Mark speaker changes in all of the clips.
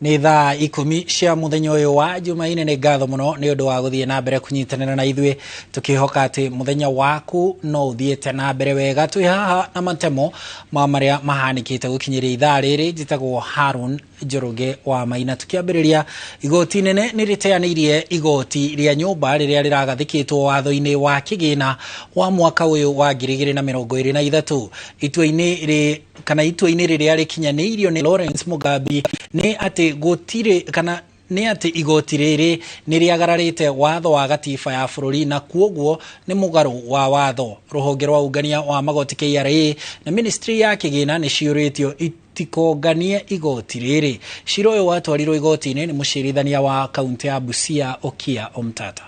Speaker 1: Nĩ thaa 10 cia mũthenya ũyũ wa Jumaine. Nĩ ngatho mũno nĩ ũndũ wa gũthiĩ na mbere kũnyitanĩra na ithuĩ, tũkĩhoka atĩ mũthenya waku no ũthiĩte na mbere wega. Twĩ haha na matemo ma marĩa mahanĩkĩte gũkinyĩria ithaa rĩrĩ. Njĩtagwo Harun Njoroge wa Maina. Tukiambĩrĩria, igoti nene nĩ rĩteanĩirie igoti rĩa nyũmba rĩrĩa rĩragathĩkĩtwo watho-inĩ wa kĩgĩna wa mwaka ũyũ wa 2023. Itua-inĩ rĩ kana itua-inĩ rĩrĩa rĩkinyanĩirio nĩ Lawrence Mugambi nĩ atĩ gũtirĩ kana nĩ atĩ igoti rĩrĩ nĩ rĩagararĩte watho wa gatiba ya bũrũri na kuoguo nĩ mũgarũ wa watho. Rũhonge rwa ungania wa magoti KRA na ministry ya kĩgĩna nĩ ciũrĩtio itikonganie igoti rĩrĩ. Cira ũyũ watwarirwo igoti-inĩ nĩ mũcirithania wa kaunti ya Busia, Okiya Omtata.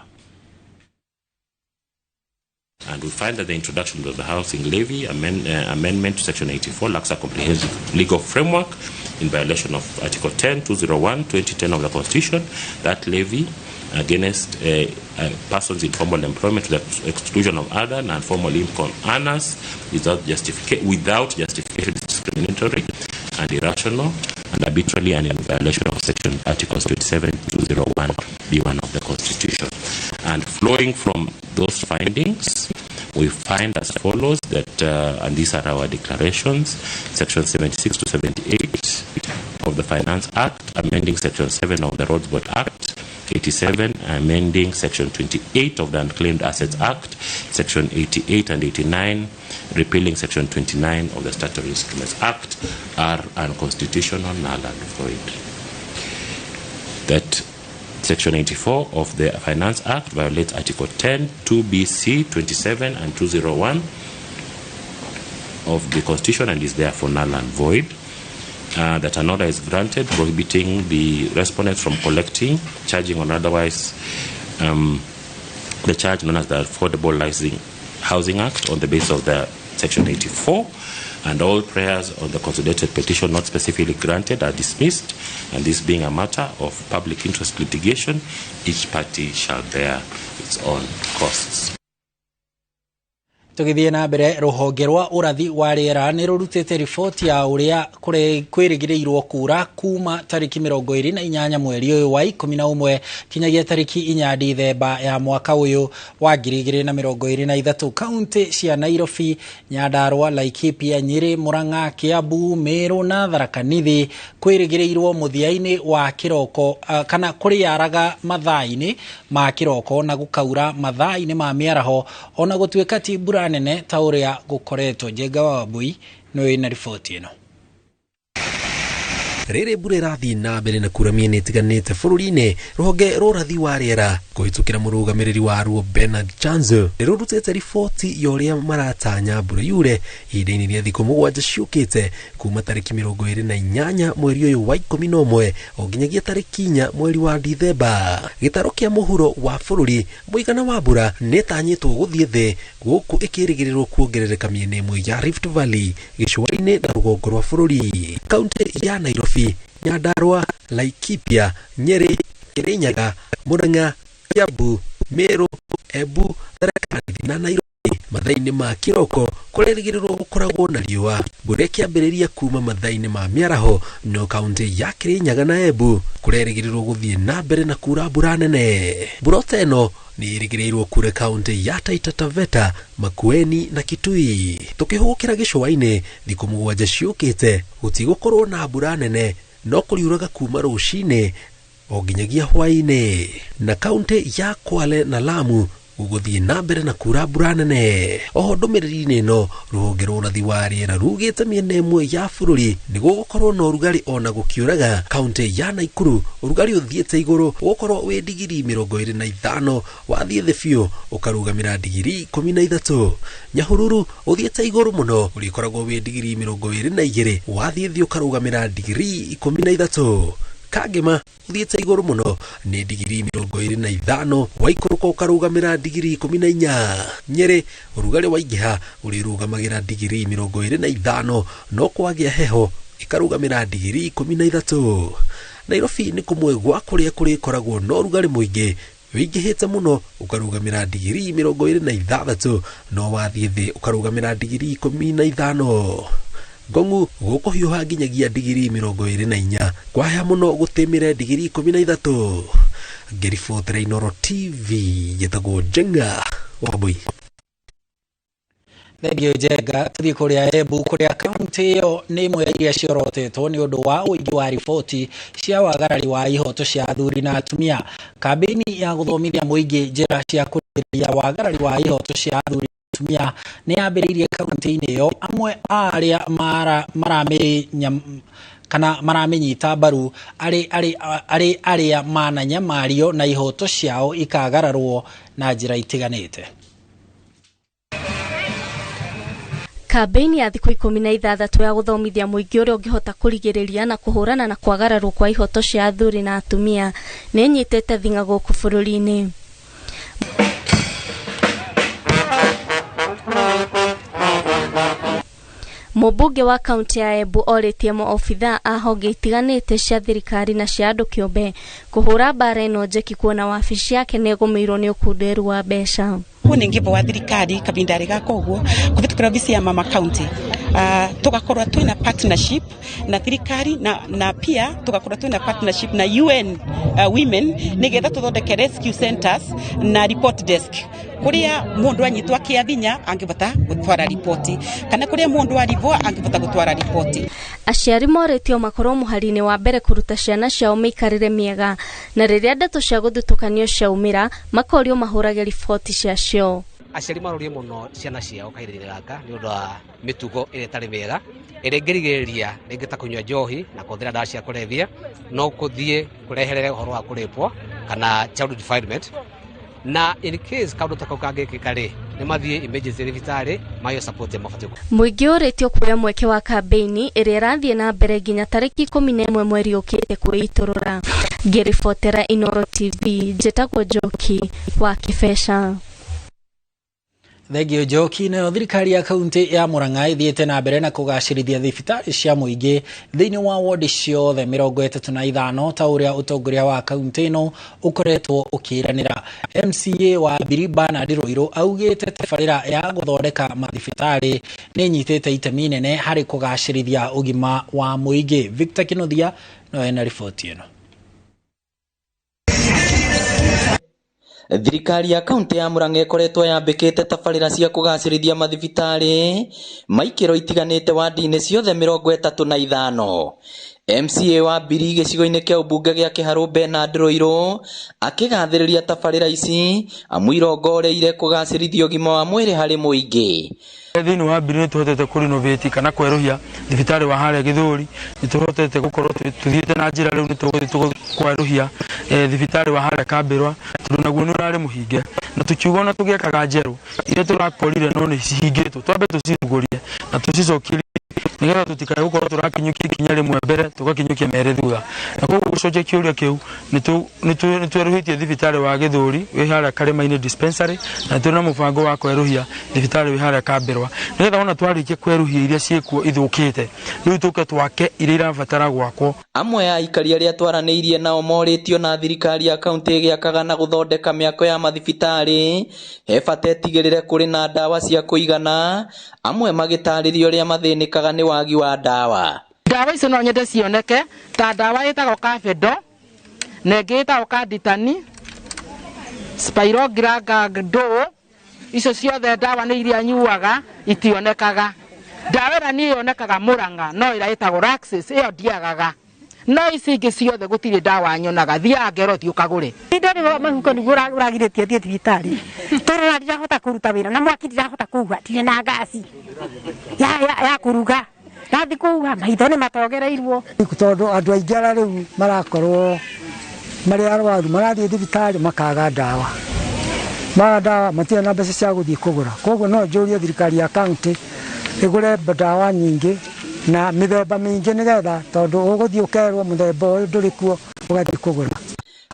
Speaker 2: And we find that the introduction of the housing levy amendment to Section 84 lacks a comprehensive legal framework in violation of Article 10, 201, 2010 of the Constitution. That levy against persons in formal employment to the exclusion of other non-formal income earners is not without justification is discriminatory and irrational and arbitrarily and in violation of Section Articles 27, 201, B1 of the Constitution. And flowing from those findings, we find as follows that, and these are our declarations, Section 76 to 78 of the Finance Act, amending Section 7 of the Roads Board Act, 87, amending Section 28 of the Unclaimed Assets Act, Section 88 and 89, repealing Section 29 of the Statutory Instruments Act, are unconstitutional, null and void. That Section 84 of the Finance Act violates Article 10, 2BC, 27 and 201 of the Constitution and is therefore null and void. That an order is granted prohibiting the respondents from collecting, charging or otherwise the charge known as the Affordable Housing Act on the basis of the Section 84, and all prayers on the consolidated petition not specifically granted are dismissed, and this being a matter of public interest litigation, each party shall bear its own costs.
Speaker 1: Tũgĩthiĩ na mbere, rũhonge rwa ũrathi wa rĩera nĩ rũrutĩte riboti ya ũrĩa kwĩrĩgĩrĩirwo kura kuma tarĩki 28 mweri ũyũ wa 11 kinyagia tarĩki 4 Dithemba ya mwaka ũyũ wa 2023. Kaunti cia Nairobi, Nyandarua, Laikipia, Nyĩrĩ, Murang'a, Kiambu, Meru na Tharaka Nithi kwĩrĩgĩrĩirwo mũthia-inĩ wa kĩroko kana kũrĩaraga mathaa-inĩ ma kĩroko na gũkaura mathaa-inĩ ma mĩaraho, ona gũtuĩka ti mbura nene ta ũrĩa gũkoretwo. Njenga wa Wambui nĩwe wĩna riboti ĩno.
Speaker 3: Rĩrĩ mbura ĩrathiĩ na mbere na kura mĩena ĩtiganĩte bũrũri-inĩ, rũhonge rwa ũrathi wa rĩera kũhĩtũkĩra mũrũgamĩrĩri waruo Bernard Chanzo nĩ rũrutĩte riboti ya ũrĩa maratanya mbura yure ihinda-inĩ rĩa thikũ 7 ciũkĩte kuma tarĩki 28 mweri ũyũ wa 11 o nginyagia tarĩki 4 mweri wa Dithemba. Gĩtaro kĩa mũhuro wa bũrũri, mũigana wa mbura nĩ ĩtanyĩtwo gũthiĩ thĩ gũkũ ĩkĩrĩgĩrĩrwo kuongerereka mĩena ĩmwe ya Rift Valley, gĩcũa-inĩ na rũgongo rwa bũrũri. Kaunti ya Nairobi, Nyandarua, Laikipia, Nyeri, Kirinyaga, Murang'a, Kiambu, Meru, Embu, Tharaka Nithi na Nairobi mathaa-inĩ ma kĩroko kũrerĩgĩrĩrwo gũkoragwo na riũa. Mbura ĩkĩambĩrĩria kuma mathaa-inĩ ma mĩaraho, no kaunti ya Kirinyaga na Embu kũrerĩgĩrĩrwo gũthiĩ na mbere na kura mbura nene. Mbura ta ĩno nĩ ĩrĩgĩrĩirwo kura kaunti ya Taita Taveta, Makueni na Kitui. Tũkĩhũgũkĩra gĩcũa-inĩ, thikũ 7 ciũkĩte gũtigũkorwo na mbura nene, no kũriuraga kuma rũcinĩ o nginyagia hwaĩ-inĩ. Na kaunti ya Kwale na Lamu gũgũthiĩ na mbere na kura mbura nene. Oho ndũmĩrĩri-inĩ ĩno, rũhonge rwa ũrathi wa rĩera rugĩte mĩena ĩmwe ya bũrũri nĩ gũgũkorwo na ũrugarĩ ona gũkiuraga. Kaunti ya Nakuru ũrugarĩ ũthiĩte igũrũ ũgũkorwo wĩ digiri 25, wathiĩ thĩ biũ ũkarũgamĩra digiri 13. Nyahururu ũthiĩte igũrũ mũno ũrĩkoragwo wĩ digiri 22, wathiĩ thĩ ũkarũgamĩra digiri 13. Kangema ũthiĩte igũrũ mũno nĩ digiri 25, waikũrũka ũkarũgamĩra digiri 14. Nyĩrĩ ũrugarĩ waingĩha ũrĩrũgamagĩra digiri 25, no kwagĩa heho ĩkarũgamĩra digiri 13. Nairobi nĩ kũmwe gwa kũrĩa kũrĩkoragwo na ũrugarĩ mũingĩ wĩingĩhĩte mũno ũkarũgamĩra digiri 26, no wathiĩ thĩ ũkarũgamĩra digiri 15. Ngong'u gũkũhiũha nginyagia digiri 24, kwahĩa mũno gũtĩmĩre digiri 13. Ngĩribotera Inooro TV, njĩtagwo Njenga Wambui.
Speaker 1: Thengio Njenga. Tuthiĩ kũrĩa Embu, kũrĩa kaunti ĩyo nĩ ĩmwe ya iria ciorotetwo nĩ ũndũ wa ũingĩ wa riboti cia wagarari wa ihoto cia athuri na atumia. Kambĩini ya gũthomithia mũingĩ njĩra cia kũrigĩrĩria wagarari wa ihoto cia athuri na atumia nĩ yambĩrĩirie kaunti-inĩ ĩyo. Amwe a arĩa kana maramĩnyita mbaru arĩ arĩa mananyamario na ihoto ciao ikagararwo na njĩra itiganĩte.
Speaker 4: Kambĩini ya thikũ 16 ya gũthomithia mũingĩ ũrĩa ũngĩhota kũrigĩrĩria na kũhũrana na kwagararwo kwa ihoto cia athuri na atumia nĩ ĩnyitĩte thing'a gũkũ bũrũri-inĩ. Mũmbunge wa kaunti ya Embu orĩtie maobithaa a honge itiganĩte cia thirikari na cia andũ kĩũmbe kũhũra mbara ĩno njeki kuona wabici yake nĩ ĩgũmĩirwo nĩ ũkunderu wa mbeca.
Speaker 5: Huu nĩ ngĩmbo wa thirikari kavinda gaka ũguo kũhĩtũkĩra obici ya mama county, tugakorwo twina partnership na thirikari na pia tugakorwo twina partnership na UN Women nigetha tuthondeke rescue centers na report desk kuria mundu anyitwo akia vinya angivota gutwara ripoti kana kuria mundu arivwo angivota gutwara ripoti.
Speaker 4: Aciari moretio makorwo muhari-inĩ wa mbere kũruta ciana ciao mĩikarĩre mĩega na rĩrĩa ndeto cia gũthutũkanio ciaumĩra makorio mahũrage riboti ciacio.
Speaker 6: Aciari marorie mũno ciana ciao kahinda-inĩ gaka nĩ ũndũ wa mĩtugo ĩrĩa ĩtarĩ mĩega ĩrĩa ĩngĩrigĩrĩria rĩngĩ ta kũnyua njohi na kũhũthĩra ndawa cia kũrebia no kũthiĩ kũreherere ũhoro wa kũrĩpwo kana child defilement, na in case kaũndũ ta kau kangĩkĩka rĩ nĩ mathiĩ emergency thibitarĩ maheo support ĩrĩa mabatiĩ.
Speaker 4: Mũingĩ ũrĩtio kuoya mweke wa kambĩini ĩrĩa ĩrathiĩ na mbere nginya tarĩki 11 mweri ũkĩte kwĩitũrũra. Ngĩribotera Inooro TV, njĩtagwo Njoki wa Kĩbeca.
Speaker 1: Thengio Njoki. Nayo thirikari ya kaunti ya Murang'a ĩthiĩte na mbere na kũgacĩrithia thibitarĩ cia mũingĩ thĩinĩ wa wodi ciothe 35 ta ũrĩa ũtongoria wa kaunti ĩno ũkoretwo ũkĩranĩra. MCA wa Biri Bernard Ruiru augĩte tabarĩra ya gũthondeka mathibitarĩ nĩ ĩnyitĩte itemi inene harĩ kũgacĩrithia ũgima wa mũingĩ. Victor Kinuthia no ena riboti ĩno.
Speaker 7: Thirikari ya kaunti ya Murang'a ĩkoretwo yambĩkĩte tabarĩra cia kũgacĩrithia mathibitarĩ maikĩro itiganĩte wadi-inĩ ciothe 35. MCA wa Biri gĩcigo-inĩ kĩa ũmbunge gĩa Kĩharũ Bernard Ruiru akĩgathĩrĩria tabarĩra ici amu irongoreirie kũgacĩrithia ũgima wa mwĩrĩ harĩ mũingĩ.
Speaker 8: Thĩinĩ wa Biri nĩ tũhotete kũrenovate kana kwerũhia thibitarĩ wa harĩa Gĩthũri, nĩ tũhotete gũkorwo tũthiĩte na njĩra rĩu nĩ tũgũthiĩ kwerũhia thibitarĩ wa harĩa Kambĩrwa tondũ naguo nĩ ũrarĩ mũhinge, na tũkiuga ona tũgĩakaga njerũ iria tũrakorire no nĩ cihingĩtwo twambe tũcirugũrie na tũcicokie nĩgetha tũtikae gũkorwo tũrakinyũkia ikinya rĩmwe mbere tũgakinyũkia merĩ thutha. Na koguo gũcokia kĩũria kĩu nĩ twerũhĩtie thibitarĩ wa Gĩthũri wĩ harĩa Karĩma-inĩ dispensary, na tũrĩ na mũbango wa kwerũhia thibitarĩ wĩ harĩa Kambĩrwa nĩgetha ona twarĩkia kwerũhia iria ciĩkuo ithũkĩte rĩu tũke twake iria irabatara gwakwo.
Speaker 7: Amwe a aikari arĩa twaranĩirie nao morĩtio na thirikari ya kaunti ĩgĩakaga na gũthondeka mĩako ya mathibitarĩ he bata ĩtigĩrĩre kũrĩ na ndawa cia kũigana, amwe magĩtarĩria ũrĩa mathĩnĩkaga nĩ wagi wa ndawa.
Speaker 9: Ndawa icio no nyende cioneke ta ndawa ĩtagwo Kafedo na ĩngĩ ĩtagwo Kaditani, Spirogragado, icio ciothe ndawa nĩ iria nyuaga itionekaga. Ndawa ĩrĩa niĩ yonekaga Murang'a no ĩrĩa ĩtagwo Raxis ĩyo ndiagaga, no ici ingĩ ciothe gũtirĩ ndawa nyonaga, thiaga ngero thiĩ ũkagũre.
Speaker 10: Ndĩrĩ mahuko nĩguo ũragirĩtie thiĩ thibitarĩ tondũ ndirahota kũruta wĩra na mwaki ndirahota kũhuha, ndirĩ na ngaci ya kũruga, ndathi kũhuha maitho nĩ matogereirwo.
Speaker 11: Tondũ andũ aingĩ arĩa rĩu marakorwo marĩ arwaru marathiĩ thibitarĩ makaga ndawa, maga ndawa matirĩ na mbeca cia gũthiĩ kũgũra. Koguo no njũrie thirikari ya kaunti ĩgũre ndawa nyingĩ na mĩthemba mĩingĩ nĩgetha tondũ ũgũthiĩ ũkerwo mũthemba ũyũ ndũrĩ kuo ũgathiĩ kũgũra.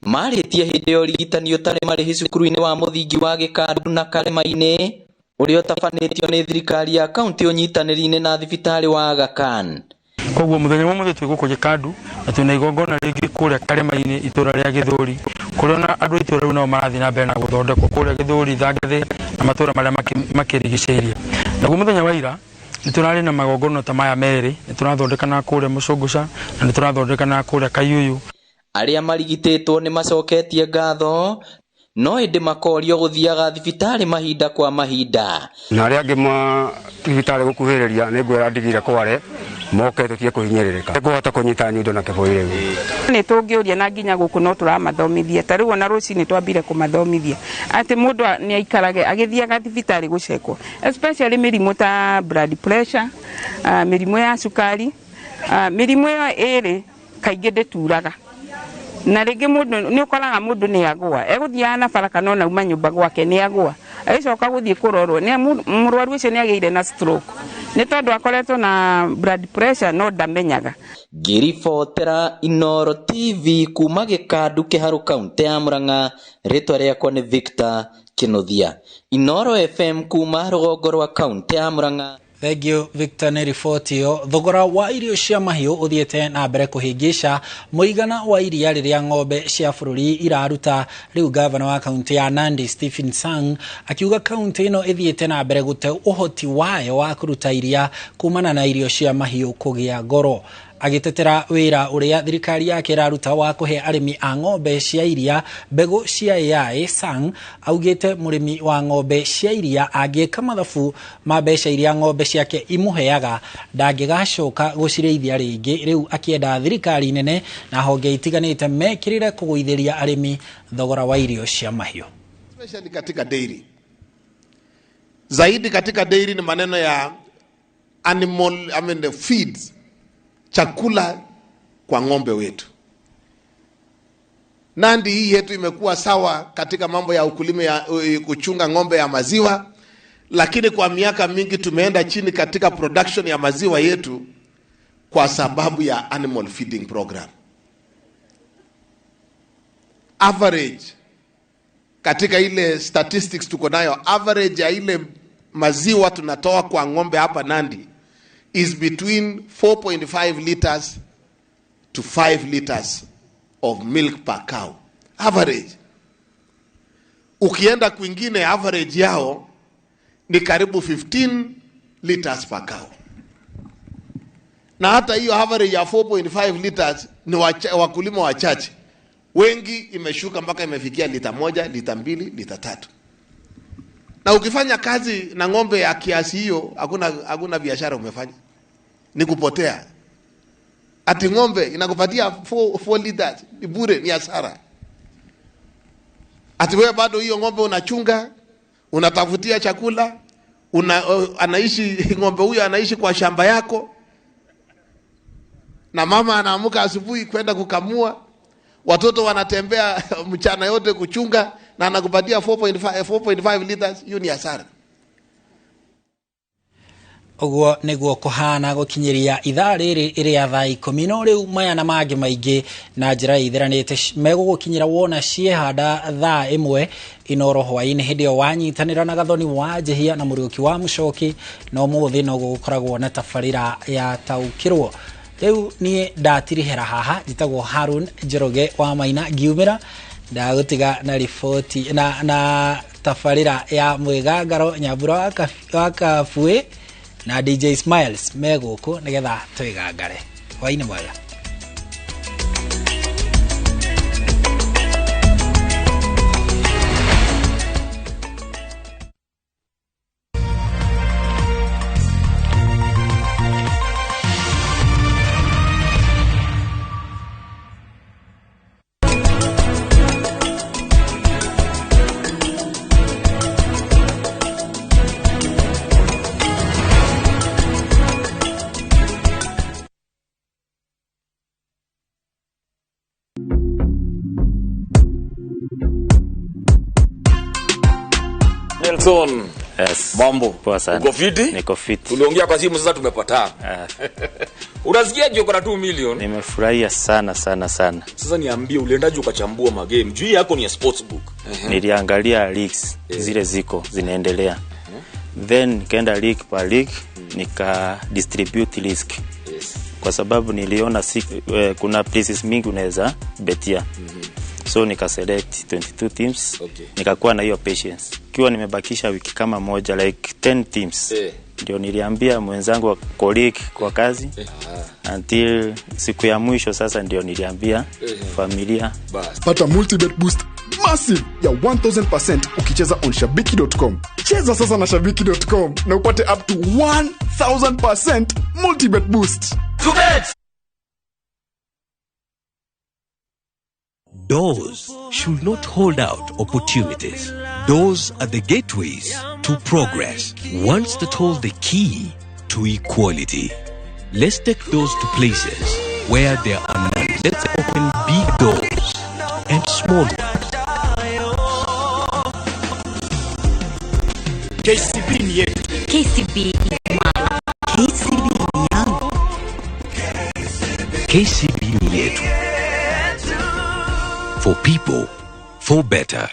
Speaker 7: Marĩtie hĩndĩ ya ũrigitani ũtarĩ marĩhi cukuru-inĩ wa mũthingi wa Gĩkandu na Karĩma-inĩ ũrĩa ũtabanĩtio nĩ thirikari ya kaunti ũnyitanĩri-inĩ na thibitarĩ wa Aga Khan.
Speaker 8: Koguo mũthenya wa ũmũthĩ twĩ gũkũ Gĩkandu na twĩna igongona rĩngĩ kũrĩa Karĩma-inĩ itũra rĩa Gĩthũri kũrĩa ona andũ a itũra rĩu nao marathiĩ na mbere na gũthondekwo kũrĩa Gĩthũri, Thangathĩ na matũra marĩa makĩrigicĩirie. Naguo mũthenya wa ira Nĩ tũrarĩ na magongona ta maya merĩ, nĩ tũrathondekana kũrĩa Mũcũngũca na nĩ tũrathondekana kũrĩa Kayuyu.
Speaker 7: Arĩa marigitĩtwo nĩ macoketie ngatho no ĩndĩ makorio gũthiaga thibitarĩ mahinda kwa mahinda.
Speaker 12: Na arĩa angĩ ma thibitarĩ gũkuhĩrĩria nĩ ngwĩra ndigire kware moke tũtige kũhinyĩrĩrĩka, ngũhota kũnyita nyundo na kĩbũi rĩu.
Speaker 5: Nĩ tũngĩũria na nginya gũkũ no tũramathomithia, ta rĩu ona rũcinĩ twambire kũmathomithia atĩ mũndũ nĩ aikarage agĩthiaga thibitarĩ gũcekwo, especially mĩrimũ ta blood pressure, mĩrimũ ya cukari, mĩrimũ ĩyo ĩrĩ kaingĩ ndĩturaga. Na rĩngĩ mũndũ nĩ ũkoraga mũndũ nĩ agũa, egũthiaga na bara kana ona uma nyũmba gwake nĩ agũa, agĩcoka gũthiĩ kũrorwo nĩ mũrwaru ũcio nĩ agĩire na stroke nĩ tondũ akoretwo na blood pressure no ndamenyaga.
Speaker 7: Ngĩribotera Inooro TV kuma Gĩkandu Kĩharũ kaunti ya Murang'a, rĩtwa rĩakwa nĩ Victor Kĩnuthia. Inooro FM kuma rũgongo rwa kaunti ya Murang'a.
Speaker 1: Thank you Victor nĩ riboti ĩyo. Thogora wa irio cia mahiũ ũthiĩte na mbere kũhĩngĩca mũigana wa iria rĩrĩa ng'ombe cia bũrũri iraruta. Rĩu gavana wa kaunti ya Nandi Stephen Sang akiuga kaunti ĩno ĩthiĩte na mbere gũte ũhoti wayo wa kũruta iria kumana na irio cia mahiũ kũgĩa goro. Agĩtetera wĩra ũrĩa thirikari yake ĩraruta wa kũhe arĩmi a ng'ombe cia iria mbegũ cia AI, Sang augĩte mũrĩmi wa ng'ombe cia iria angĩka mathabu ma mbeca iria ng'ombe ciake imũheaga ndangĩgacoka gũcirĩithia rĩngĩ. Rĩu akĩenda thirikari nene na honge itiganĩte mekĩrĩre kũgũithĩria arĩmi thogora wa irio cia mahiũ.
Speaker 13: Especially katika dairy. Zaidi katika dairy ni maneno ya animal, I mean the feeds, chakula kwa ng'ombe wetu. Nandi hii yetu imekuwa sawa katika mambo ya ukulima ya kuchunga ng'ombe ya maziwa, lakini kwa miaka mingi tumeenda chini katika production ya maziwa yetu kwa sababu ya animal feeding program. Average katika ile statistics tuko nayo, average ya ile maziwa tunatoa kwa ng'ombe hapa Nandi is between 4.5 liters to 5 liters of milk per cow. Average. Ukienda kwingine average yao ni karibu 15 liters per cow. Na hata hiyo average ya 4.5 liters ni wakulima wachache. Wengi imeshuka mpaka imefikia lita 1, lita 2, lita 3. Na ukifanya kazi na ng'ombe ya kiasi hiyo, hakuna biashara umefanya. Ni kupotea. Ati ng'ombe inakupatia 4 liters, ni bure, ni hasara. Ati wewe bado hiyo ng'ombe unachunga, unatafutia chakula, anaishi ng'ombe huyo anaishi kwa shamba yako. Na mama anaamuka asubuhi kwenda kukamua, watoto wanatembea mchana yote kuchunga, na anakupatia 4.5 liters, hiyo ni hasara.
Speaker 1: Ũguo nĩguo kũhana gũkinyĩria ithaa rĩrĩ rĩa thaa 10. No rĩu maya na mangĩ maingĩ na njĩra ĩtheranĩte megũgũkinyĩra wona ciehanda thaa 1 Inooro hwaĩ-inĩ hĩndĩ ĩyo wanyitanĩra na Gathoni wa Njehia na Mũriũki wa Mũcoki. No mũthĩ no gũgũkoragwo na tabarĩra ya Taũkĩrwo. Rĩu niĩ ndatirihera haha, njĩtagwo Harun Njoroge wa Maina, ngiumĩra ndagũtiga na riboti na tabarĩra ya Mwĩgangaro Nyambura wa Kabuĩ na DJ Smiles megũkũ nĩgetha twĩgangare. Hwaĩ-inĩ mwega.
Speaker 14: Nelson.
Speaker 2: Yes.
Speaker 14: Mambo.
Speaker 2: Poa sana.
Speaker 14: Uko fiti?
Speaker 2: Niko fiti.
Speaker 14: Tuliongea kwa simu sasa tumepatana. Unasikia je uko na 2 million?
Speaker 2: Nimefurahia sana sana sana.
Speaker 14: Sasa niambie uliendaje ukachambua magame? Juu yako ni ya sportsbook.
Speaker 2: Niliangalia leagues zile ziko zinaendelea. Then nikaenda league per league, nika distribute risk.
Speaker 14: Yes.
Speaker 2: Kwa sababu niliona kuna places mingi unaweza betia. So nika select 22 teams.
Speaker 14: Okay.
Speaker 2: Nikakuwa na hiyo patience. Kiwa nimebakisha wiki kama moja like 10 teams.
Speaker 15: Ndio niliambia mwenzangu wa colleague kwa kazi until siku ya mwisho sasa ndio niliambia familia.
Speaker 16: Pata multibet boost massive ya 1000% ukicheza on shabiki.com. Cheza sasa na shabiki.com na upate up to 1000% multibet boost.
Speaker 17: Doors should not hold out opportunities. Doors are the gateways to progress, ones that hold the key to equality. Let's take doors to places where there are none. Let's open big doors and small ones.
Speaker 18: KCB ni yetu.
Speaker 19: KCB is mine. KCB ni yangu.
Speaker 17: KCB ni yetu. For people, for better.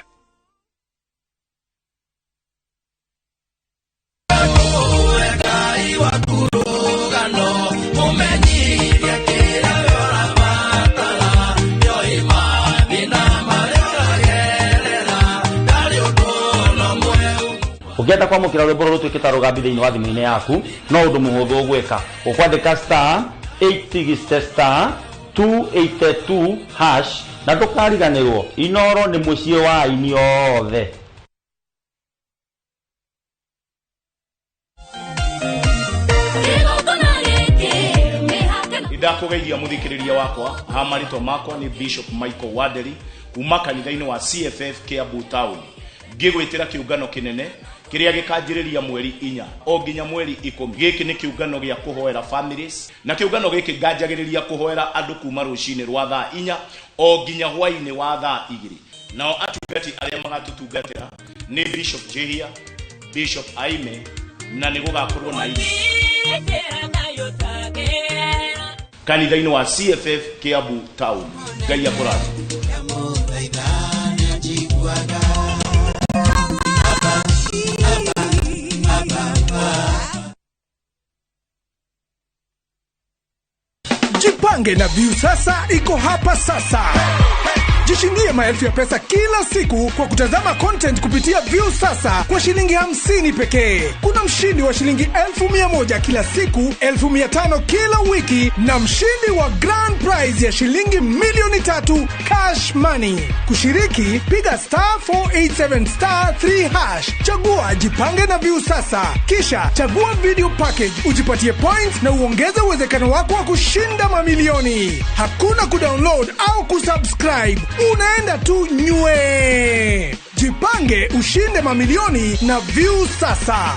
Speaker 20: Ũngĩenda kwamũkĩra rwĩmbo rũrũ rũtuĩkĩte rũgambi thĩinĩ wa thimũ-inĩ yaku no ũndũ mũhũthũ ũgwĩka ũkwandĩka star 860 star 282 hash na ndũkariganĩrwo Inoro nĩ mũciĩ wa aini othe.
Speaker 18: Ndakũgeithia mũthikĩrĩria wakwa ha marĩtwa makwa nĩ Bishop Michael Waderi kuma kanitha-inĩ wa CFF Kiambu Town, ngĩgwĩtĩra kĩũngano kĩnene kĩrĩa gĩkanjĩrĩria mweri 4 o nginya mweri 10. Gĩkĩ nĩ kĩũngano gĩa kũhoera families, na kĩũngano gĩkĩ nganjagĩrĩria kũhoera andũ kuma rũcinĩ rwa thaa 4 o nginya hwainĩ wa thaa 2. Nao atungati arĩa magatũtungatĩra nĩ Bishop Jehia, Bishop Aime, na nĩ gũgakorwo na ithe kanitha-inĩ wa CFF Kiambu Town. Ngai akũrathime.
Speaker 21: Jipange na Viusasa iko hapa sasa. Jishindie maelfu ya pesa kila siku kwa kutazama content kupitia Viusasa kwa shilingi 50 pekee. Kuna mshindi wa shilingi 1,100 kila siku, 1,500 kila wiki na mshindi wa grand prize ya shilingi 3,000,000 cash money. Kushiriki, piga star 487 star 3 hash. Chagua Jipange na Viusasa. Kisha chagua video package, ujipatie points na uongeze uwezekano wako wa kushinda mamilioni. Hakuna kudownload au kusubscribe. Unaenda tu nywe. Jipange ushinde mamilioni na Viusasa.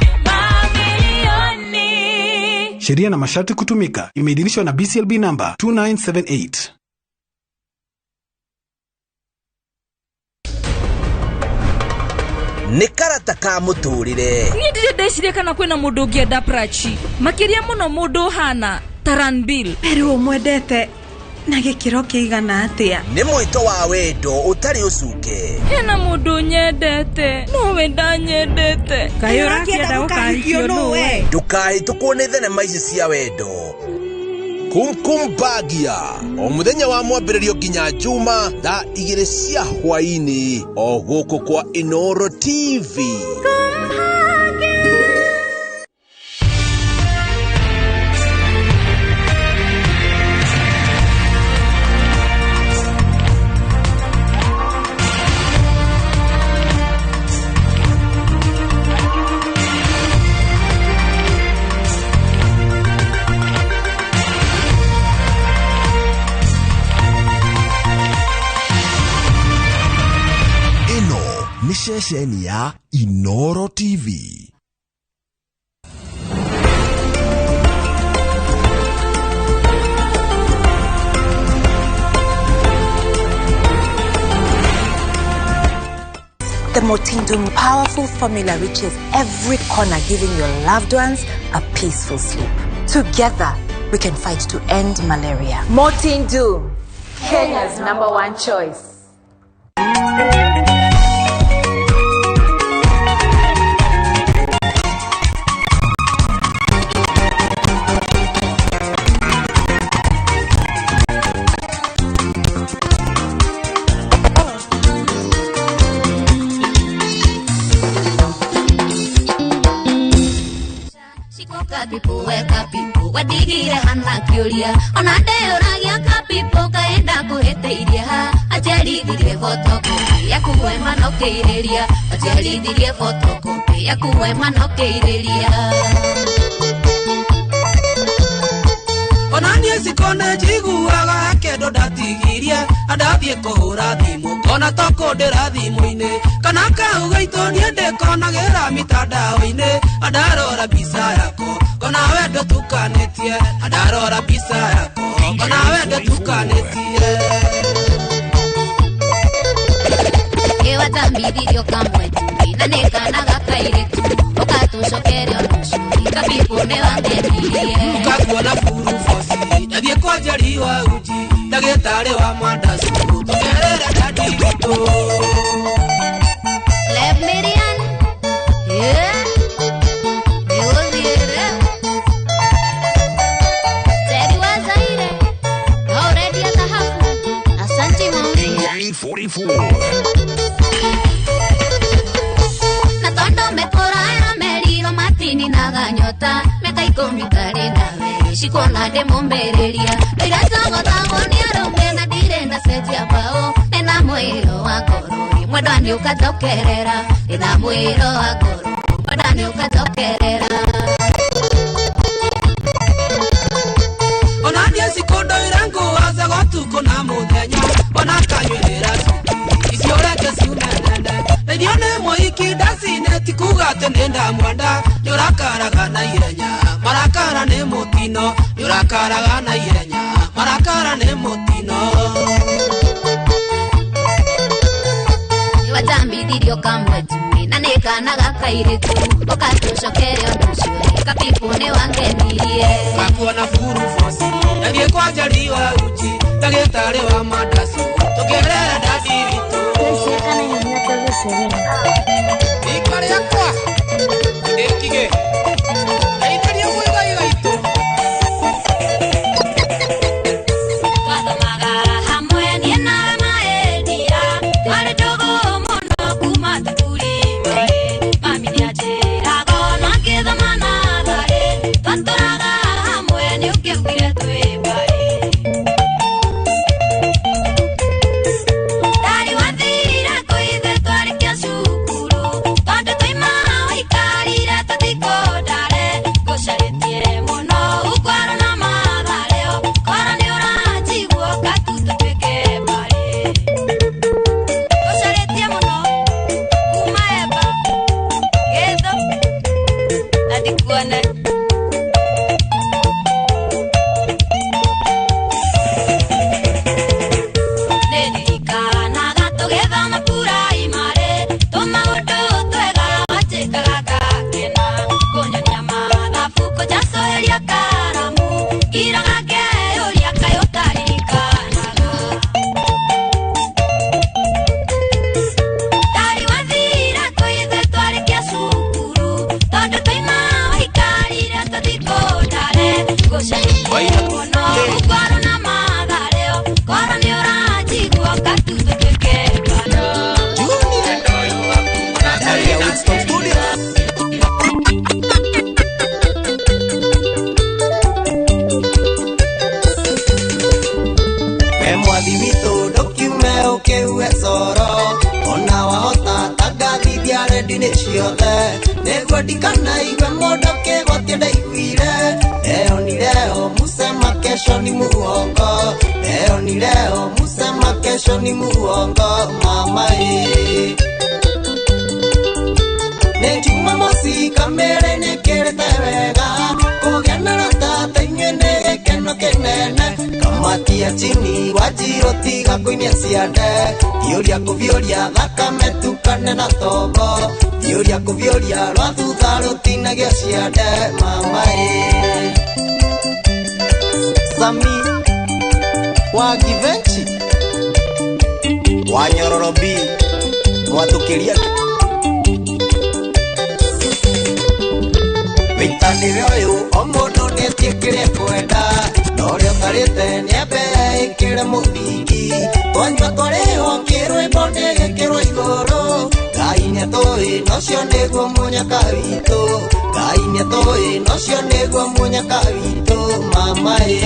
Speaker 19: Mamilioni.
Speaker 22: Sheria na masharti kutumika. Imeidhinishwa na BCLB number 2978.
Speaker 23: Nĩ karata ka mũtũrĩre.
Speaker 24: Niĩ ndirĩ ndeciria kana kwĩna mũndũ ũngĩenda Prachi makĩria mũno mũndũ ũhana Taranbil.
Speaker 25: Rĩu ũmwendete na gĩkĩro kĩigana atĩa?
Speaker 23: Nĩ mwĩto wa wendo ũtarĩ ũcuke.
Speaker 24: Hena mũndũ nyendete nowe ndanyendete.
Speaker 25: Kaĩ ũrakĩenda gũkahikio nũwe?
Speaker 23: Ndũkahĩtũkwo nĩ thenema ici cia wendo. Kumkum Bagia o mũthenya wa mwambĩrĩrio nginya Juma thaa 2 cia hwaĩ-inĩ o gũkũ kwa Inoro TV.
Speaker 26: Ceceni ya Inoro TV.
Speaker 27: The Motindum powerful formula reaches every corner, giving your loved ones a peaceful sleep. Together, we can fight to end malaria.
Speaker 28: Motindum, Kenya's #1 choice.
Speaker 3: Kapipo we kapipo wadigire hana kiuria ona ndeuragia kapipo kaenda kuhiteiria acherithirie photocopy yaku we manokeireria acherithirie photocopy yaku we manokeireria
Speaker 4: onanie cikone njiguaga kendo ndatigirie andathie kũhũra thimũ ngona to kũndĩra thimũ-inĩ kana kauga itũ niĩ ndĩkonagĩra mitandao-inĩ andarora mbica yako ngona wendo tukanĩtie andarora mbica yako ngona wendo tukanĩtie
Speaker 3: ĩwatambithirio kamwe tui na nĩ kana gakairĩtu ũgatũcokere ũndũ kapipo nĩ wangenirie
Speaker 4: ũkakuona buruboci ndathiĩ kwa Njeri wa uji ndagĩtarĩ wa mandacu tũgerere dadi witũ
Speaker 3: Lep Miriam yeah nĩgũthiĩre Njeri wa Zaire no ũrendia thahabu asanti Maureen
Speaker 6: 44
Speaker 3: na tondũ mekũraera meriro matininaga nyota mĩaka ikũmi ngarĩ nawe cikuona ndĩmũmbĩrĩria ndĩracogothagwo nĩ arũme na ndirĩ ndacenjia mbaũ ndĩna mwĩro wa ngoro mwendwa nĩ ũkanjokerera ndĩna mwĩro wa ngoro mwendwa nĩ ũkanjokerera
Speaker 4: ona niĩ cikũndoire ngũwacaga ũtukũ na mũthenya ona kanyuĩrĩra cuki icio reke ciume nene ndeithio nĩ mũhiki ndacine ti kuga atĩ nĩ ndamwenda nĩ ũrakaraga na ihenya marakara nĩ mũtino nĩ ũrakaraga na ihenya marakara nĩ mũtino
Speaker 3: watambithirio kamwe tui na nĩ kana gakairĩtu ũgatũcokere ũndũ ũcio kapipo nĩ wangenirie
Speaker 4: gakuona buruboci ndathiĩ kwa Njeri wa uji ndagĩtarĩ wa mandacu tũgerere dadi witũ rika rĩakwa ndĩkige ndeithĩrie mũigai gaitũ
Speaker 3: twathomaga hamwe niĩ nawe maendia twarĩ ndũgũ mũno kuma thukuru mami nĩanjĩraga ona ngĩthoma natharĩ twatũraga hamwe nĩũkĩaugire twĩ mbarĩ ndarĩ wathire kwĩ ithe twarĩkia cukuru tondũ twaima waikarire tũtikũndare ngũcarĩtie mũno ũkwaro na matharĩo kora nĩ ũranjigua katu tũtuĩke mbarĩ ngũcarĩtie mũno kuma Emba Gĩthũ na ndikuone nĩndirikanaga tũgĩthoma puraimari tũmaũndũ twega wanjĩkaga ngakena kũnyonia mathabu kũnjacũhĩria karamu ngiraga ngeyũria kaĩ ũtaririkanaga ndarĩ wathire kwĩ ithe twarĩkia cukuru tondũ twaima waikarire tũtikũndare ngũcarĩtie mũno ũkwaro na matharĩo kora nĩ ũranjigua katu tũtuĩke mbarĩ
Speaker 8: We mwathi witũ ndũkiume ũkĩue coro ona wahota tangathithia redio-inĩ ciothe nĩguo ndikanaigue mũndũ akĩgwatia ndaiguire leo ni leo musema kesho ni muongo leo ni leo musema kesho ni muongo mama ĩ nĩ Jumamosi kamere nĩkĩrĩte wega kũgĩa na rata ta inyuĩ nĩ gĩkeno kĩnene kamatia chini wanjirũ tiga kũinia ciande thiũria kũviũria thakame tukane na tombo thiũria kũviũria rwa thutha rũtinagia ciande mama ĩ Sami wa Givenchy wa Nyororo B mwatũkĩria wĩitanĩre ũyũ o mũndũ nĩetie kĩrĩa ekwenda na ũrĩa ũtarĩte nĩambe ĩkĩre mũthingi twanyua twarĩhwo kĩrwĩmbo nĩgĩkĩrwo igũrũ Ngai nĩatũĩ nocio nĩguo mũnyaka witũ Ngai nĩatũĩ nocio nĩguo mũnyaka witũ mama ĩ.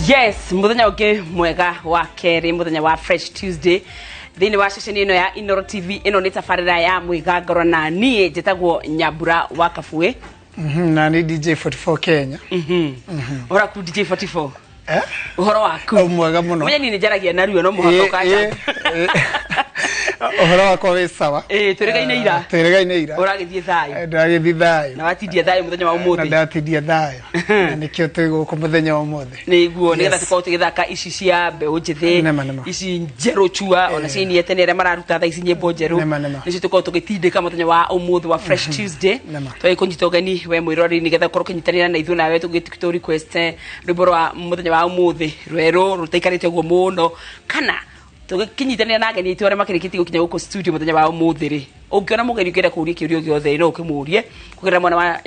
Speaker 5: Yes, muthenya ungi mwega wa keri muthenya wa Fresh Tuesday thiini wa ceceni ino ya Inoro TV ino ni tabarira ya mwigangoro na nie njitagwo Nyambura wa Kabue.
Speaker 21: Na ni DJ 44 Kenya.
Speaker 5: Ora ku DJ 44. Uhoro waku
Speaker 21: mwega muno.
Speaker 5: Mwenye ni njaragia na ruo no muhaka ukaja.
Speaker 21: Uhoro wakwa wi sawa.
Speaker 5: Twirigaine ira.
Speaker 21: Twirigaine ira.
Speaker 5: Uragithie thayo.
Speaker 21: Ndagithie thayo.
Speaker 5: Na watindia thayo muthenya wa umuthi.
Speaker 21: Na ndatindia thayo. Na nikio twi guku muthenya wa umuthi.
Speaker 5: Niguo nigetha tukorwo tugithaka ici cia mbeu njithi ici njeru chua ona ciini tene aria mararuta tha ici nyimbo njeru. Nicio tukorwo tugitindika muthenya wa umuthi wa Fresh Tuesday. Twai kunyita ugeni we mwirori nigetha ukorwo kinyitanira na ithuĩ nawe tugĩtũ request rwimbo rwa muthenya wa umuthi rweru rutaikarite uguo muno kana tugikinyitanira na ageni aitũ arĩa makĩrĩkĩtie gũkinya gũkũ studio mũthenya wa ũmũthĩ rĩ ũngĩona mũgeni ũngĩenda kũũria kĩũria gĩothe no ũkĩmũrie kũgerera mwena wa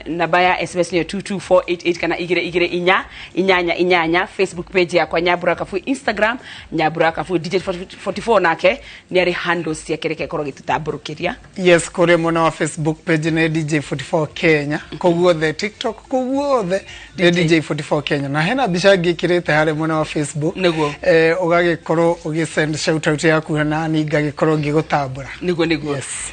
Speaker 5: namba ya SMS nĩyo 22488 kana 224 888 Facebook page yakwa Nyambura Kabue, Instagram Nyambura Kabue, DJ 44 nake nĩ arĩ handles ciake reke ĩkorwo gĩtũtambũrũkĩria.
Speaker 21: Yes, kũrĩ mwena wa Facebook page nĩ DJ 44 Kenya, kũu guothe TikTok, kũu guothe nĩ DJ 44 Kenya, na hena mbica ngĩkĩrĩte harĩ mwena wa Facebook
Speaker 5: nĩguo
Speaker 21: ũgagĩkorwo ũgĩsend shout out yaku na niĩ ngagĩkorwo ngĩgũtambũra.
Speaker 5: Nĩguo nĩguo.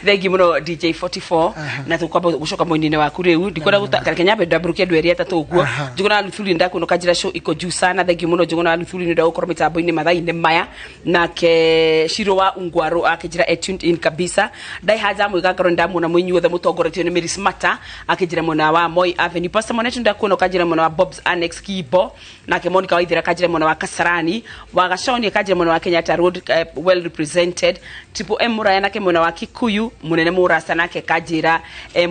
Speaker 5: Thank you muno DJ 44 na tukwamba gucoka mwini waku riu ndikwenda gutakara Kenya mbe ndamburukia andu eri atatu uguo Njuguna Luthuli ndakuona kanjira show iko juu sana. Thank you muno Njuguna Luthuli ndio gukorwo mitambo-ini mathaa-ini maya nake Shiro wa Ungwaro akinjira tuned in kabisa. Ndaihaja mwigangaro ndamuona mwinyuothe mutongoretio ni Mary Smarter akinjira mwena wa Moi Avenue. Pastor Monetu ndakuona kanjira mwena wa Bob's Annex Kibo nake Monica Waithira kanjira mwena wa Kasarani wa Gaconi kanjira mwena wa Kenyatta Road, well represented. Triple M Muraya nake mwena wa Kikuyu munene murasa nake kanjira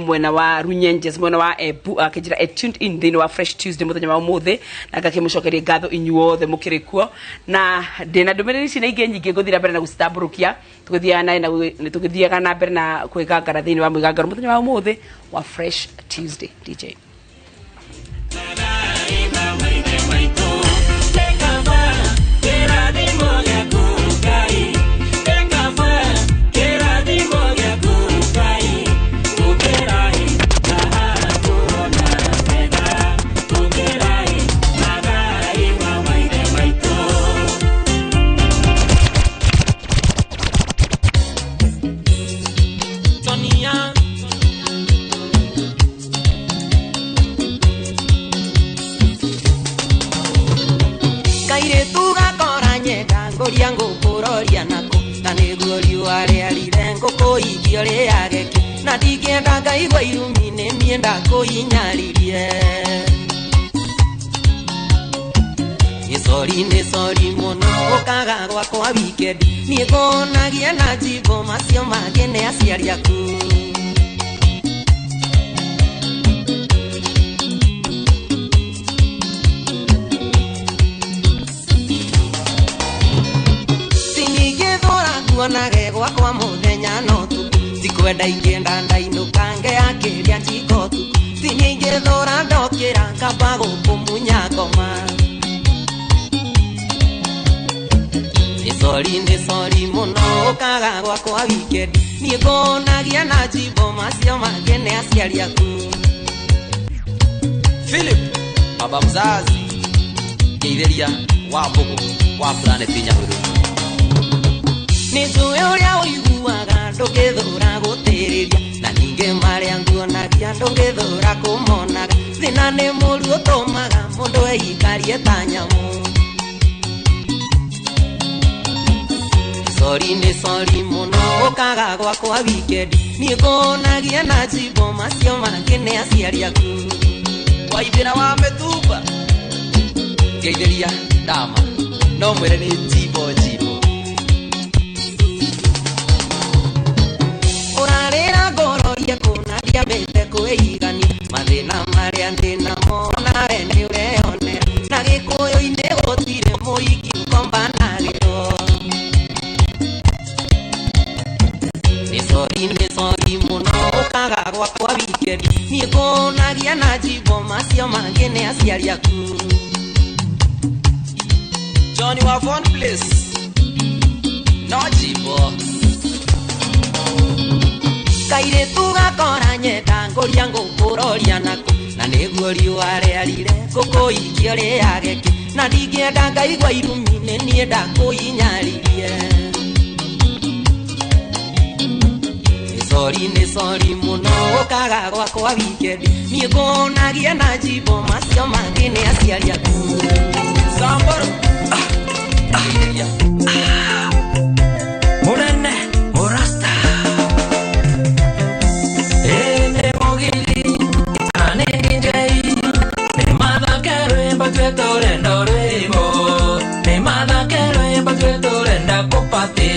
Speaker 5: mwena wa Runyenjes mwena wa Ebu akinjira tuned in thini wa Fresh Tuesday muthenya wa umuthi na ngakimucokeria ngatho inyuothe mukiri kuo na ndina ndumiriri ici na ingĩ nyingĩ nguthira mbere na gucitamburukia tugithiaga na mbere na kwigangara thini wa mwigangaro muthenya wa umuthi wa Fresh Tuesday. DJ
Speaker 8: na ndingĩenda ngaigua irumi nĩ niĩ ndakũhinyaririe. Nĩ sori mũno ũkaga gwakwa weekend niĩ ngonagia na njimbo macio mangĩ nĩ aciari aku. Siningĩthũra nguonage gwakwa mũthenya no tikwenda ingĩenda ndainũkange akĩria njiko tu sinyingĩthũra ndokĩra ngamba gũkũmunya ngoma. Nĩ sori mũno ũkaga gwakwa weekend niĩ ngonagia na njimbo macio mangĩ nĩ aciari aku.
Speaker 4: Philip baba mzazi ngeithĩria Wa Mbugu wa Planet Nyahururu. Nĩnjũĩ ũrĩa ũiguaga ndũngĩthũra gũtĩrĩria na ningĩ marĩa nguonagia ndũngĩthũra kũmonaga thĩna nĩ mũru ũtũmaga mũndũ eikarie ta nyamũ. Sori nĩ sori mũno ũkaga gwakwa wikendi niĩ ngũnagia na njimbo macio mangĩ nĩ aciari aku. Waithĩra wa mĩtumba ngeithĩria ndama no mwĩre nĩ njimbo njimbo. Ũrarĩra ngororie kũna ndiambĩte kwĩigania mathĩna marĩa ndĩnamo nawe nĩ ũreyonera na gĩkũyũ-inĩ gũtirĩ mũhiki ũkombanagĩrwo. Nĩ sori mũno ũkaga gwakwa wikendi niĩ ngũnagia na njimbo macio mangĩ nĩ aciari aku. Johnny wa Von Place no njimbo. Kairĩtu gakora nyenda ngũria ngũkũroria naku na nĩguo riũa rĩarire ngũkũikio rĩage kĩ na ndingĩenda ngaigua irumi nĩ niĩ ndakũinyaririe. Nĩ sori mũno ũkaga gwakwa wikendi niĩ ngũnagia na njimbo macio mangĩ nĩ aciari aku. Samburu
Speaker 1: Munene murasta ene mogili ane DJ ne mathake rwimbo twetũrenda rwimbo ne mathake rwimbo twetũrenda kũpatĩ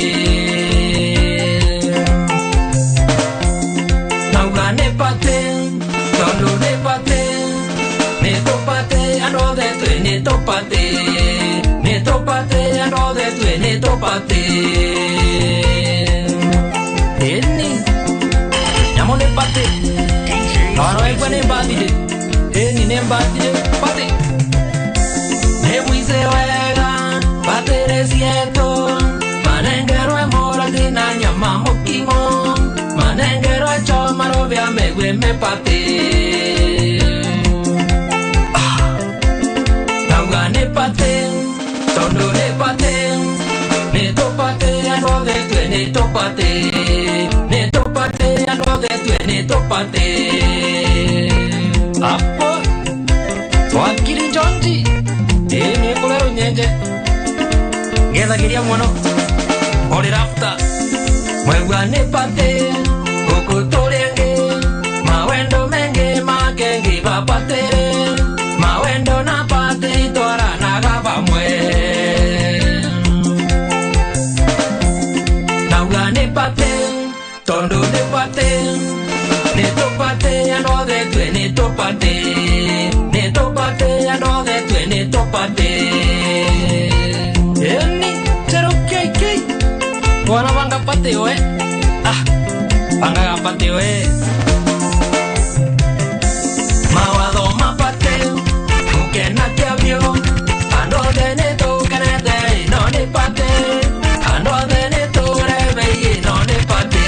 Speaker 1: nauga nĩ patĩ tondũ nĩ patĩ nĩ tũpatĩ andũ othe twĩ nĩ tũpatĩ nĩ tũpatĩ andũ othe twĩ nĩ tũpatĩ. Ĩni nyamũ nĩ patĩ oro ekwe nĩ mbathire ĩni nĩ mbathire patĩ nĩ bwice wega patĩrĩ cietũ manengerwe mũrati na nyama mũkimo manengerwe choma rũbĩa mĩgwĩ mĩpatĩ nauga nĩ patĩ tondũ nĩ patĩ nĩ tũpatĩ andũ othe twĩ nĩ tũpatĩ nĩ tũpatĩ andũ othe twĩ nĩ tũpatĩ. Apo twakiri njonji ĩ nĩ kũrĩa rũnyenje ngethagĩria mũno ũrĩ rafta mwegua nĩ patĩ gũkũ tũrĩ angĩ mawendo mengĩ makengi bapatĩrĩ mawendo na patĩ itwaranaga vamwe. Nauga nĩ patĩ tondũ nĩ patĩ nĩ tũpatĩ andũ othe twĩ nĩ tũpatĩ nĩ tũpatĩ andũ othe twĩ nĩ tũpatĩ. Ĩni Cherokee wana banga patĩ oe ah bangaga patĩ oe mawatho mapatĩ gũkena kĩavio andũ othe nĩ tũkenete ĩno nĩ patĩ andũ othe nĩ tũrebei ĩno nĩ patĩ.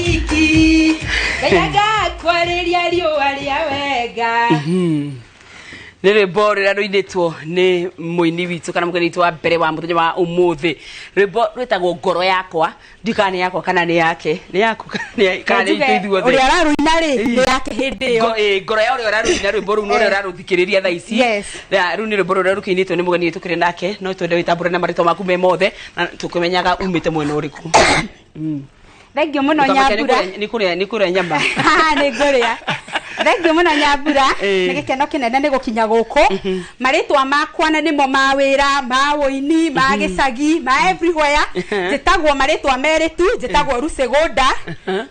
Speaker 6: wiki Ngai agakwarĩria riũa rĩa wega.
Speaker 5: Nĩ rwĩmbo rũrĩa rũinĩtwo nĩ mũini witũ kana mũgeni witũ wa mbere wa mũthenya wa ũmũthĩ. Rwĩmbo rwĩtagwo Ngoro Yakwa. Ndiũĩ kana nĩ yakwa kana nĩ yake. Nĩ yaku kana nĩ itũ ithuothe.
Speaker 6: Ũrĩa ararũina rĩ nĩ yake hĩndĩ ĩyo.
Speaker 5: Ngoro ya ũrĩa ũrarũina rwĩmbo rũu na ũrĩa ũrarũthikĩrĩria thaa ici. Na rũu nĩ rwĩmbo rũrĩa rũkĩinĩtwo nĩ mũgeni witũ kĩrĩ nake. No twende wĩtambũre na marĩtwa maku me mothe na tũkĩmenyaga umĩte mwena ũrĩkũ.
Speaker 6: Thengiũ mũno Nyambura.
Speaker 5: Nĩ kũrĩa nyama.
Speaker 6: Nĩ ngũrĩa. Thengiũ mũno Nyambura. Nĩ gĩkeno kĩnene nĩ gũkinya gũkũ. Marĩtwa makwa na nĩmo ma wĩra, ma ũini, ma gĩcagi, ma everywhere. Njĩtagwo marĩtwa merĩ tu, njĩtagwo Lucy Gunda.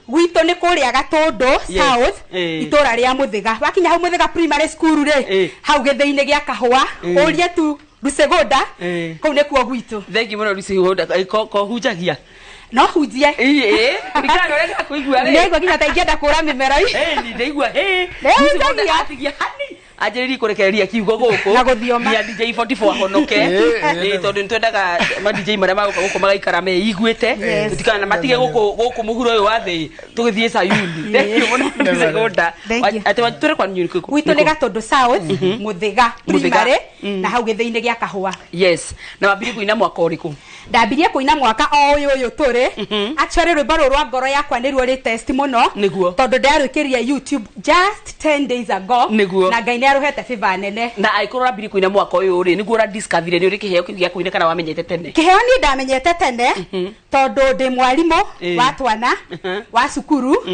Speaker 6: Gwitũ nĩ kũrĩa Gatũndũ South, itũra rĩa Mũthĩga. Wakinya hau Mũthĩga Primary School rĩ, hau gĩthĩi-inĩ gĩa kahũa, ũrie tu Lucy Gunda, kũu nĩkuo gwitũ.
Speaker 5: Thengiũ mũno Lucy Gunda. Kohunjagia?
Speaker 6: No hunjie.
Speaker 5: Kũringana na ũrĩa ndĩrakũigua rĩ.
Speaker 6: Nĩaigua nginya ta ingĩenda kũra mĩmero.
Speaker 5: Ndĩraigua, Lucy Gunda atigia hani anjĩrĩrie kũrekereria kiugo gũkũ
Speaker 6: na gũthioma
Speaker 5: nginya DJ 44 ahonoke. Tondũ nĩtwendaga ma DJ marĩa magũka gũkũ magaikara meiguĩte, tũtikana matige gũkũ mũhuro ũyũ wa thĩ tũgĩthiĩ Sayuni. Thengiũ mũno Lucy Gunda. Atĩ tũrĩ kwa nyu nĩkũ?
Speaker 6: Gwitũ nĩ Gatũndũ South, Mũthĩga Primary, na hau gĩthĩi-inĩ gĩa kahũa.
Speaker 5: Yes. Na wambirie kũina mwaka ũrĩkũ?
Speaker 6: Ndambirie kũina mwaka o ũyũ tũrĩ. Actually rwĩmbo rũrũ rwa Ngoro Yakwa nĩruo rĩ test mũno.
Speaker 5: Nĩguo.
Speaker 6: Tondũ ndarwĩkĩrire YouTube just 10 days ago.
Speaker 5: Nĩguo.
Speaker 6: Na Ngai nĩarũhete favor nene.
Speaker 5: Na angĩkorwo ũrambirie kũina mwaka ũyũ rĩ, nĩguo ũradiscoverire nĩ ũrĩ kĩheo kĩu gĩa kũina kana wamenyete tene?
Speaker 6: Kĩheo niĩ ndamenyete tene tondũ ndĩ mwarimũ wa twana wa cukuru,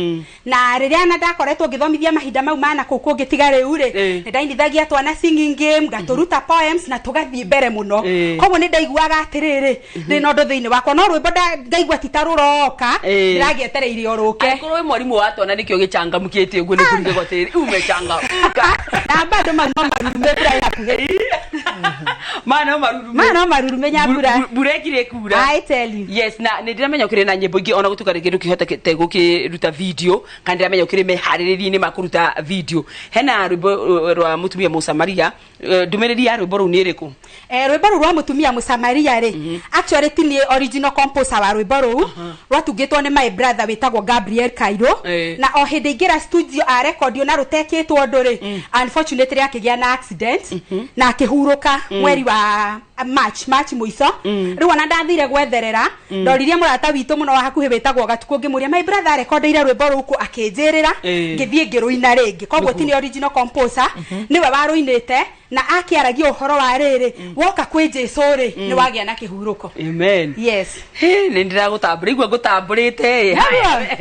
Speaker 6: na rĩrĩa na ndakoretwo ngĩthomithia mahinda mau mana kũu kũngĩ tiga rĩu rĩ, nĩ ndainithagia twana singing game, ngatũruta poems na tũgathiĩ mbere mũno. Koguo nĩ ndaiguaga atĩrĩrĩ, ndĩ na ũndũ thĩinĩ wakwa, no rwĩmbo ndaigua ti ta rũroka, ndĩragĩetereire o rũke.
Speaker 5: Angĩkorwo wĩ mwarimũ wa twana nĩkĩo gĩcangamũkĩte ũguo nĩ kũrigagwo atĩrĩrĩ, umechangamka.
Speaker 6: Na bado mau no marurume mbura ĩ hakuhĩ.
Speaker 5: Ma no marurume.
Speaker 6: Ma no marurume Nyambura.
Speaker 5: Mbura ĩkire kura.
Speaker 6: I tell you.
Speaker 5: Yes, na nĩ ndĩramenya ũkĩrĩ na nyĩmbo ingĩ ona gũtuĩka rĩngĩ ndũkĩhotete gũkĩruta video, kana ndĩramenya ũkĩrĩ meharĩrĩria-inĩ ma kũruta video. Hena rwĩmbo rwa mũtumia Mũsamaria, ndũmĩrĩri ya rwĩmbo rũu nĩ ĩrĩkũ?
Speaker 6: Rwĩmbo rũu rwa mũtumia Mũsamaria rĩ, actually ti niĩ original composer wa rwĩmbo rũu, rwatungĩtwo nĩ my brother wĩtagwo Gabriel Kairo, na o hĩndĩ ingĩra studio arekondio na rũtekĩtwo ũndũ rĩ, unfortunately akĩgĩa na accident na akĩhurũka mweri wa March mũico. Rĩu ona ndathire gwetherera, ndoririe mũrata witũ mũno wa hakuhĩ wĩtagwo Gatukũ, ngĩmũria my brother arekondeire rwĩmbo rũu kũ, akĩnjĩrĩra, ngĩthiĩ ngĩrũina rĩngĩ. Koguo ti nĩ original composer, nĩwe warũinĩte na akĩaragia ũhoro wa rĩrĩ, woka kwĩ Jesũ rĩ, nĩ wagĩa na kĩhurũko.
Speaker 5: Amen.
Speaker 6: Yes.
Speaker 5: Nĩ ndĩragũtambũra, igua ngũtambũrĩte.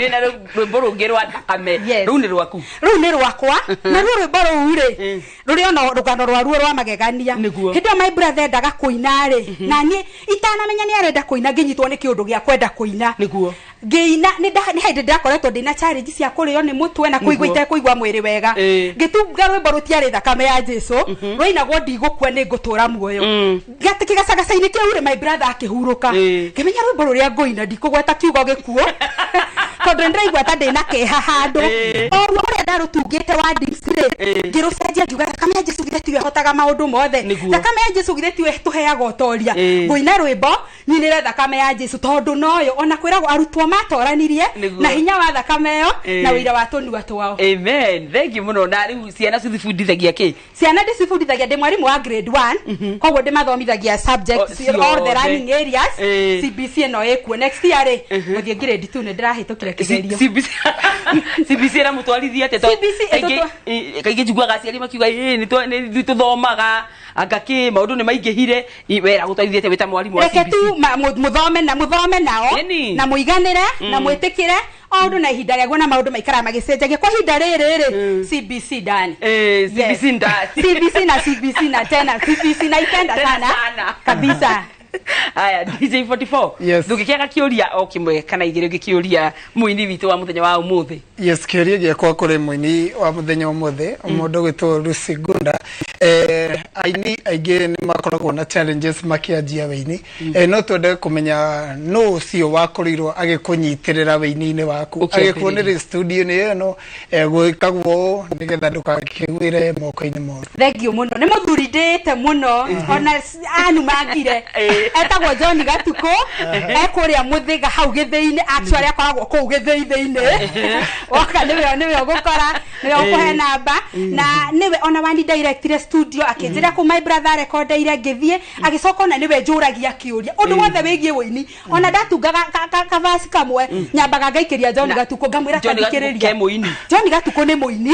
Speaker 5: Na rwĩmbo rũngĩ rwa thakame, rũu nĩ rwaku?
Speaker 6: Rũu nĩ rwakwa, na ruo rwĩmbo rũu rĩ, rũrĩ ona rũgano rwaruo rwa magegania. Hĩndĩ ĩyo my brother endaga kũina rĩ, na niĩ itanamenya nĩ arenda kũina, ngĩnyitwo nĩ kĩũndũ gĩa kwenda kũina.
Speaker 5: Nĩguo.
Speaker 6: Ngĩina, nĩ hĩndĩ ndĩrakoretwo ndĩna challenge cia kũrĩo nĩ mũtwe na kũigua itekũigua mwĩrĩ wega. Ngĩtunga rwĩmbo rũtiarĩ thakame ya Jesũ, rwainagwo ndigũkua nĩ ngũtũra muoyo. Kĩgacagaca-inĩ kĩu rĩ, my brother akĩhurũka. Ngĩmenya rwĩmbo rũrĩa ngũina ndikũgweta kiugo gĩkuũ, tondũ nĩndĩraigua ta ndĩna kĩeha handũ. O ruo rũrĩa ndarũtungĩte wa Dix rĩ, ngĩrũcenjia ngiuga thakame ya Jesũ githĩ tiwe ĩhotaga maũndũ mothe. Thakame ya Jesũ githĩ tiwe ĩtũheaga ũtoria. Ngũina rwĩmbo nyinĩre thakame ya Jesũ, tondũ noyo ona kwĩragwo arutwo matoranirie na hinya wa thakame ĩyo na ũira wa tũnua twao.
Speaker 5: Amen. Thank you mũno. Na rĩu ciana cithibundithagia kĩ?
Speaker 6: Ciana ndĩcibundithagia, ndĩ mwarimũ wa grade 1, koguo ndĩmathomithagia subjects all the learning areas. CBC ĩno ĩkuo next year rĩ, gũthiĩ grade 2 nĩ ndĩrahĩtũkire kĩgerio.
Speaker 5: CBC ĩramũtwarithia atĩa? Kaingĩ njiguaga aciari makiuga nĩ tũthomaga anga kĩ, maũndũ nĩ maingĩhire. We ĩragũtwarithia atĩa wĩ ta mwarimũ wa CBC?
Speaker 6: Reke tu mũthome nao na mũiganĩre na mwĩtĩkĩre o ũndũ na ihinda rĩaguo, na maũndũ maikaraga magĩcenjagia. Kwa ihinda rĩrĩ rĩ, CBC ndani.
Speaker 5: CBC ndani.
Speaker 6: CBC na CBC na tena CBC naipenda sana kabisa.
Speaker 5: Aya, DJ 44.
Speaker 7: Yes.
Speaker 5: Ndũngĩkĩaga kĩũria o kĩmwe kana igĩrĩ ũngĩkĩũria mũini witũ wa mũthenya wa ũmũthĩ?
Speaker 7: Yes, kĩũria gĩakwa kũrĩ mũini wa mũthenya ũmũthĩ, mũndũ ũgwĩtwo Lucy Gunda. Aini aingĩ nĩ makoragwo na challenges makĩanjia wĩini. No twende kũmenya nũ ũcio wakorirwo agĩkũnyitĩrĩra wĩini-inĩ waku, agĩkuoneria studio-inĩ ĩno, gwĩkagwo ũũ nĩgetha ndũgakĩgwĩre moko-inĩ moru.
Speaker 6: Thengiũ mũno, nĩ mũthuri ndĩĩte mũno, ona anumangire. Etagwo John Gatuko ekũrĩa Mũthĩga hau gĩthĩi-inĩ, actually akoragwo kũu gĩthĩi thĩinĩ. Woka nĩwe ũgũkora, nĩwe ũkũhe namba, na nĩwe ona wani directire studio akĩnjĩra kũ my brother rekondeire ngĩthiĩ, agĩcoka ona nĩwe njũragia kĩũria ũndũ wothe wĩgiĩ wũini. Ona ndatungaga kavaci kamwe nyambaga ngaikĩria John Gatuko ngamwĩra tathikĩrĩria. John Gatuko nĩ mũini,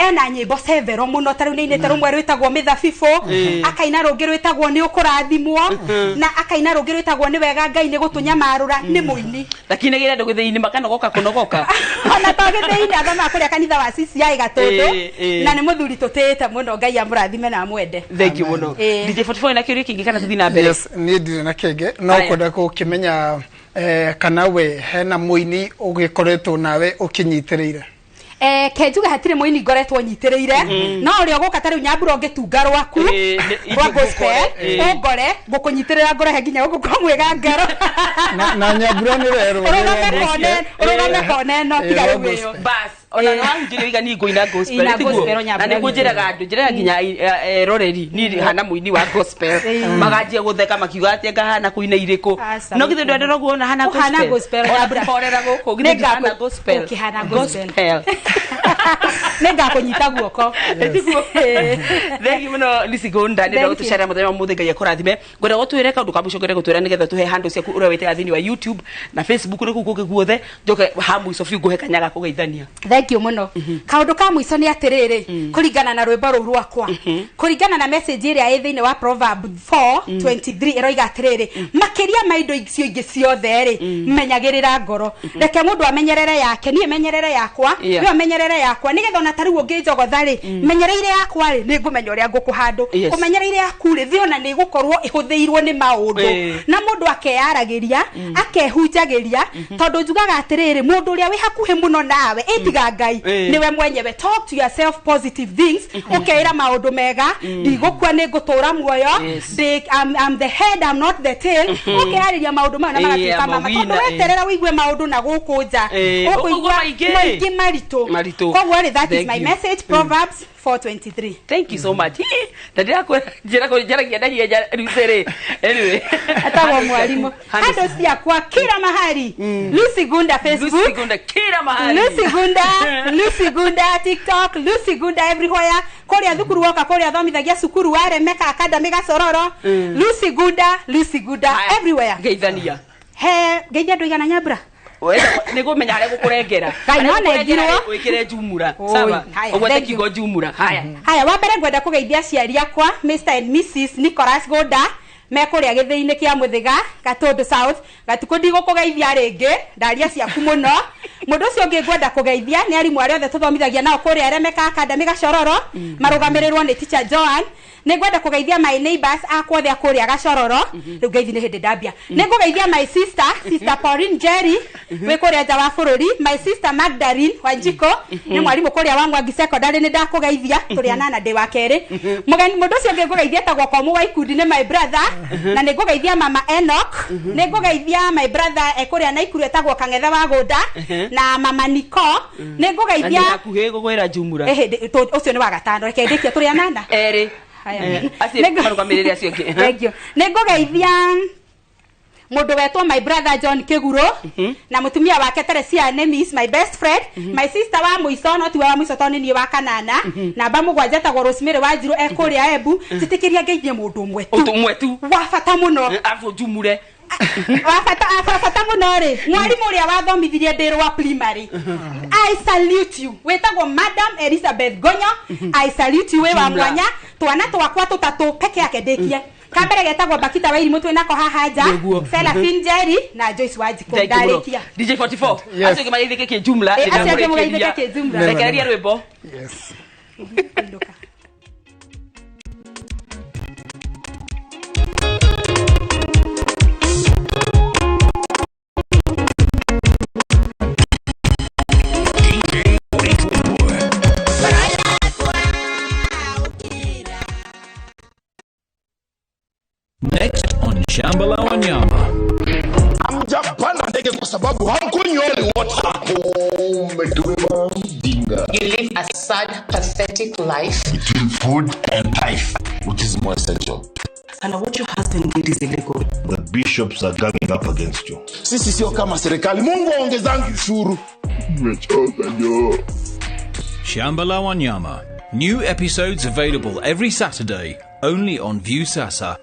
Speaker 6: ena nyĩmbo severo mũno, ta rĩu nĩainĩte rũmwe rwĩtagwo Mĩthabibũ, akaina rũngĩ rwĩtagwo Nĩ Ũkũrathimwo, na akaina rũngĩ rwĩtagwo Nĩ Wega Ngai Nĩ Gũtũnyamarũra. Nĩ mũini.
Speaker 5: Lakini gĩra andũ gĩthĩi-inĩ makanogoka kũnogoka.
Speaker 6: Ona to gĩthĩi-inĩ, athomaga kũrĩa kanitha wa CCI Gatũndũ, na nĩ mũthuri tũtĩĩte mũno. Ngai amũrathime na amwende.
Speaker 5: Thank you mũno. DJ 44 na kĩũria kĩngĩ kana tũthiĩ na mbere?
Speaker 7: Yes, niĩ ndirĩ na kĩngĩ, no kwenda gũkĩmenya kana we hena mũini ũgĩkoretwo nawe ũkĩnyitĩrĩire.
Speaker 6: Kenjuge hatirĩ mũini ngoretwo nyitĩrĩire, no ũrĩa ũgũka ta rĩu Nyambura ũngĩtunga rwaku rwa gospel ũngore ngũkũnyitĩrĩra ngũrehe nginya gũkũ kwa mwĩga ngero.
Speaker 7: Na Nyambura nĩ werwo
Speaker 6: ũrũgame kona ĩno tiga rĩu ĩyo.
Speaker 5: Bas ona no wanjire iga ni ngũina gospel tiguo, na nĩ ngũnjĩraga andũ njĩraga nginya eroreri ni hana mũini wa gospel maganjia gũtheka makiuga atĩ ngahana kũina irĩkũ, no githĩ ndwendera ũguo ona hana gospel ona horera gũkũ githĩ ndihana gospel gospel
Speaker 6: nĩ ngakũnyita guoko.
Speaker 5: Thank you mũno Lucy Gunda nĩ ũndũ gũtũcerera mũthenya wa ũmũthĩ. Ngai akũrathime. Ngwenda gũtwĩre kaũndũ ka mũico, ngwenda gũtwĩra nĩgetha tũhe handũ ciaku ũrĩa wĩtaga thĩinĩ wa YouTube na Facebook na kũu kũngĩ guothe, njoke ha mũico biũ ngũhe kanya ga kũgeithania.
Speaker 6: Thank you mũno. Kaũndũ ka mũico nĩ atĩrĩrĩ, kũringana na rwĩmbo rũu rwakwa, kũringana na message ĩrĩa ĩ thĩinĩ wa Proverb 4:23 ĩroiga atĩrĩrĩ, makĩria ma indo icio ingĩ ciothe rĩ, menyagĩrĩra ngoro. Reke mũndũ amenyerere yake, niĩ menyerere yakwa, we amenyerere yakwa, nĩgetha ona ta rĩu ũngĩnjogotha rĩ, menyereire yakwa rĩ, nĩ ngũmenya ũrĩa ngũkũhandũ. Ũmenyereire yaku rĩ, thĩ ona nĩ ĩgũkorwo ĩhũthĩirwo nĩ maũndũ, na mũndũ akeyaragĩria, akehunjagĩria, tondũ njugaga atĩrĩrĩ, mũndũ ũrĩa wĩ hakuhĩ mũno nawe ĩtiga Ngai nĩwe mwenyewe. Talk to yourself positive things, ũkeĩra maũndũ mega, ndigũkua nĩ ngũtũra muoyo, I'm the head, I'm not the tail. Ũkeyarĩria maũndũ mayo na magatuĩka mama, tondũ weterera ũigue maũndũ na gũkũ nja ũkũigua maingĩ maritũ. Koguo rĩ, that is my message, Proverbs 4:23.
Speaker 5: Thank you so much. Na ndĩrakwĩra njaragia na hinya rĩu. Anyway,
Speaker 6: atagwo mwalimu. Handũ ciakwa kila mahali. Lucy Gunda Facebook,
Speaker 5: Lucy Gunda kila mahali,
Speaker 6: Lucy Gunda, Lucy Gunda TikTok, Lucy Gunda everywhere. Kũrĩa thukuru woka, kũrĩa thomithagia cukuru wa Remeka Academy Gacororo, Lucy Gunda, Lucy Gunda everywhere.
Speaker 5: Ngeithania.
Speaker 6: He ngeithia andũ igana Nyambura.
Speaker 5: Nĩ ngũmenya harĩa gũkũrengera.
Speaker 6: Ngai no nengirwo.
Speaker 5: Wĩkĩre njumura. Sawa. Ũgwete kiugo njumura. Haya.
Speaker 6: Haya, wa mbere ngwenda kũgeithia aciari akwa Mr and Mrs Nicholas Gunda me kũrĩa gĩthĩi-inĩ kĩa Mũthĩga Gatũndũ South. Gatukũ ndigũkũgeithia rĩngĩ, ndaria ciaku mũno. Mũndũ ũcio ũngĩ ngwenda kũgeithia nĩ arimũ arĩa othe tũthomithagia nao kũrĩa Remeka Academy Gacororo, marũgamĩrĩrwo nĩ teacher Joan. Nĩ ngwenda kũgeithia my neighbors akwa othe a kũrĩa Gacororo. Rĩu ngeithi nĩ hĩndĩ ndambia. Nĩ ngũgeithia my sister, Sister Pauline Jerry wĩ kũrĩa nja wa bũrũri, my sister Magdalene Wanjiko nĩ mwarimũ kũrĩa wa Mwangi Secondary, nĩ ndakũgeithia, tũrĩ anana ndĩ wa kerĩ. Mũgeni mũndũ ũcio ũngĩ ngũgeithia etagwo Komu wa Ikundi, nĩ my brother, na nĩ ngũgeithia mama Enoch, nĩ ngũgeithia my brother kũrĩa Naikuru etagwo Kang'ethe wa Gũnda, na mama Niko, nĩ ngũgeithia
Speaker 5: hakuhĩ gũkwĩra njumura.
Speaker 6: Ũcio nĩ wa gatano, reke ndĩkie tũrĩ anana.
Speaker 5: Erĩ. Acio marũgamĩrĩre acio angĩ.
Speaker 6: Thank you. Nĩ ngũgeithia mũndũ wetwo my brother John Kĩguro na mũtumia wake Teresia Nemis, my best friend, my sister wa mũico, no tiwe wa mũico tondũ nĩ niĩ wa kanana, namba mũgwanja etagwo Rosemary Wanjiru e kũrĩa Embu. Njĩtĩkĩria ngeithie mũndũ ũmwe tu,
Speaker 5: ũmwe tu
Speaker 6: wa bata mũno,
Speaker 5: abu njumure
Speaker 6: wa bata mũno rĩ, mwarimũ ũrĩa wathomithirie ndĩ rwa primary, I salute you, wĩtagwo Madam Elizabeth Gonyo, I salute you, wĩ wa mwanya. Twana twakwa tũtatũ peke yake ndĩkie. Kambere getagwo Bakita wa Irimũ twĩ nako haha nja, Seraphine Jerry na Joyce Wanjikũ. Ndarĩkia.
Speaker 5: DJ 44 acio ngĩmageithĩke kĩjumla,
Speaker 6: acio ngĩmageithĩke kĩjumla.
Speaker 5: Rekereria rwĩmbo.
Speaker 7: Yes.
Speaker 2: Next on Shamba la Wanyama.
Speaker 9: Hamjapanda ndege kwa sababu hamkunywa water.
Speaker 10: You live a sad, pathetic life.
Speaker 9: Between food and life, which is more essential?
Speaker 19: And what your husband Person guilt is illegal.
Speaker 9: The bishops are ganging up against you.
Speaker 11: Sisi sio kama serikali. Mungu aongezangi ushuru.
Speaker 9: Nimechoka jo.
Speaker 2: Shamba la Wanyama. New episodes available every Saturday, only on Viusasa.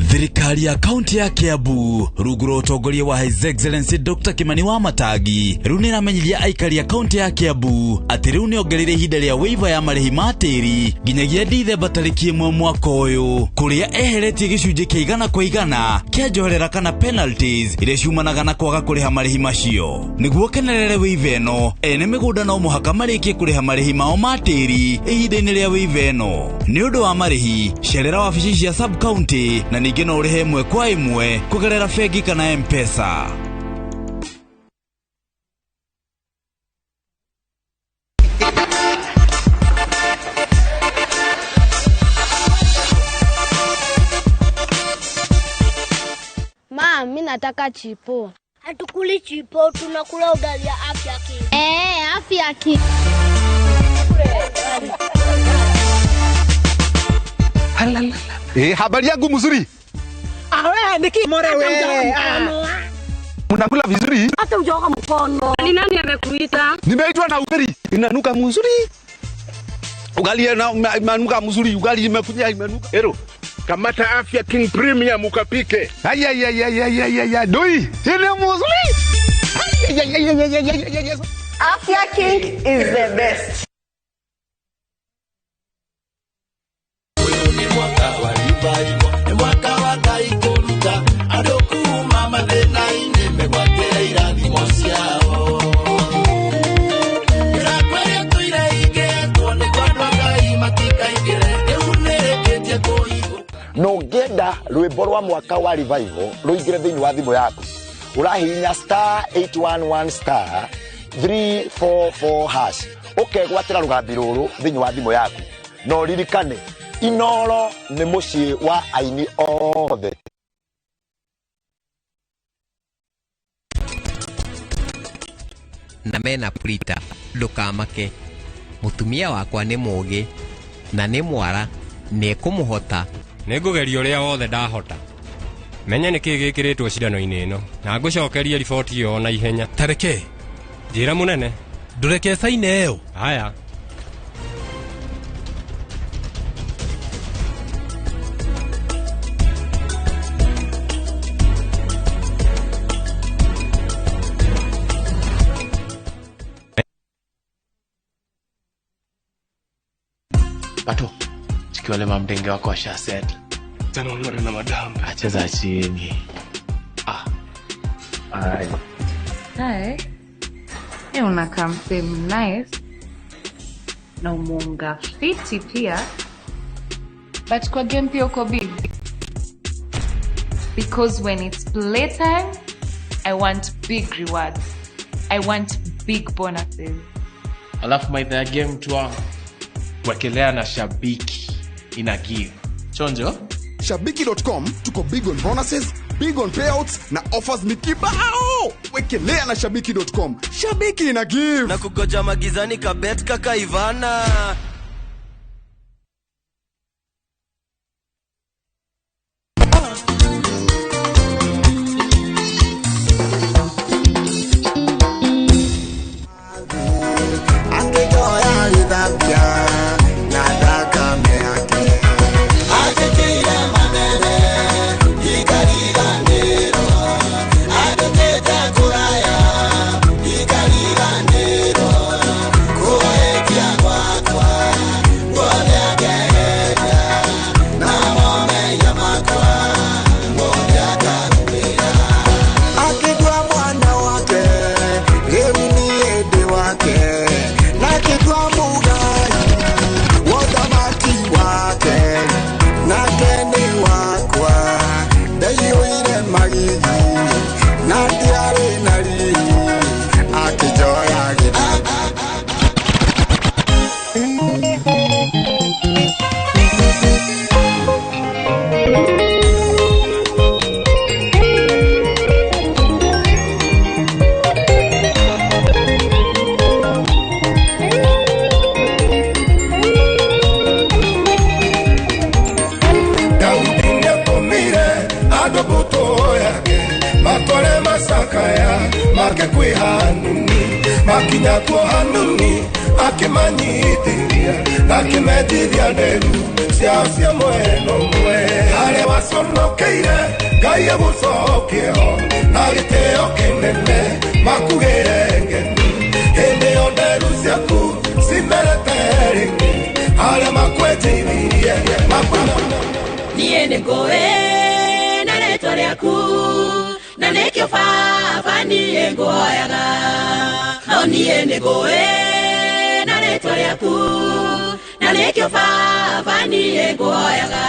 Speaker 12: Thirikari ya kaunti ya Kiambu rungu rwa utongoria wa His Excellency Dr. Kimani Wamatangi riu nĩramenyithia aikari a kaunti ya Kiambu atĩ rĩu nĩongereire ihinda rĩa waiver ya marĩhi ma tĩri nginyagia Dithemba tarĩki 1 mwaka ũyũ, kũrĩa eheretie gĩcunjĩ kĩa 100% kĩa njoherera kana penalties iria ciumanaga na kwaga kũrĩha marĩhi macio. Nĩguo kenerere waiver ĩno, ene mĩgũnda no mũhaka marĩkie kũrĩha marĩhi mao ma tĩri ihinda-inĩ rĩa waiver ĩno. Nĩ ũndũ wa marĩhi, cerera wabici cia sub county na ningĩ no ũrĩhe ĩmwe kwa ĩmwe kũgerera bengi kana M-Pesa.
Speaker 13: Ma, mimi nataka chipo. Hatukuli chipo, tunakula ugali ya Afya King. Afya King.
Speaker 14: Habari yangu mzuri. Mnakula vizuri?
Speaker 15: Hata hujaoga mkono. Ni nani amekuita?
Speaker 14: Nimeitwa na ugali. Inanuka mzuri. Ugali inanuka mzuri, ugali imekuja imenuka.
Speaker 9: Ero, kamata Afya King Premium ukapike.
Speaker 14: Ay ay ay ay ay ay ay, doi. Ile mzuri. Ay ay ay ay ay ay.
Speaker 16: Afya King is the best.
Speaker 17: No ngenda rwimbo rwa mwaka wa revival ruingire thiini wa thimu yaku, urahihinya star 811 star 344 hash ukegwatira rugambi ruru thiini wa thimu yaku. No ririkane Inoro ni mucii wa aini othe.
Speaker 20: Na mena Prita, ndukamake. Mutumia wakwa ni mugi na ni mwara, nĩekũmũhota.
Speaker 29: Nĩngũgeria ũrĩa wothe ndahota. Menye nĩkĩ gĩkĩrĩtwo cindano-inĩ ĩno na ngũcokerie riboti ĩyo na ihenya.
Speaker 21: Tareke
Speaker 29: njĩra mũnene,
Speaker 21: ndũreke caine ĩyo.
Speaker 29: Haya.
Speaker 30: Pato, chikiwale mamdenge wako washa set.
Speaker 9: Tena unore na madam.
Speaker 30: Acheza chini. Ah. Ai.
Speaker 28: Hi. Eh, unakaa msee nice. Na umunga fiti pia. But kwa game pia uko big. Because when it's playtime, I want big rewards. I want big bonuses.
Speaker 30: Alafu maitha ya game tu wangu. Wekelea na Shabiki ina give. Chonjo?
Speaker 31: Shabiki.com tuko big on bonuses, big on payouts na offers ni kibao. Wekelea na Shabiki.com. Shabiki ina give.
Speaker 1: Na kugoja magizani kabet kaka Ivana.
Speaker 8: Kwa
Speaker 3: Macakaya make kwĩ Hanuni makinya kuo Hanuni akĩmanyitithia na akĩmetithia nderu ciao cia mwena ũmwe harĩa waconokeire Ngai agũcokie ho na gĩtĩo kĩnene makugĩre ngemi hĩndĩ ĩyo nderu ciaku cimerete rĩngĩ harĩa makwetithirie
Speaker 4: Niĩ nĩ ngũĩ na rĩtwa rĩaku na nĩkĩo baba niĩ ngũhoyaga no niĩ nĩ ngũĩ na rĩtwa rĩaku na nĩkĩo baba niĩ ngũhoyaga.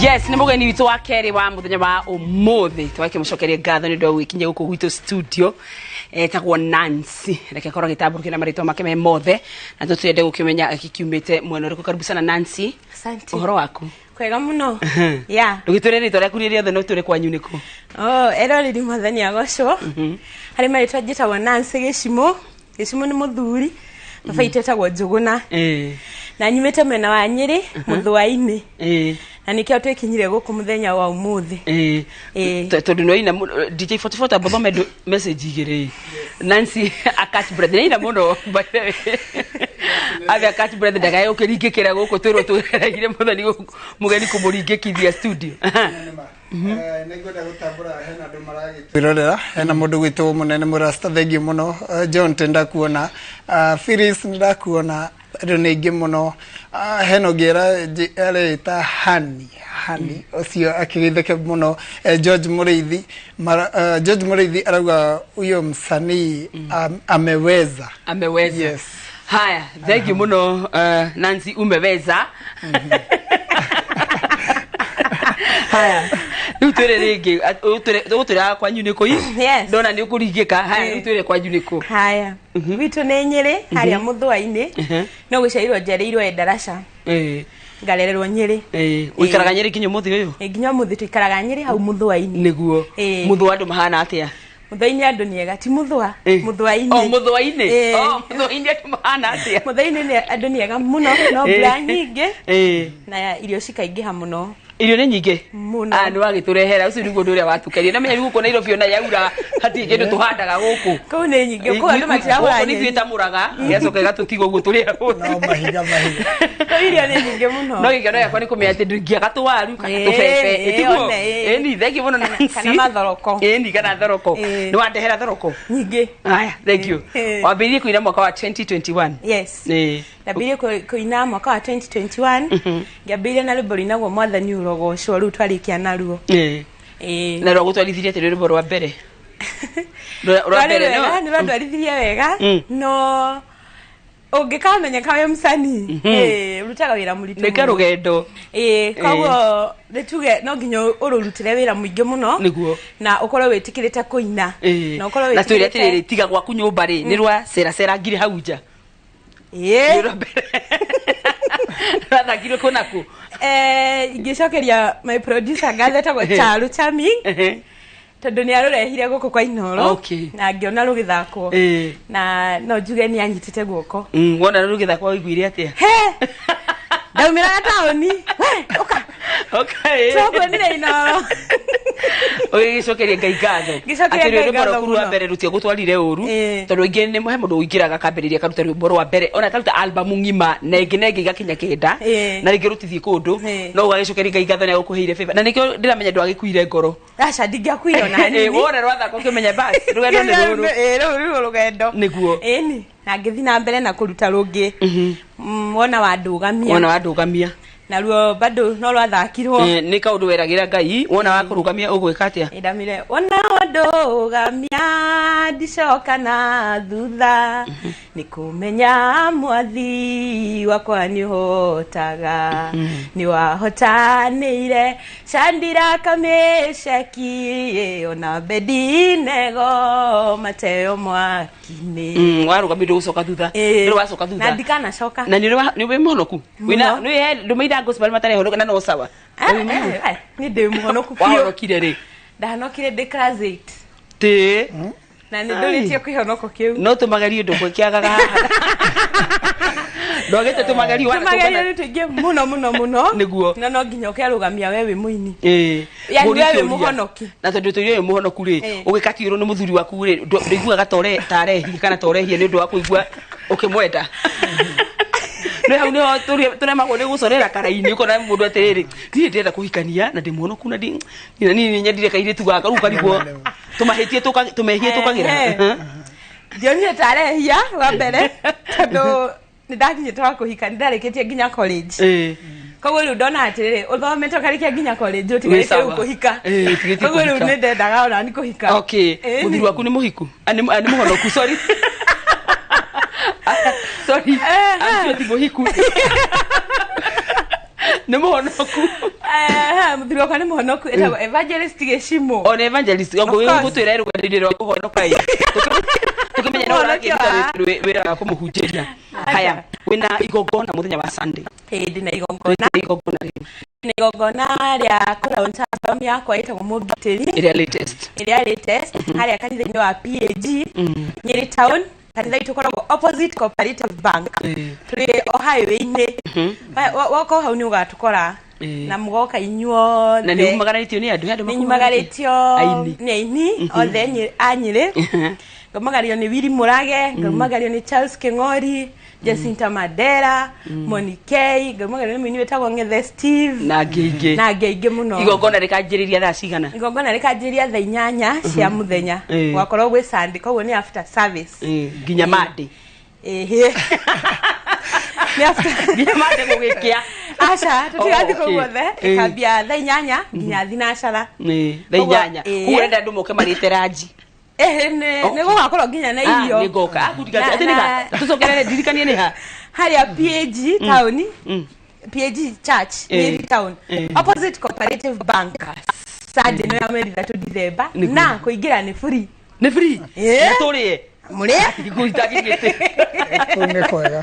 Speaker 10: Yes, nĩ mũgeni witũ wa kerĩ wa mũthenya wa ũmũthĩ twakĩmũcokeria ngatho nĩ ũndũ wa gwĩkinyia gũkũ gwitũ studio etagwo Nancy. Reke akorwo agĩtambũrũkia na marĩtwa make me mothe na tũtwende gũkĩmenya gĩkiumĩte mwena ũrĩkũ. Karibu sana Nancy.
Speaker 5: Asante.
Speaker 10: Ũhoro waku?
Speaker 5: Kwega mũno. Yeah.
Speaker 10: Ndũgĩtwĩre rĩtwa rĩaku rĩothe no twĩre kwanyu nĩkũ.
Speaker 5: Oh, eroreri mwathani agocwo. Harĩ marĩtwa njĩtagwo Nancy Gĩcimũ. Gĩcimũ nĩ mũthuri. Baba itũ etagwo Njũgũna. Na nyumĩte mwena wa Nyĩrĩ, Mũthũa-inĩ. Na nĩkĩo twĩkinyire gũkũ mũthenya wa ũmũthĩ.
Speaker 10: Tondũ nĩ waina DJ 44 tamba thome message igĩrĩ. Nancy a catch breath nĩ mũno by the way. Ave a catch breath ndagae ũkĩringĩkĩra gũkũ twĩrwo tũgereire mũthoni mũgeni kũmũringĩkithia studio.
Speaker 7: Nĩngwenda gũtambũra hena andũ maragĩtwĩrorera hena mũndũ gwĩtwo mũnene mũrasta thengiũ mũno John nĩndakuona Phyllis nĩndakuona andũ nĩ aingĩ mũno hena ũngĩ areĩta Hani Hani ũcio akĩgeithĩke mũno George Mũrĩithi George Mũrĩithi arauga huyo msanii ameweza.
Speaker 10: Ameweza.
Speaker 7: Yes.
Speaker 10: Haya, thank you mũno Nancy, umeweza. Haya, rĩu twĩre rĩngĩ ũgũtwĩra kwanyu nĩ kũ?
Speaker 5: Yes.
Speaker 10: Ndona nĩ ũkũringĩka. Haya, rĩu twĩre kwanyu nĩ kũ?
Speaker 5: Haya. Gwitũ nĩ Nyĩrĩ harĩa Mũthũa-inĩ. No gũciarirwo njiarĩirwo Endarasha. Ngarererwo Nyĩrĩ.
Speaker 10: Ũikaraga Nyĩrĩ nginya ũmũthĩ ũyũ?
Speaker 5: Nginya ũmũthĩ tũikaraga Nyĩrĩ hau Mũthũa-inĩ.
Speaker 10: Nĩguo. Mũthũa andũ mahana atĩa?
Speaker 5: Mũthũa-inĩ andũ nĩ ega, ti Mũthũa, Mũthũa-inĩ.
Speaker 10: Oh, Mũthũa-inĩ. Oh, Mũthũa-inĩ andũ mahana atĩa?
Speaker 5: Mũthũa-inĩ andũ nĩ ega mũno, no mbura nyingĩ na irio cikaingĩha mũno.
Speaker 10: Irio nĩ nyingĩ mũno. Nĩ wagĩtũrehera ũcio nĩguo ũndũ ũrĩa watũkeria. Na menya gũkũ Nairobi ona yaura hatirĩ kĩndũ tũhandaga gũkũ.
Speaker 5: Kũu nĩ nyingĩ, kũu andũ matiragũra
Speaker 10: Gũkũ nĩ ithuĩ tamũraga, ĩgacoka ĩgatũtiga ũguo tũrĩ
Speaker 7: No mahiga mahiga.
Speaker 5: Kũu irio nĩ nyingĩ mũno.
Speaker 10: No gĩkeno gĩakwa nĩ kũmenya atĩ ndingĩaga tũwaru kana tũbebe. Ĩtiguo? Ĩni, thank you mũno Nancy.
Speaker 5: Kana mathoroko.
Speaker 10: Ĩni, kana thoroko. Nĩ wandehera thoroko?
Speaker 5: Nyingĩ.
Speaker 10: Haya, thank you. Wambĩrĩirie kũina mwaka wa 2021.
Speaker 5: Yes. Ndambĩrĩirie kũina mwaka wa 2021. Ngĩambĩrĩria na rwĩmbo rũinagwo Mwathani ũrogocwo, rĩu twarĩkia naruo.
Speaker 10: Na rwagũtwarithirie atĩ rwĩmbo rwa mbere. Rwa mbere
Speaker 5: nĩ rwandwarithirie wega, no ũngĩkamenyeka wĩ mũcani, ũrutaga wĩra mũritũ.
Speaker 10: Nĩ karũgendo.
Speaker 5: Koguo nĩ tuge no nginya ũrũrutĩre wĩra mũingĩ mũno.
Speaker 10: Nĩguo.
Speaker 5: Na ũkorwo wĩtĩkĩrĩte kũina.
Speaker 10: Na ũkorwo wĩtĩkĩrĩte. Na twĩre atĩrĩrĩ, tiga gwaku nyũmba rĩ, nĩ rwa ceracerangire hau nja. Rwathakirwo kũ na kũ?
Speaker 5: Ingĩcokeria my producer ngatho etagwo Charu Charming, tondũ nĩ arũrehire gũkũ kwa Inooro na ngĩona rũgĩthakwo, na no njuge nĩ anyitĩte guoko.
Speaker 10: Wona rũgĩthakwo waiguire atĩa?
Speaker 5: Ndaumĩraga taũni. Ũka. Twakuonire Inooro.
Speaker 10: Ũgĩgĩcokeria Ngai ngatho.
Speaker 5: Ngĩcokeria Ngai ngatho
Speaker 10: Atĩ rwĩmbo rwa mbere rũtiagũtwarire ũru, tondũ aingĩ nĩ he mũndũ ũingĩraga akambĩrĩria akaruta rwĩmbo rwa mbere, ona akaruta album ng'ima na ĩngĩ na ĩngĩ igakinya kenda, na rĩngĩ rũtithiĩ kũndũ, no ũgagĩcokeria Ngai ngatho nĩ agũkũheire favor. Na nĩkĩo ndĩramenya ndwagĩkuire ngoro.
Speaker 5: Aca, ndingĩakuire ona hanini.
Speaker 10: Wona rwathaka ũkĩmenya basi rũgendo nĩ rũrũ.
Speaker 5: Rũu rĩu rũgendo.
Speaker 10: Nĩguo.
Speaker 5: Ĩni, na ngĩthiĩ na mbere na kũruta rũngĩ. Wona wandũgamia.
Speaker 10: Wona wandũgamia.
Speaker 5: Naruo bado no rwathakirwo.
Speaker 10: Nĩ kaũndũ weragĩra Ngai, wona wakũrũgamia ũgwĩka atĩa?
Speaker 5: Ndamire, wona wandũgamia ndicoka na thutha, nĩ kũmenya mwathi wakwa nĩ ũhotaga, nĩ wahotanĩire Chandira kamĩceki ona Abedinego mateo mwaki-inĩ.
Speaker 10: Warũgamire ndũgũcoka thutha. Nĩ wacoka thutha.
Speaker 5: Na ndikanacoka.
Speaker 10: Na nĩ wĩ mũhonoku? Wĩna nĩ ndũmĩira gospel matarĩ honoka na no sawa.
Speaker 5: Nĩ ndĩ mũhonoku biũ.
Speaker 10: Wahonokire rĩ?
Speaker 5: Ndahonokire ndĩ class 8.
Speaker 10: Tĩ.
Speaker 5: Na nĩ ndũrĩtie kĩhonoko kĩu.
Speaker 10: No tũmagerio ndũgwĩkĩagaga haha. Ndwagĩte tũmagerio wana
Speaker 5: Tũmagerio nĩ tũingĩ mũno mũno mũno.
Speaker 10: Nĩguo.
Speaker 5: Na no nginya ũkerũgamia we wĩ mũini. Yani we wĩ mũhonoki.
Speaker 10: Na tondũ tũire wĩ mũhonoku rĩ, ũgĩkatiũrwo nĩ mũthuri waku rĩ, ndũiguaga ta arehia kana ta ũrehia nĩ ũndũ wa kũigua ũkĩmwenda. Nĩ hau nĩho tũremagwo nĩ gũcorera karaini, ũkona mũndũ atĩrĩrĩ, niĩ ndĩrenda kũhikania na ndĩ mũhonoku na niĩ nĩ nyendire kairĩtu gaka, rĩu karigwo tũmahĩtie tũmehie tũkagĩra.
Speaker 5: Ndionire ta arehia wa mbere, tondũ nĩ ndakinyĩte wa kũhika, nĩ ndarĩkĩtie nginya college. Koguo rĩu ndona atĩrĩrĩ, ũthomete ũkarĩkia nginya college, ũtigarĩte rĩu kũhika. Koguo rĩu nĩ ndendaga ona ni kũhika.
Speaker 10: Okay. Mũthuri waku nĩ mũhiku? Nĩ mũhonoku, sorry. Sorry. Acio ti mũhiku. Nĩ mũhonoku.
Speaker 5: Mũthuri wakwa nĩ mũhonoku, etagwo Evangelist Gĩcimũ.
Speaker 10: Ona Evangelist, gũtwĩra rũgendo-inĩ rwa kũhonoka ĩ. Tũkĩmenya no ũrakĩruta wĩra wa kũmũhunjĩria. Haya, wĩna igongona mũthenya wa Sunday.
Speaker 5: Ndĩna igongona.
Speaker 10: Igongona rĩ?
Speaker 5: Ndĩna igongona rĩa kũlaunch album yakwa ĩtagwo Mũgitĩri.
Speaker 10: Ĩrĩa latest.
Speaker 5: Ĩrĩa latest, harĩa kanitha-inĩ wa PAG, Nyeri Town. Kanitha itũ ũkoragwo opposite Cooperative Bank. Tũrĩ o highway-inĩ. Woka hau nĩ ũgatũkora. Na mũgoka inyuothe.
Speaker 10: Na nĩ umagarĩtio nĩ andũ?
Speaker 5: Nĩ nyumagarĩtio nĩ aini othe a Nyĩrĩ. Ngaumagario nĩ Willy Mũrage, ngaumagario nĩ Charles Kĩng'ori, Jacinta Mandera, Monique, ngaumagario nĩ mũini wĩtagwo Ng'ethe Steve.
Speaker 10: Na angĩ aingĩ.
Speaker 5: Na angĩ aingĩ mũno.
Speaker 10: Igongona rĩkanjĩrĩria thaa cigana?
Speaker 5: Igongona rĩkanjĩrĩria thaa 8 cia mũthenya. Gwakorwo gwĩ Sunday, koguo nĩ after service.
Speaker 10: Nginya Monday.
Speaker 5: Ĩhĩ. Nĩ after
Speaker 10: nginya Monday gũgĩkĩa.
Speaker 5: Aca, tũtigathiĩ kũu guothe, ĩkambia thaa 8 nginya thinacara.
Speaker 10: Thaa 8. Koguo ũrenda andũ moke marĩte ranji.
Speaker 5: Nĩ gũgakorwo nginya na irio.
Speaker 10: Nĩ ngoka. Atĩ nĩ ha? Tũcokerere, ndirikanie nĩ ha?
Speaker 5: Harĩa PAG town, PAG Church, Nyeri Town, opposite Cooperative Bank. Sunday no ya 3 December, na kũingĩra nĩ free.
Speaker 10: Nĩ free? Na tũrĩe?
Speaker 5: Mũrĩe?
Speaker 10: Gũitagĩgĩte.
Speaker 7: Kũu nĩ kwega.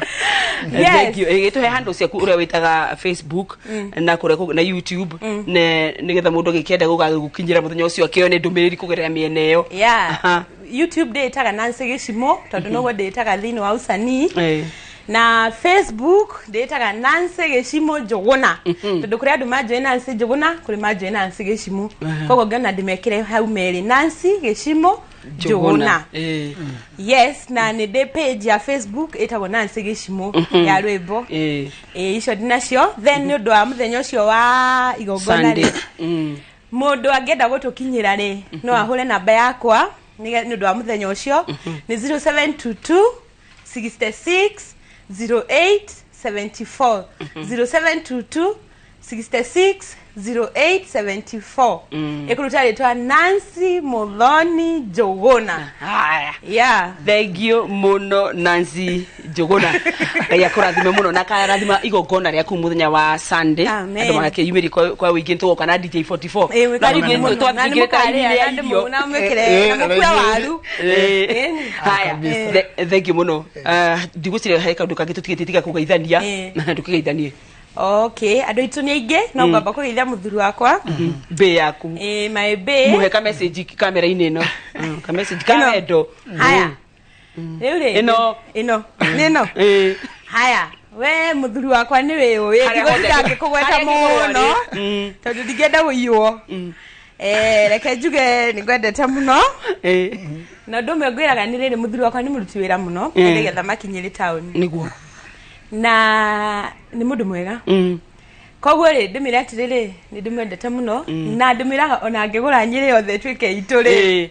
Speaker 10: Thank you. Ĩgĩtũhe handle ciaku ũrĩa wĩtaga Facebook na kũrĩa na YouTube, nĩgetha mũndũ agĩkĩenda gũgagĩgũkinyĩra mũthenya ũcio akĩone ndũmĩrĩri kũgerera mĩena ĩyo.
Speaker 5: YouTube ndĩĩtaga Nancy Gĩcimũ, tondũ noguo ndĩĩtaga thĩinĩ wa usanii. Na Facebook ndĩtaga Nancy Gĩcimo Njũgũna, tondũ kũrĩ andũ manjũĩ Nancy Njũgũna, kũrĩ manjũĩ Nancy Gĩcimo. Koguo ngĩona ndĩmekĩre hau merĩ, Nancy Gĩcimo Njũgũna. Yes, na nĩ ndĩ page ya Facebook ĩtagwo Nancy Gĩcimo ya rwĩmbo. Ĩĩ, icio ndinacio. Then nĩ ũndũ wa mũthenya ũcio wa igongona
Speaker 10: Sunday.
Speaker 5: rĩ, mũndũ angĩenda gũtũkinyĩra rĩ, no ahũre namba yakwa nĩ ũndũ wa mũthenya ũcio, nĩ 0722 66 08 74, 0722 66 08 74. Ĩkũruta rĩtwa Nancy Muthoni Njũgũna.
Speaker 10: Haya.
Speaker 5: Yeah.
Speaker 10: Thank you muno, Nancy Njũgũna. Ngai akũrathime mũno na akarathima igongona rĩaku mũthenya wa Sunday.
Speaker 5: Amen.
Speaker 10: Andũ magakĩyumĩria kwa wĩingĩ, tũgoka na DJ 44.
Speaker 5: Ĩĩ,
Speaker 10: Na
Speaker 5: mwĩkaribuni
Speaker 10: rĩu
Speaker 5: mũno. Na nĩ
Speaker 10: twatwĩkĩrĩte
Speaker 5: mũkarĩa,
Speaker 10: raini ya
Speaker 5: na
Speaker 10: irio.
Speaker 5: na mwĩkĩre- na mũkue waru.
Speaker 10: Haya. Thank you mũno. Ndigwĩciria he kaũndũ kangĩ tũtigĩtie tiga kũgeithania. Ndũkĩgeithanie.
Speaker 5: Okay, andũ aitũ nĩ aingĩ, no ngwamba kũgeithia mũthuri wakwa.
Speaker 10: Mbĩ yaku.
Speaker 5: Ĩĩ, my bae.
Speaker 10: Mũhe ka message kamera-inĩ ĩno. Ka message ka
Speaker 5: Ĩno.
Speaker 10: wendo.
Speaker 5: Haya, rĩu rĩ,
Speaker 10: Ĩno.
Speaker 5: Ĩno nĩ ĩno. Haya, we mũthuri wakwa nĩ wĩũĩ,
Speaker 10: Harĩa hothe-
Speaker 5: ndigũtinda ngĩkũgweta
Speaker 10: harĩa ngĩkorwo
Speaker 5: mũno
Speaker 10: rĩ.
Speaker 5: tondũ ndingĩenda gũiywo. Reke njuge nĩ ngwendete mũno. Na ũndũ ũmwe ngwĩraga nĩ rĩrĩ, mũthuri wakwa nĩ mũruti wĩra mũno, endagia thamaki Nyĩrĩ taũni.
Speaker 10: Nĩguo.
Speaker 5: Na nĩ mũndũ mwega. Koguo rĩ, ndĩmĩre atĩrĩrĩ, nĩ ndĩmwendete mũno, na ndĩmwĩraga ona angĩgũra Nyĩrĩ yothe ĩtuĩke itũ rĩ,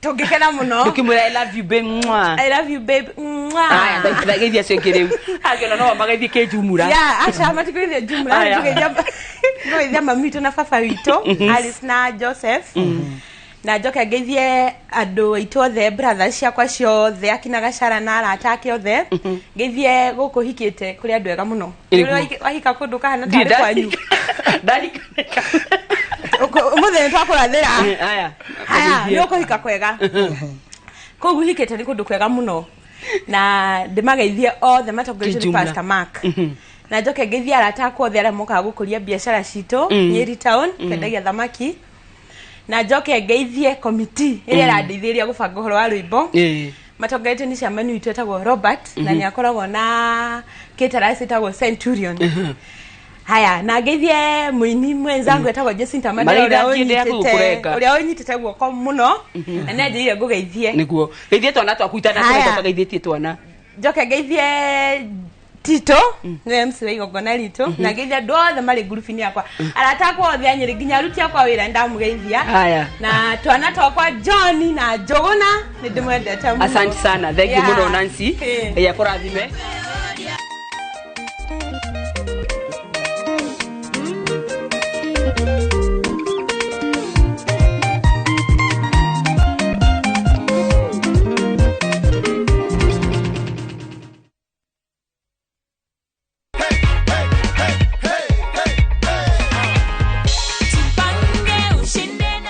Speaker 5: tũngĩkena mũno.
Speaker 10: Ndũkĩmwĩra "I love you babe, mwah."
Speaker 5: I love you babe, mwah.
Speaker 10: Haya, geithia acio angĩ rĩu. Angĩona no magaithie kĩnjumura.
Speaker 5: Yeah, aca matikũgeithia jumla.
Speaker 10: Aya.
Speaker 5: Ngũgeithia mami witũ na baba witũ, Alice na Joseph, na njoke ngeithie andũ aitũ othe, brothers ciakwa ciothe, akina Gacara na arata ake othe. Ngeithie gũkũ hikĩte, kũrĩ andũ ega mũno.
Speaker 10: Nĩguo.
Speaker 5: Ũrĩa wahika kũndũ kahana
Speaker 10: Ndirĩ
Speaker 5: tarĩ kwanyu. Ũmũthĩ nĩ twakũrathĩra.
Speaker 10: Haya.
Speaker 5: Haya, nĩ ũkũhika kwega. Kũu hikĩte nĩ kũndũ kwega mũno, na ndĩmageithie othe matongoretio nĩ
Speaker 10: Kijumla.
Speaker 5: Pastor Mark. Na njoke ngeithie arata akwa othe arĩa mokaga gũkũria biacara citũ Nyeri town, twendagia thamaki. Na njoke ngeithie komiti ĩrĩa ĩrandeithĩrĩria gũbanga ũhoro wa rwĩmbo, matongoretio nĩ chairman witũ etagwo Robert, na nĩ akoragwo na caterers ĩtagwo Centurion. Haya, na ngeithie mũini mwenzangu etagwo Jacinta Mandela,
Speaker 10: Marĩa
Speaker 5: ũrĩa
Speaker 10: irathiĩ ndĩa
Speaker 5: ũnyitĩte
Speaker 10: gũkũrenga.
Speaker 5: ũrĩa ũnyitĩte guoko mũno na nĩ anjĩrire ngũgeithie.
Speaker 10: Nĩguo. Geithie twana twaku.
Speaker 5: Haya.
Speaker 10: Itanageithĩtie twana.
Speaker 5: Njoke ngeithie Tito, nĩwe MC wa igongona ritũ, na ngeithie andũ othe marĩ ngurubu-inĩ yakwa, arata akwa othe a Nyĩrĩ, nginya aruti akwa wĩra nĩndamũgeithia.
Speaker 10: Haya.
Speaker 5: Na twana twakwa John na Njũgũna, nĩ ndĩmwendete mũno.
Speaker 10: Asante sana, thank you
Speaker 5: Yeah.
Speaker 10: mũno, Nancy. Ngai akũrathime.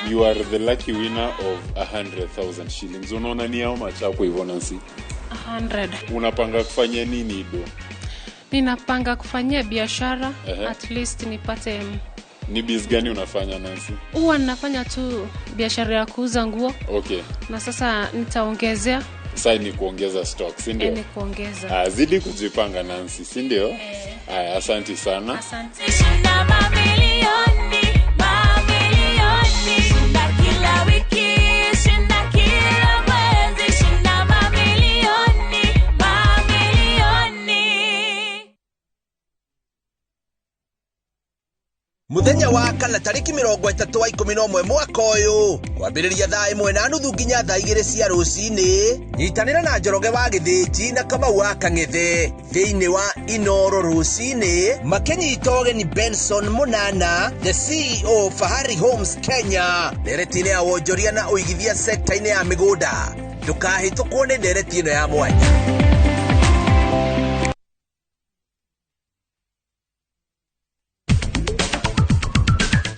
Speaker 2: You are the lucky winner of 100,000 shillings. Unaona ni how much hapo hivyo, Nancy?
Speaker 6: 100.
Speaker 2: Unapanga kufanya nini do?
Speaker 6: Ninapanga kufanyia biashara. At least nipate
Speaker 2: Ni biz gani unafanya, Nancy?
Speaker 6: Huwa ninafanya tu biashara ya kuuza nguo. Na sasa nitaongezea.
Speaker 2: Sasa ni kuongeza stock, si ndio?
Speaker 6: Ni kuongeza.
Speaker 2: Ah, zidi kujipanga, Nancy, si ndio? Haya, asante sana.
Speaker 6: Asante.
Speaker 4: Shinda mamilioni, mamilioni. Shinda kila wiki, shinda kila mwezi, shinda mamilioni, mamilioni.
Speaker 11: Muthenya wa kana tariki 31 wa 11 mwaka ũyũ, kwambĩrĩria thaa 1:30 nginya thaa 2 cia rũcinĩ, nyitanĩra na Njoroge wa Gĩthĩnji na Kamau wa Kang'ethe thĩinĩ wa Inoro rũcinĩ, makĩnyita ũgeni Benson Munana, the CEO Fahari Homes Kenya, ndereti-inĩ ya wonjoria na ũigithia sekta-inĩ ya mĩgũnda. Ndũkahĩtũkwo nĩ ndereti ĩno ya mwanya.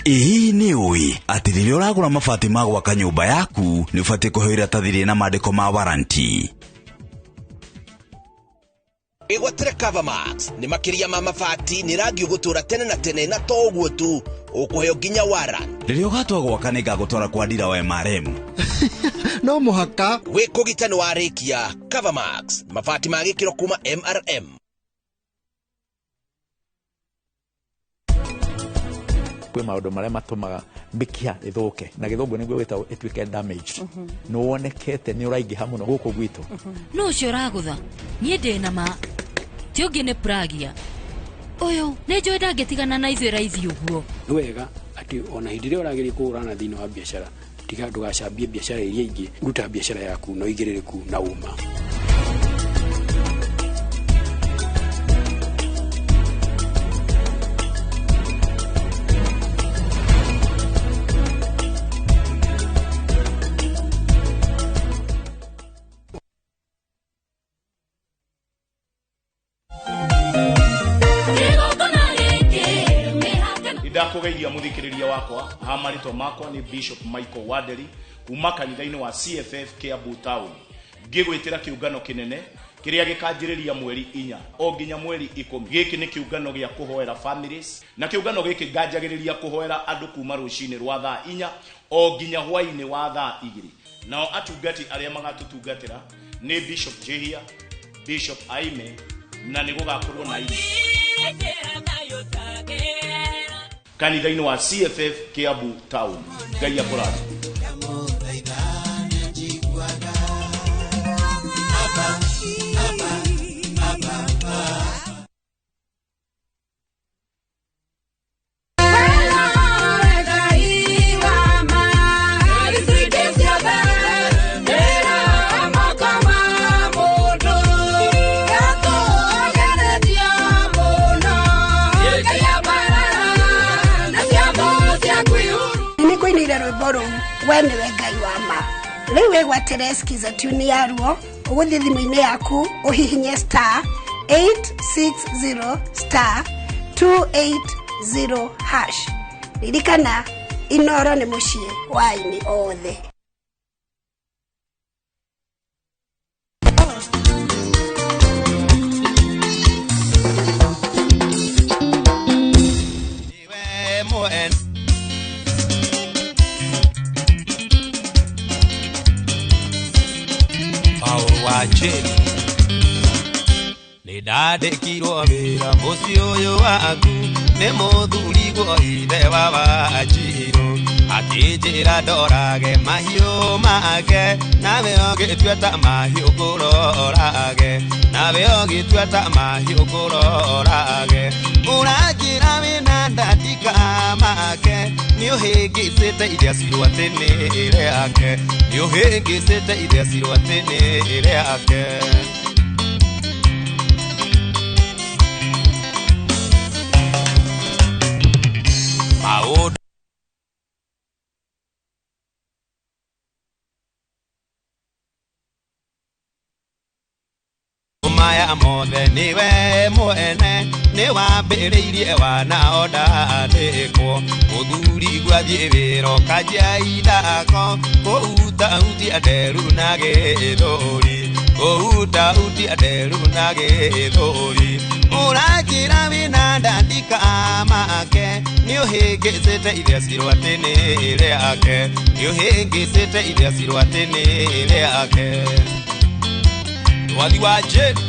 Speaker 12: Ĩ hihi nĩ ũĩ atĩ rĩrĩa ũragũra mabati ma gwaka nyũmba yaku nĩ ũbatiĩ kũheo iratathi rĩna mandĩko ma warranty?
Speaker 11: Wĩgwatĩre Covermax nĩ makĩria ma mabati, nĩ rangi ũgũtũra tene na tene, na to ũguo tu, ũkũheo nginya warrant.
Speaker 12: Rĩrĩa ũgatua gwaka nĩ ngagũtwara kwa ndira wa MRM.
Speaker 11: No mũhaka wĩ kũgita nĩ warĩkia. Covermax, mabati ma gĩkĩro kuma MRM.
Speaker 13: Kwĩ maũndũ marĩa matũmaga mĩkiha ĩthũke na gĩthũngũ nĩguo wĩtagwo ĩtuĩke damaged. Nĩ wonekete nĩ ũraingĩha mũno gũkũ gwitũ.
Speaker 14: Nũ ũcio ũragũtha? Niĩ ndĩ na ma ti ũngĩ nĩ Pragia. Ũyũ nĩ njũĩ ndangĩtigana na ithuĩ raithi ũguo.
Speaker 15: Nĩ wega atĩ ona hĩndĩ ĩrĩa ũrageria kũhũrana thĩinĩ wa biacara, tiga ndũgacambie biacara iria ingĩ, ruta biacara yaku na ũigĩrĩrĩku na ũma.
Speaker 18: Ndakũgeithia mũthikĩrĩria wakwa ha marĩtwa makwa nĩ Bishop Michael Wanderi kuma kanitha-inĩ wa CFF Kiambu Town, ngĩgwĩtĩra kĩũngano kĩnene kĩrĩa gĩkanjĩrĩria mweri 4 o nginya mweri 10. Gĩkĩ nĩ kĩũngano gĩa kũhoera families, na kĩũngano gĩkĩ nganjagĩrĩria kũhoera andũ kuma rũcinĩ rwa thaa 4 o nginya hwainĩ wa thaa 2. Nao atungati arĩa magatũtungatĩra nĩ Bishop Jehia, Bishop Aime, na nĩ gũgakorwo na ine kanitha-inĩ wa CFF Kiambu Town. Ngai akũrathime.
Speaker 16: We nĩwe Ngai wa ma. Rĩu wĩgwatĩre skiza tune yaruo, ũgũthiĩ thimũ-inĩ yaku ũhihinye star 860 star 280 hash. Ririkana Inoro nĩ mũciĩ wa aini othe.
Speaker 19: Jane nĩ ndandĩkirwo wĩra mũciĩ ũyũ waku nĩ mũthuri guo ithe wa Wanjirũ, akĩnjĩra ndorage mahiũ make, nawe ũgĩtua ta mahiũ ngũrorage, nawe ũgĩtua ta mahiũ ngũrorage. Ũranjĩra wĩna ndandika make, nĩ ũhĩngĩcĩte iria cirwo atĩ nĩ rĩake, nĩ ũhĩngĩcĩte iria cirwo atĩ nĩ rĩake. Maũndũ maya mothe nĩwe mwene, nĩwambĩrĩirie wana o ndandĩkwo, mũthuri gwathiĩ wĩra ũkanjia ithako, kũhutahutia nderu na gĩthũri, kũhutahutia nderu na gĩthũri. Ũranjĩra wĩna ndandika make, nĩũhĩngĩcĩte iria cirwo atĩ nĩ rĩake, nĩũhĩngĩcĩte iria cirwo atĩ nĩ rĩake. Mwathi wa Jane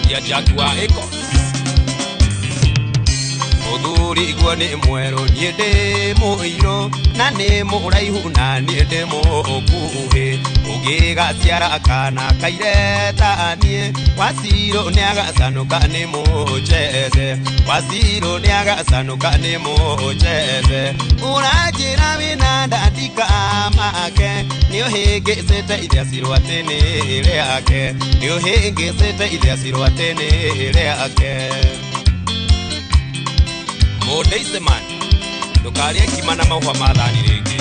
Speaker 19: ya Jack wa Eko mũthuri guo nĩ mwerũ niĩ ndĩ mũirũ, na nĩ mũraihu na niĩ ndĩ mũkuhĩ, ũngĩgaciara kana kaire ta niĩ, Wacirũ nĩagacanũka nĩ mũcheze, Wacirũ nĩagacanũka nĩ mũcheze. Ũranjĩra wĩna ndandika make, nĩũhĩngĩcĩte iria cirwo atĩ nĩ rĩake, nĩũhĩngĩcĩte iria cirwo atĩ nĩ rĩake. Mũndeiseman ndũkarĩe ngima na mahũa ma thani rĩngĩ.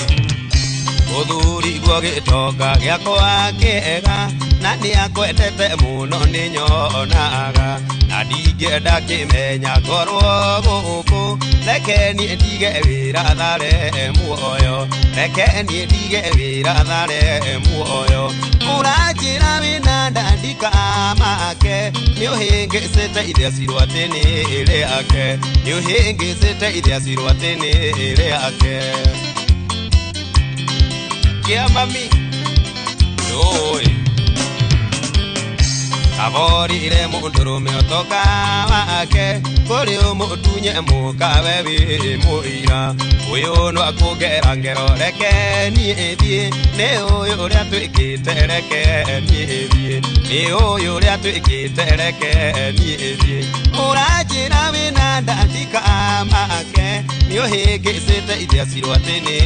Speaker 19: Mũthuri guo gĩtonga gĩakwa kĩega, na nĩakwendete mũno nĩnyonaga, na ndingĩenda kĩmenya ngorwo gũkũ, reke niĩ ndige wĩra thare muoyo, reke niĩ ndige wĩra thare muoyo. Ũranjĩra wĩna ndandika make, nĩũhĩngĩcĩte iria cirwo atĩ nĩ rĩake, nĩũhĩngĩcĩte iria cirwo atĩ nĩ rĩake. Kia mami yoi. Aborire mũndũrũme ũtonga wake kũrĩ ũmũtunye mũkawe wĩ mũira ũyũ no akũngera ngero reke niĩ thiĩ nĩ ũyũ ũrĩa twĩkĩte reke niĩ thiĩ nĩ ũyũ ũrĩa twĩkĩte reke niĩ thiĩ ũranjĩra wĩna ndandika make nĩ ũhĩngĩcĩte ithecirwo atĩ nĩ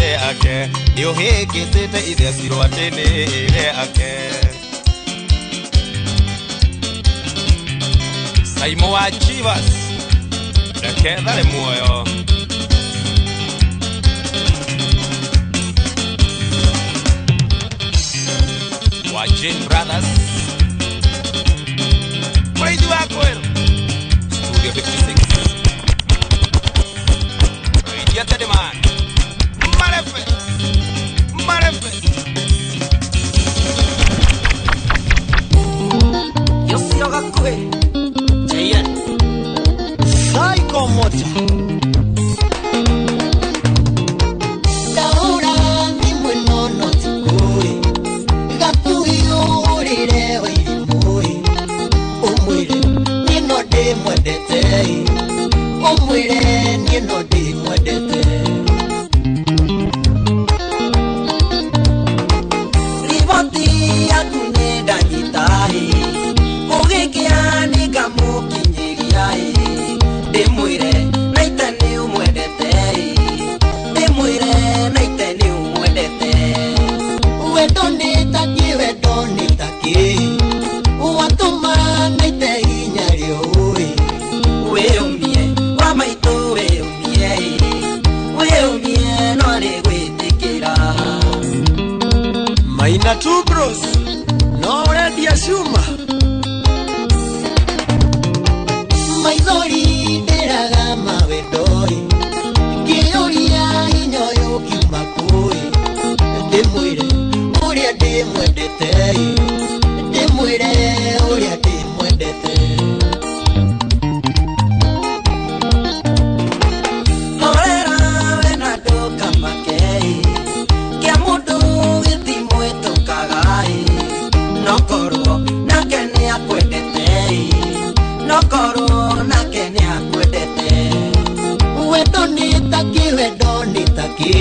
Speaker 19: rĩake nĩ ũhĩngĩcĩte ithecirwo atĩ nĩ rĩake. Saimo wa Chivas reke thare muoyo. Wa Jane Brothers Mũrĩithi wa Kwĩrũ Studio 56 Rĩithi Teddy Man Marefe Marefe
Speaker 8: Yosio gakuhĩ JN
Speaker 9: Psycho Moja
Speaker 8: Ndaura thimũ ĩno no tikũĩ Gakuhĩ ũrĩre wairimũĩ Ũmwĩre niĩ no ndĩmwendete Ũmwĩre niĩ no ndĩmwendete Riboti yaku nĩ ndanyita Ũgĩkĩanĩka mũkinyĩria Ndĩmwĩre naite nĩ ũmwendete Ndĩmwĩre naite nĩ ũmwendete Wendo nĩ takĩ wendo nĩ takĩ Watũma naite hinya rĩũĩ Wĩũmie wa maitũ wĩũmie Wĩũmie no arĩ gwĩtĩkĩra
Speaker 9: Maina Two Bros no ũrendia cuma
Speaker 8: Maithori ndĩraga mawendoi Ngĩũria hinya ũyũ ũkiuma kũĩ Ndĩmwĩre ũrĩa ndĩmwendete Ndĩmwĩre ũrĩa ndĩmwendete Horera we na ndũkamake Kĩa mũndũ gĩtimwĩtũkaga No korwo nake nĩakwendete No korwo nake nĩakwendete Wendo nĩ takĩ wendo nĩ takĩ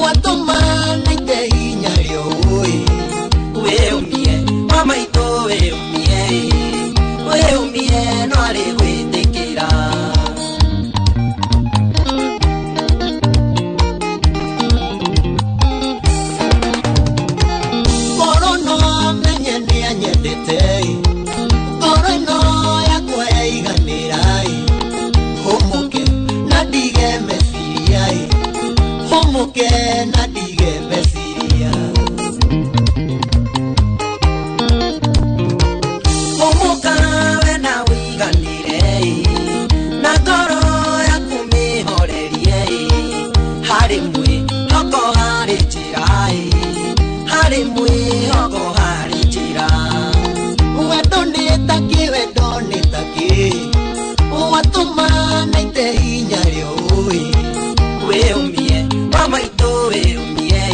Speaker 8: Watũma naite hinya rĩũĩ Wĩũmie wa maitũ wĩũmie Wĩũmie no arĩ gwĩtĩkĩra Ngoro no amenye nĩanyendete Ngoro ĩno yakwa yaiganĩra Hũmũke na ndige meciria Hũmũke na ndige meciria Hũmũka we na wĩiganĩre Na ngoro yaku mĩhorerie Harĩ mwĩhoko harĩ njĩra Harĩ mwĩhoko harĩ njĩra Wendo nĩ takĩ wendo nĩ takĩ Watũma naite hinya rĩũĩ Wĩũmie wa maitũ wĩũmie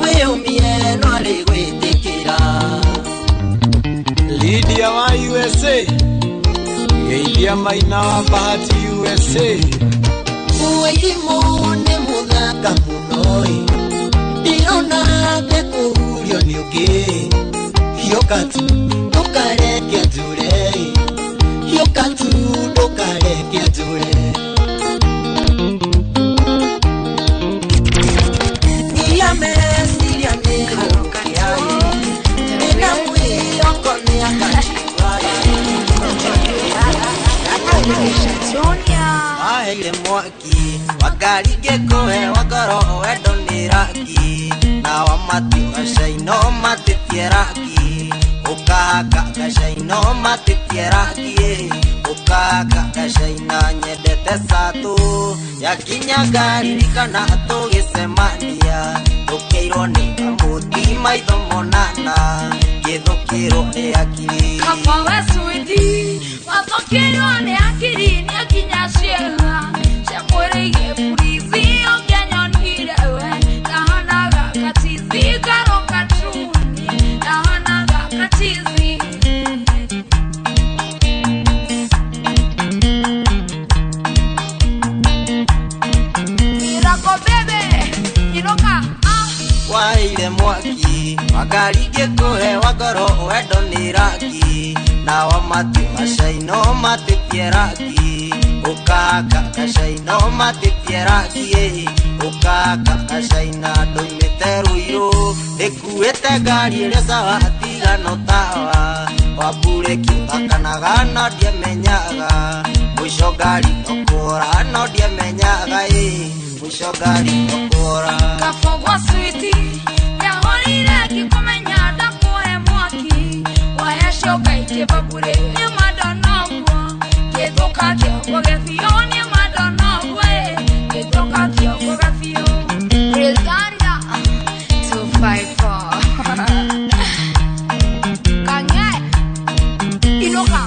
Speaker 8: Wĩũmie no arĩ gwĩtĩkĩra
Speaker 9: Lydia wa USA Geithia Maina wa Bahati USA
Speaker 8: Wairimũ nĩ mũthaka mũno Ndirona ngĩkũhurio nĩ ũngĩ Hiũka tu ndũkareke njũre Hiũka tu ndũkareke njũre Iria meciria nĩ gũkĩa Ndĩna mwĩhoko nĩakanjigua Waheire mwaki wa ngari ngĩkũhe wangoro wendo nĩ rangi na wa mati gacai no matĩtie rangi ũkahaka gacai no matĩtie rangi ũkahaka gacai na nyendete satũ yakinya ngaririkana tũgĩcemania tũkĩirwo nĩ kamũti maitho monana ngĩthũkĩrwo nĩ akiri
Speaker 4: Kaba we sweetie, wathũkĩirwo nĩ akiri nĩakinya ciĩga cia mwĩrĩ igĩburizi ũngĩanyonire we ndahanaga katizi karoka truni ndahanaga katizi
Speaker 8: Waire mwaki wangari ngĩkũhe wa ngoro wendo nĩ raki na wa matu gacaino matĩtie raki ũkaka gacaino matĩtie raki ĩ ũkaka gacaina ndoimĩte rũirũ ndĩkuĩte ngari ĩrĩa sawa atigano tawa wamburĩki ũthakanaga no ndiamenyaga mũico ngari nokũra no ndiamenyaga ĩ mũico ngari nokũra
Speaker 4: Kafogwa switi yahorire kikumenya ndakuhe mwaki waheshoka ikibabure ni madonogwo githuka kiongo gĩbiũ ni madonogwo githuka kiongo gĩbiũ Brilgaria 254 Kanye Iloka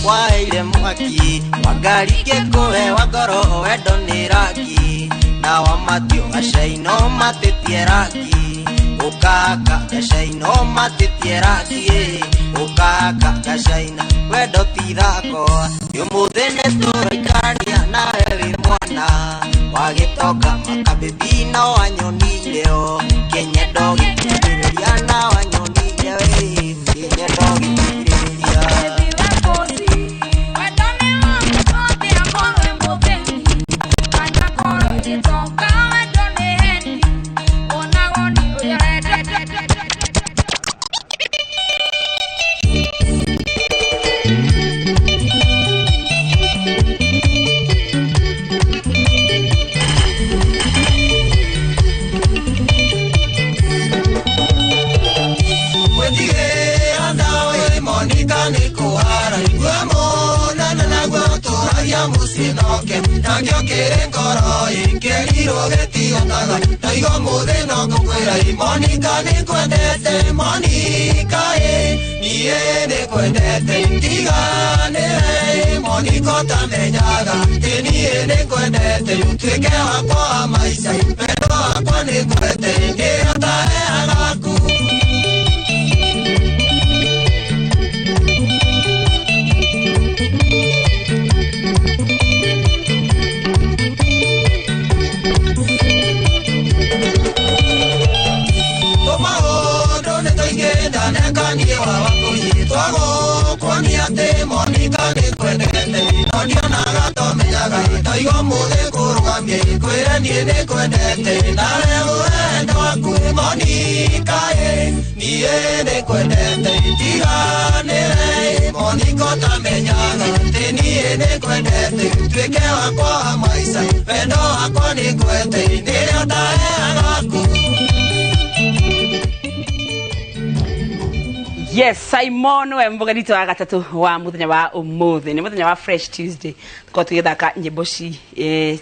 Speaker 8: Waire mwaki wangari ngĩkũhe wa ngoro wendo nĩ raki na wa matiu gacaino matĩtie raki ũkaka gacaino matĩtie raki ĩ ũkaka gacaina wendo ti thako ũmũthĩ nĩ tũraikarania nawe wĩ mwana wagĩtonga makabibi no wanyonire o kĩnyendo gĩkirĩrĩria na wanyonire wĩ kĩnyendo gĩkirĩrĩria. Musinoke nakio kĩrĩ ngoro ĩkĩrirwo gĩtihotaga ndaiga ũmũthĩ no ngũkwĩra ĩ Monica nĩngwendete Monica ĩ niĩ nĩngwendete ndiganĩre ĩ Monica ũtamenyaga ĩ niĩ nĩngwendete ũtuĩke wakwa wa maica wendo wakwa nĩngwete nĩyo taheagaku. Monica nĩngwendete no ndionaga tomenyaga ndaiga ũmũthĩ ngũrũgamie ngwĩre niĩ nĩngwendete nawe wendo waku Monica ĩ niĩ nĩngwendete ndiganĩre ĩ Monica ũtamenyaga atĩ niĩ nĩngwendete ũtuĩke wakwa wa maica wendo wakwa nĩngwete nĩrĩo ndaheagaku.
Speaker 10: Yes, Simon we mboganito wa gatatu wa muthenya wa umuthi ni muthenya wa Fresh Tuesday tukorwo tugithaka nyimbo ci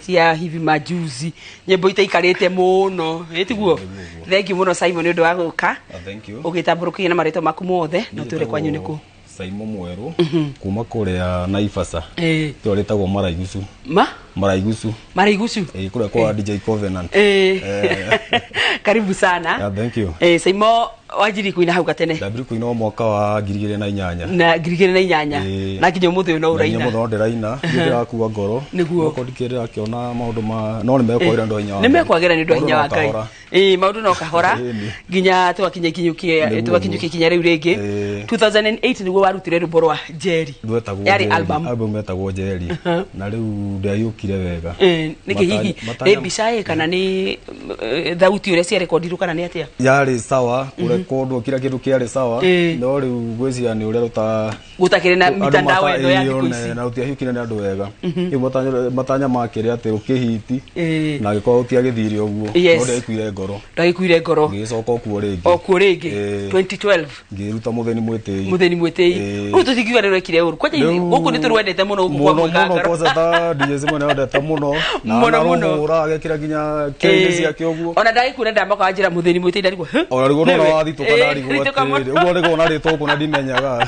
Speaker 10: cia hivi majuzi nyimbo itaikarite muno itiguo. Thank you muno Simon ni undu wa guka ugitamburukia na maritwa maku mothe no twire kwanyu niku.
Speaker 17: Simon Mweru kuma kuria Naivasha itũra rĩtagwo Maraigucu.
Speaker 10: Ma
Speaker 17: Maraigucu
Speaker 10: Maraigucu
Speaker 17: kuria kwa DJ Covenant.
Speaker 10: Karibu sana.
Speaker 17: Yeah, thank you.
Speaker 10: Simon wanjiri kuina hau gatene.
Speaker 17: Ndambiri kuina mwaka wa 2008
Speaker 10: na 2008 na nginya umuthi no uraina.
Speaker 17: Nginya umuthi ndiraina ndirakua ngoro noko ndikĩrakiona maundu ma no nimekwagĩra ndu hinya wa
Speaker 10: nimekwagĩra nĩ ũndũ wa hinya wa Ngai. Maundu no kahora nginya twakinya kinyukie twakinyukie kinya riu ringi 2008 niguo warutire rwimbo rwa Jerry. Yari album
Speaker 17: album etagwo Jerry na riu ndiayukire wega.
Speaker 10: Niki hihi ni mbica kana ni thauti uria ciarekondirwo kana ni atia?
Speaker 17: Yari sawa kurekondwo kila kindu kiari sawa no riu ngwiciria ni uria ruta
Speaker 10: gutakire na mitandao ino ya thiku ici
Speaker 17: na rutiahiukire ni andu wega. Riu matanya makire ati ukihiti na gikorwo utiagithire uguo no ndagikuire ngoro
Speaker 10: ndagikuire ngoro
Speaker 17: ngicoka okuo ringi
Speaker 10: okuo ringi 2012
Speaker 17: ngiruta mutheni mwitei
Speaker 10: mutheni mwitei riu tutikiuga ni urekire uru kwanja guku ni turwendete muno guku kwa
Speaker 17: mwigangaro muno kwanza ta DJ Simon nĩendete muno na
Speaker 10: Muno, muno.
Speaker 17: arũhũra agekĩra nginya kĩrĩ ciake ũguo
Speaker 10: ona ndagĩkuona ndamaka wanjĩra mutheni mwitei ndarigwo
Speaker 17: ona rĩguo
Speaker 10: Nĩwe.
Speaker 17: nona wathitũka ndarigwo
Speaker 10: Thitũka mũno.
Speaker 17: atĩrĩrĩ ũguo nĩguo na rĩtwa ũguo na ndimenyaga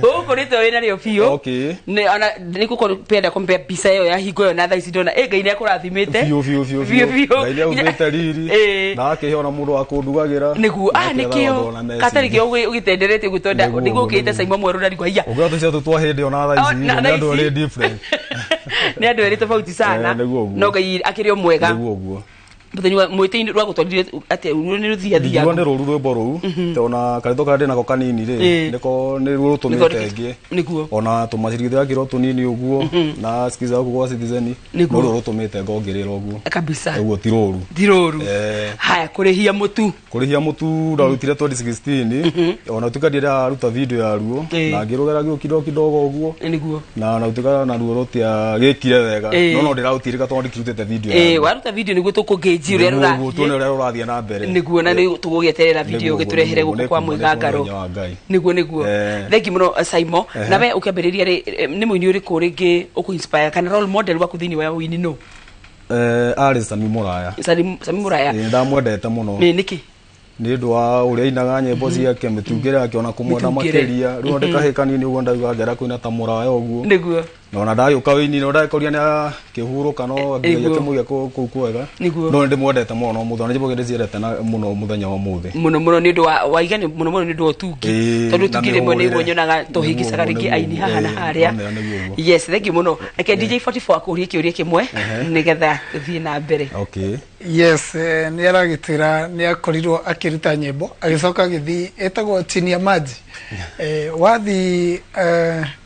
Speaker 10: gũkũ rĩtwa wĩna rĩo biũ
Speaker 17: okay
Speaker 10: Nĩ- ona nĩgũkorwo penda kũmpea mbica ĩyo ya hingo ĩyo na thaa ici ndona ĩ Ngai nĩakũrathimĩte
Speaker 17: biũ biũ biũ
Speaker 10: Biũ, biũ.
Speaker 17: Ngai nĩaumĩte riri na akĩhe ona mũndũ wa kũndugagĩra
Speaker 10: nĩguo
Speaker 17: na
Speaker 10: ah
Speaker 17: akĩetha
Speaker 10: nĩkĩo
Speaker 17: watho na meciria.
Speaker 10: katarĩ kĩo ũgĩtenderete ũguo tonda
Speaker 17: Nĩguo,
Speaker 10: nĩguo ũkĩte
Speaker 17: nĩguo.
Speaker 10: Simon Mwerũ ndarigwo haiya
Speaker 17: ũngĩona tũcio tũ twa hĩndĩ ona thaa
Speaker 10: Oh,
Speaker 17: ici
Speaker 10: na
Speaker 17: nĩ
Speaker 10: thaa
Speaker 17: andũ
Speaker 10: ici.
Speaker 17: erĩ different
Speaker 10: nĩ andũ erĩ tofauti sana
Speaker 17: Nĩguo ũguo.
Speaker 10: no Ngai akĩrĩ o mwega
Speaker 17: nĩguo ũguo
Speaker 10: Mutheni wa mwĩtĩinĩ rwagũtwarire atĩa nĩ rũthia thia
Speaker 17: Ndingiuga nĩ rũru rwĩmbo rũu tondũ ona karĩtwa karĩa ndĩnako kanini rĩ nĩko nĩ ruo rũtũmĩte ngĩe
Speaker 10: nĩguo
Speaker 17: ona tũmacirigithio yakirwo tũnini ũguo na skiza gũkũ gwa Citizen
Speaker 10: Nĩguo.
Speaker 17: no ruo rũtũmĩte ngongerera ũguo
Speaker 10: kabisa
Speaker 17: ũguo ti rũru
Speaker 10: ti rũru
Speaker 17: Eh.
Speaker 10: Haya, kũrĩhia mũtu.
Speaker 17: Kũrĩhia mũtu ndarutire 2016 ona tuika ndiraruta video ya ruo na ngĩrũgera gĩo kidogo kidogo ũguo
Speaker 10: nĩguo
Speaker 17: na tuika na ruo rũtia gĩkire wega no ndĩraũtirĩka tondũ ndikĩrutĩte video yaruo.
Speaker 10: Waruta video nĩguo tũkũngĩnji ũrĩa
Speaker 17: Nĩguo tuone
Speaker 10: rũrathiĩ
Speaker 17: ũrĩa rũrathiĩ na mbere.
Speaker 10: Nĩguo na nĩ tũgũgĩeterera video
Speaker 17: Nĩguo,
Speaker 10: gĩtũrehere
Speaker 17: nĩguo,
Speaker 10: gũkũ kwa
Speaker 17: nĩguo,
Speaker 10: mwĩgangaro.
Speaker 17: nĩguo, wa Ngai.
Speaker 10: Nĩguo. Thengi mũno Saimo. Na we ũkĩambĩrĩria rĩ nĩ mũini ũrĩkũ rĩngĩ ũkũ-inspire kana role model waku thĩinĩ wa ũini no?
Speaker 17: Arĩ Sami Mũraya.
Speaker 10: Sami Mũraya.
Speaker 17: Ĩĩ, ndamwendete mũno.
Speaker 10: Nĩ nĩkĩ?
Speaker 17: Nĩ ũndũ wa ũrĩa ainaga nyĩmbo ciake, mĩtungĩre yake, ona kũmwenda
Speaker 10: Mĩtungĩre.
Speaker 17: makĩria. Rĩu ndĩ kahĩ kanini ũguo ndauga ngera kũina ta Mũraya ũguo.
Speaker 10: Nĩguo.
Speaker 17: Na ona ndagĩũka wĩini no ndagĩkoria nĩ akĩhurũka no nginya
Speaker 10: Nĩguo.
Speaker 17: kĩmũiga kũu kwega.
Speaker 10: Nĩguo.
Speaker 17: No nĩndĩmwendete mũno no mũthenya nyĩmbo ndĩciendete na mũno mũthenya wa ũmũthĩ.
Speaker 10: Mũno mũno nĩ ũndũ wa waigani mũno mũno nĩ ũndũ wa ũtungi. Tondũ
Speaker 17: Na
Speaker 10: ũtungi rĩmwe nĩguo
Speaker 17: mĩhũrĩre.
Speaker 10: nyonaga tũhĩngĩcaga
Speaker 17: Nĩguo,
Speaker 10: rĩngĩ aini haha na
Speaker 17: nĩguo,
Speaker 10: harĩa.
Speaker 17: nĩguo, nĩguo.
Speaker 10: Yes, thank you mũno. Reke DJ 44 akũrie kĩũria kĩmwe nĩgetha tũthiĩ na mbere.
Speaker 17: Okay.
Speaker 7: Yes, nĩ aragĩtwĩra nĩ akorirwo akĩruta nyĩmbo agĩcoka agĩthiĩ ĩtagwo chini ya maji. Wathi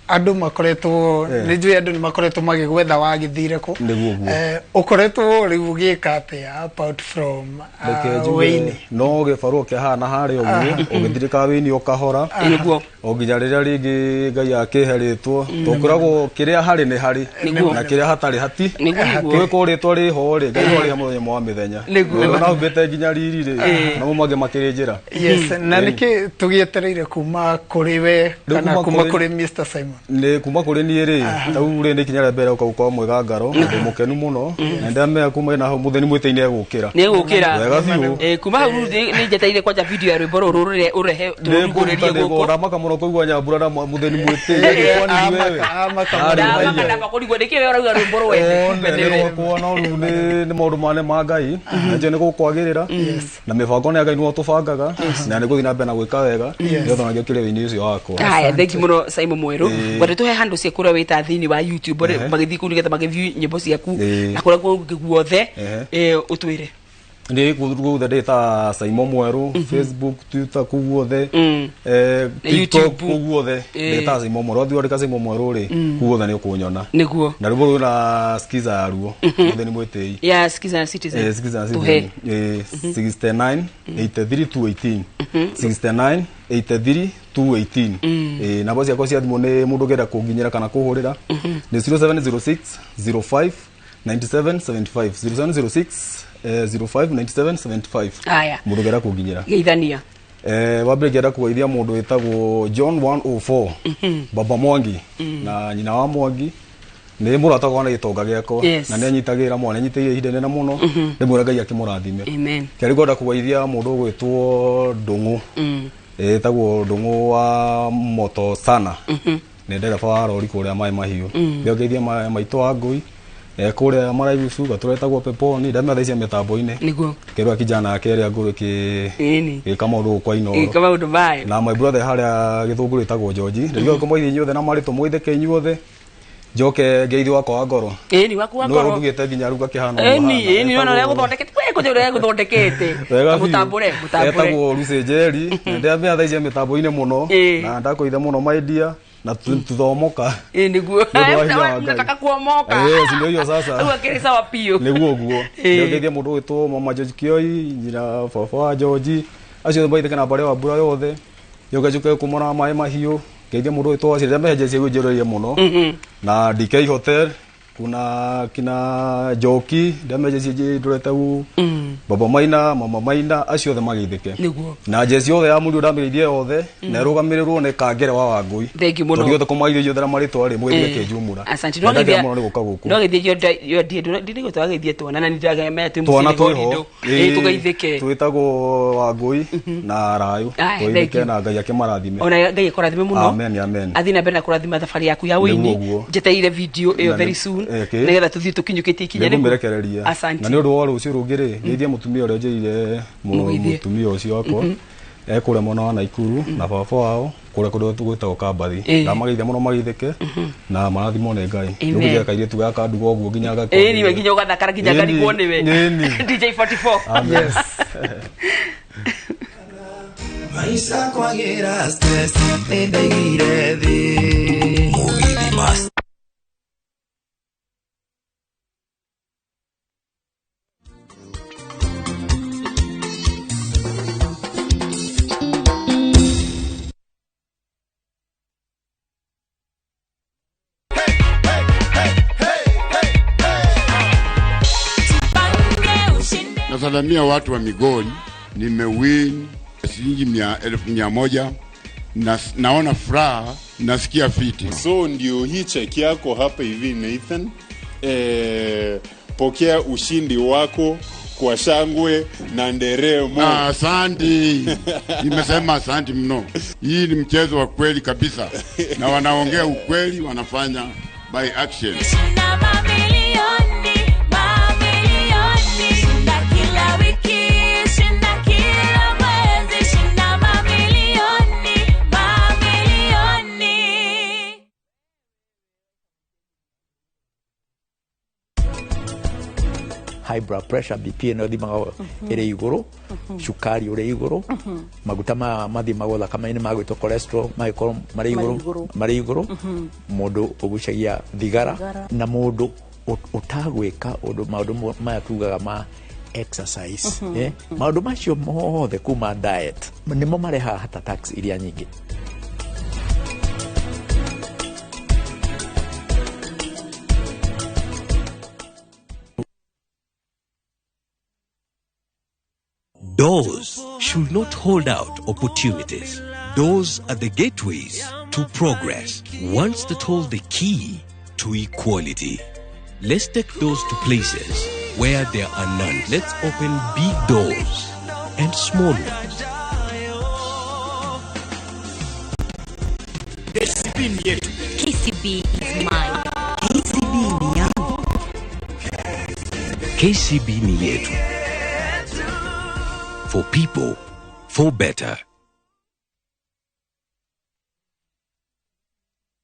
Speaker 7: andũ makoretwo nĩ njũĩ andũ nĩ makoretwo magĩgwetha wagĩthire kũ.
Speaker 17: Nĩguo guo.
Speaker 7: Ũkoretwo rĩu ũgĩka atĩa apart from
Speaker 17: Reke njuge
Speaker 7: wĩini?
Speaker 17: no gĩbarũa kĩhana harĩa ũguo ũgĩthirĩka wĩini o kahora
Speaker 10: Nĩguo.
Speaker 17: O nginya rĩrĩa rĩngĩ Ngai akĩhe rĩtwa tũkwĩragwo kĩrĩa harĩ nĩ harĩ
Speaker 10: Nĩguo.
Speaker 17: na kĩrĩa hatarĩ hati
Speaker 10: Nĩguo, nĩguo.
Speaker 17: kwĩkwo rĩtwa rĩho rĩ Ngai no arĩhe mũthenya wa mĩthenya.
Speaker 10: Nĩguo.
Speaker 17: Na humbĩte nginya riri rĩ namo mangĩ makĩrĩ njĩra.
Speaker 7: Yes, na nĩkĩ tũgĩetereire kuma kũrĩ we
Speaker 17: Rĩu
Speaker 7: kana
Speaker 17: kuma
Speaker 7: kuma
Speaker 17: kũrĩ-
Speaker 7: kũrĩ Mr Simon?
Speaker 17: Nĩ kuma kũrĩ niĩ rĩ tau rĩ nĩ ikinya rĩa mbere gũka kwa mwĩgangaro ndĩ mũkenu mũno na ndamenya kuma na hau mũtheni mwĩtĩ-inĩ egũkĩra
Speaker 10: Nĩ egũkĩra.
Speaker 17: wega biũ.
Speaker 10: Kuma hau rĩu nĩ njetereire kwanja video ya rwĩmbo rũrũ rũrĩa ũrehe tũrugũrĩrie gũkũ.
Speaker 17: Ndamaka mũno kũigua Nyambura na mũtheni mwĩtĩ kwani ni wewe.
Speaker 7: Amaka.
Speaker 10: Ndamaka ndamba kũrigwo nĩkĩ we ũrauga rwĩmbo rwene.
Speaker 17: One nĩ rwakwa no rĩu nĩ maũndũ mane ma Ngai na njũĩ nĩ gũkwagĩrĩra na mĩbango nĩ ya Ngai nĩwe ũtũbangaga na nĩ gũthiĩ na mbere na gwĩka wega nĩgetha onake ũkĩre wĩini ũcio wakwa.
Speaker 10: Haya, thank you mũno Simon Mwerũ. Ngwenda tũhe handũ cia kũrĩa wĩta thĩinĩ wa YouTube arĩa magĩthiĩ kũu nĩgetha magĩview nyĩmbo ciaku na kũrĩa kũngĩ guothe ũtwĩre.
Speaker 17: Ndĩ guothe ndĩ ta Simon Mwerũ, Facebook, Twitter, kũu guothe,
Speaker 10: Na
Speaker 17: TikTok,
Speaker 10: YouTube.
Speaker 17: kũu guothe ndĩ ta Simon Mwerũ. Wathiĩ wandĩka Simon Mwerũ rĩ kũu guothe nĩ ũkũnyona.
Speaker 10: Nĩguo.
Speaker 17: Na rwĩmbo rwĩna skiza yaruo mũtheni mwĩtĩi.
Speaker 10: Ya Skiza na Citizen.
Speaker 17: Skiza na
Speaker 10: Tũhe.
Speaker 17: Citizen 69 83 218 69 83 218. Namba ciakwa cia thimũ nĩ mũndũ ũngĩenda kũnginyĩra kana kũhũrĩra nĩ 0706 05 97 75 0706 05 97 75.
Speaker 10: Aya.
Speaker 17: Mũndũ ũngĩenda kũnginyĩra.
Speaker 10: Geithania.
Speaker 17: Wa mbere ngĩenda kũgeithia mũndũ wĩtagwo John 104 Baba Mwangi na nyina wa Mwangi nĩ mũrata wakwa na gĩtonga gĩakwa na nĩ anyitagĩrĩra mũno, nĩ anyitĩrĩire ihinda inene mũno rĩmwe Ngai akĩmũrathime.
Speaker 10: Amen.
Speaker 17: Kerĩ ngwenda kũgeithia mũndũ ũgwĩtwo Ndũng'ũ ĩtagwo Ndũng'ũ wa Moto sana nĩ ndereba wa rori kũrĩa Maĩ Mahiũ. Ngeithia maitũ wa Ngũi kũrĩa Maraigucu gatũra etagwo Peponi ndamenya thaa ici mĩtambo-inĩ.
Speaker 10: Nĩguo.
Speaker 17: Kerwa kijana yake ĩrĩa ngũrũ ĩkĩ
Speaker 10: Ĩni.
Speaker 17: ĩka maũndũ gũkũ kwa Inooro.
Speaker 10: Ĩka maũndũ mayo.
Speaker 17: Na my brother harĩa Gĩthũngũri ĩtagwo George ndĩrigwo kũmũgeithia inyuothe na marĩtũ mũgeithĩke inyuothe njoke ngeithi wakwa wa ngoro
Speaker 10: Ĩni waku wa
Speaker 17: nĩwe
Speaker 10: ngoro.
Speaker 17: ũndugĩte nginya rĩu ngakĩhana ũguo
Speaker 10: Ĩni,
Speaker 17: hana.
Speaker 10: ĩni nĩwona ũrĩa gũthondekete. We kũnjũ ũrĩa gũthondekete.
Speaker 17: Wega biũ.
Speaker 10: Mũtambũre, mũtambũre.
Speaker 17: Etagwo Lucy Njeri na ndĩramenya thaa ici e mĩtambo-inĩ mũno na ndakũitha mũno my dear na tuthomoka.
Speaker 10: Ĩĩ nĩguo.
Speaker 17: Nĩ ũndũ wa hinya wa Ngai.
Speaker 10: Nataka kuomoka.
Speaker 17: Si ndio hiyo sasa.
Speaker 10: Rĩu akĩrĩ sawa biũ.
Speaker 17: Nĩguo ũguo ngeithia mũndũ ũgwĩtwo mama George Kioi nyina baba wa George acio othe maithĩke na mbarĩ wa mbura yothe njoke njuke kũmona Maĩ Mahiũ ngeithia mũndũ ũgwĩtwo Waciri ndĩramenya njeci njĩrĩrie mũno na DK Hotel kuna kina Njoki ndĩramenya njeci ndorete u baba Maina mama Maina acio othe mageithĩke
Speaker 10: Nĩguo.
Speaker 17: na njeci yothe ya mũriũ ndamĩgeithie yothe na ĩrũgamĩrĩrwo nĩ Kangere wa Wangũi.
Speaker 10: Thank you mũno.
Speaker 17: Tondũ othe kũmageithia inyuothe na marĩtwa rĩ mũgeithie kĩnjumũra.
Speaker 10: Asante.
Speaker 17: Na ndakena mũno nĩ gũka gũkũ.
Speaker 10: No gĩthiĩ ndinigwo twagĩthiĩ twana na nĩndĩramenya twĩ
Speaker 17: Twana
Speaker 10: mũciĩ
Speaker 17: twĩho.
Speaker 10: nĩgo ĩĩ tũgeithĩke.
Speaker 17: Twĩtagwo Wangũi na Rayũ.
Speaker 10: Aya, thank
Speaker 17: Tũgeithĩke
Speaker 10: you.
Speaker 17: na Ngai akĩmarathime.
Speaker 10: Ona Ngai akũrathime mũno.
Speaker 17: Amen, amen.
Speaker 10: Athiĩ na mbere na kũrathima thabarĩ yaku ya ũini.
Speaker 17: Nĩguo ũguo.
Speaker 10: Njetereire video ĩyo
Speaker 17: Na
Speaker 10: very soon
Speaker 17: okay.
Speaker 10: nĩgetha tũthiĩ tũkinyũkĩtie ikinya rĩu.
Speaker 17: Nĩngũmĩrekereria.
Speaker 10: Asante.
Speaker 17: Na nĩ ũndũ wa rũciũ rũngĩ rĩ ngeithie mũtumia ũrĩa ũnjĩrire
Speaker 10: Mũgeithie.
Speaker 17: mũtumia ũcio wakwa ekũrĩa mwena wa Naikuru na baba wao Kũrĩa kũndũ gwĩtagwo Kambathi. Ndamageithia mũno mageithĩke na marathimwo nĩ Ngai.
Speaker 10: Amen.
Speaker 17: Nĩgũthiaga kairĩtu gaka nduga ũguo nginya gakwa.
Speaker 10: Ĩni we nginya ũgathakara nginya ngarigwo nĩwe. DJ 44.
Speaker 17: Amen.
Speaker 7: Yes.
Speaker 1: Maisha kwagira stress nĩndaigire thĩ. Mũgithi Master.
Speaker 20: Nasalamia watu wa Migori, nimewin shilingi 1,100 na naona furaha, nasikia fiti.
Speaker 2: So ndio hii cheki yako hapa hivi Nathan. Pokea ushindi wako kwa shangwe na nderemo.
Speaker 20: Asante. Nimesema asante mno. Hii ni mchezo wa kweli kabisa. Na wanaongea ukweli, wanafanya by action.
Speaker 13: High blood pressure, BP ĩno ĩthimagwo ĩrĩ igũrũ, cukari ũrĩ igũrũ, maguta mathimagwo thakame-inĩ magwĩtwo cholesterol magĩkorwo marĩ igũrũ, marĩ igũrũ, mũndũ ũgucagia thigara na mũndũ ũtagwĩka ũndũ maũndũ maya tugaga ma exercise, maũndũ macio mothe kuma diet nĩmo marehaga heart attacks iria nyingĩ.
Speaker 21: Doors should not hold out opportunities. Doors are the gateways to progress, ones that hold the key to equality. Let's take doors to places where there are none. Let's open big doors and small ones.
Speaker 14: KCB is mine. KCB ni yangu.
Speaker 21: KCB ni yetu. For people, for better.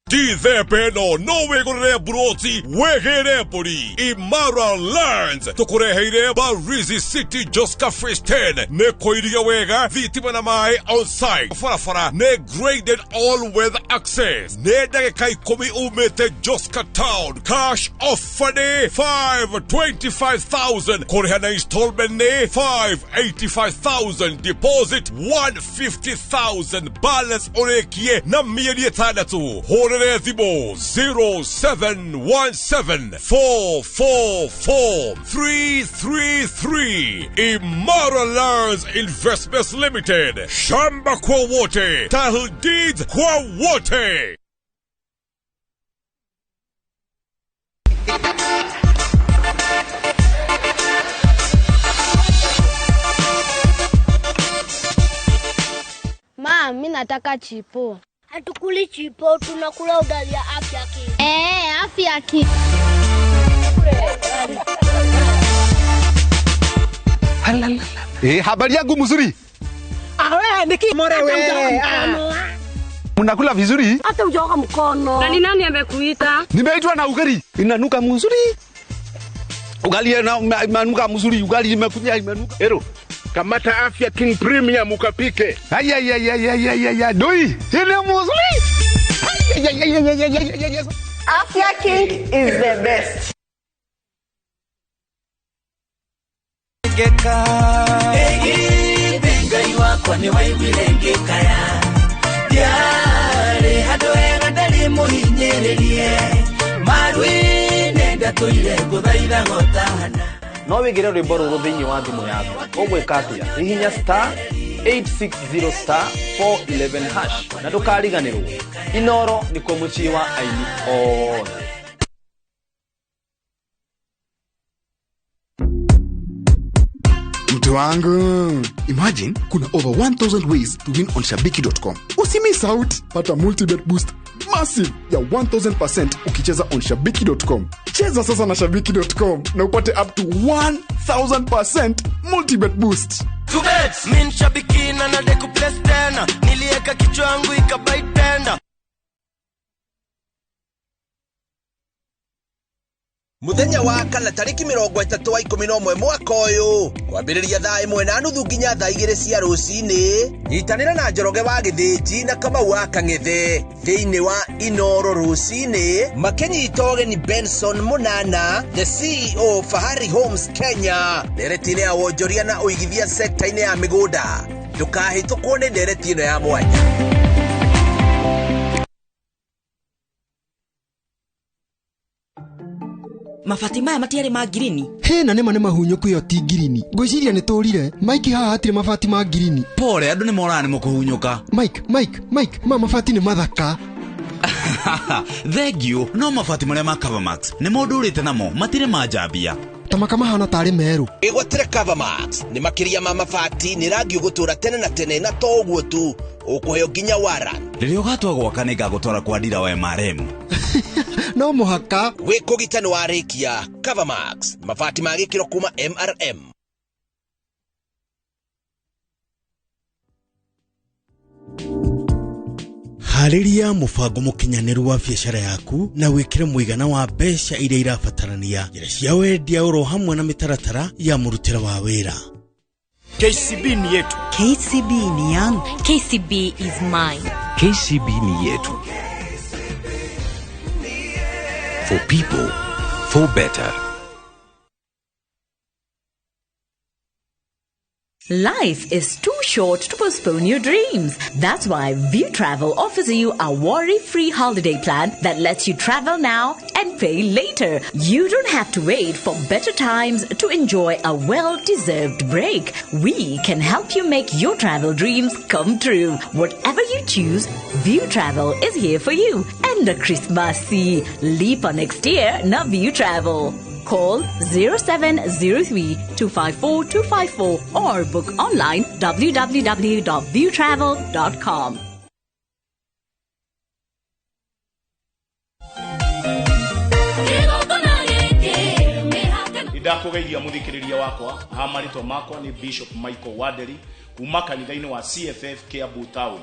Speaker 22: Dithemba no wigurire buroti wigire mburi. Imara Lands tukureheire Barizi City Joska Phase 10 nĩ kũiria wega thitima na maĩ on site, barabara nĩ graded all weather access, nĩ ndagĩka 10 umĩte Joska Town. Cash offer nĩ 525,000, kũrĩha na installment nĩ 585,000, deposit 150,000, balance ũrĩkie na mĩeri 6. Hũrĩre thimũ 0717 444 333. Imara Lands Investments Limited. Shamba kwa wote, title deeds kwa wote.
Speaker 23: Ma, mimi nataka chipo. Hatukuli chipo, tunakula ugali ya Afya King. Afya King.
Speaker 24: Habari yangu mzuri.
Speaker 25: Awe, niki
Speaker 24: more we. Mnakula vizuri?
Speaker 25: Hata hujaoga mkono.
Speaker 24: Na
Speaker 25: ni nani amekuita?
Speaker 24: Nimeitwa na ugali. Inanuka mzuri. Ugali inanuka mzuri, ugali imekuja imenuka.
Speaker 26: Ero. Kamata Afya King Premium ukapike.
Speaker 24: Ay ay ay ay ay ay ay. Doi, ile mzuri. Ay ay ay ay ay ay.
Speaker 27: Afya King is the best.
Speaker 1: Ngeka. Ngai wakwa ni waiguire ngĩkaya. Ndiarĩ handũ hega ndarĩ mũhinyĩrĩrie. Marũĩ-inĩ ndatũire ngũthaitha gotana.
Speaker 28: No wigire rwimbo rũrũ thĩinĩ wa thimũ yaku. Ũgwĩka atĩa? Hihinya star 860 star 411 hash na ndũkariganĩrwo. Inoro nĩkuo mũciĩ wa aini othe.
Speaker 31: Mtu wangu, imagine kuna over 1000 ways to win on shabiki.com. Usimiss out, pata multibet boost massive ya 1000% ukicheza on shabiki.com. Cheza sasa na shabiki.com na upate up to 1000% multibet boost.
Speaker 1: Mi nshabiki na nade kuplace tena, nilieka kichwa yangu ikabai tenda.
Speaker 3: Muthenya wa kana tariki 31 mwaka uyu kwambĩrĩria thaa 1:30 nginya thaa 2 cia rũcinĩ nyitanĩra na Njoroge wa Gĩthĩnji na Kamau wa Kang'ethe thĩinĩ wa Inoro rũcinĩ makĩnyita ũgeni Benson Munana, the CEO Fahari Homes Kenya, ndereti-inĩ ya wonjoria na ũigithia sekta-inĩ ya mĩgũnda. Ndũkahĩtũkwo nĩ ndereti ĩno ya mwanya.
Speaker 5: Mabati maya matiarĩ ma ngirini.
Speaker 6: Hĩ, na nĩma nĩ mahunyũku, ĩyo ti ngirini. Ngwĩciria nĩ tũrire Mike, haha hatirĩ mabati ma ngirini.
Speaker 11: Pole, andũ nĩ moraga nĩ mũkũhunyũka.
Speaker 6: Mike, Mike, Mike, ma mabati nĩ mathaka.
Speaker 11: Thengiũ, no mabati marĩa ma Covermax nĩ mo ndũrĩte namo, matirĩ manjambia.
Speaker 6: Ta maka mahana tarĩ merũ.
Speaker 3: Ĩgwatĩre Covermax nĩ makĩria ma mabati, nĩ rangi ũgũtũra tene na tene, na to ũguo tu, ũkũheo nginya warrant.
Speaker 11: Rĩrĩa ũgatua gwaka nĩ ngagũtwara kwa ndira wa MRM.
Speaker 6: No mũhaka.
Speaker 3: Wĩkũgita nĩ warĩkia. Covermax, mabati ma gĩkĩro kuma MRM.
Speaker 12: Harĩria mũbango mũkinyanĩru wa biacara yaku na wĩkĩre mũigana wa mbeca iria irabatarania, njĩra cia wendia oro hamwe na mĩtaratara ya mũrutĩre wa wĩra.
Speaker 15: KCB ni yetu.
Speaker 16: KCB ni yangu.
Speaker 14: KCB is mine.
Speaker 21: KCB ni yetu. For people, for better.
Speaker 18: Life is too short to postpone your dreams. That's why View Travel offers you a worry-free holiday plan that lets you travel now and pay later. You don't have to wait for better times to enjoy a well-deserved break. We can help you make your travel dreams come true. Whatever you choose, View Travel is here for you. And a Christmas leap on next year, na View Travel. Call 0703 254 254 or book online www.viewtravel.com.
Speaker 15: Ndakũgeithia mũthikĩrĩria wakwa, ha marĩtwa makwa nĩ Bishop Michael Wanderi kuma kanitha-inĩ wa CFF Kiambu Town,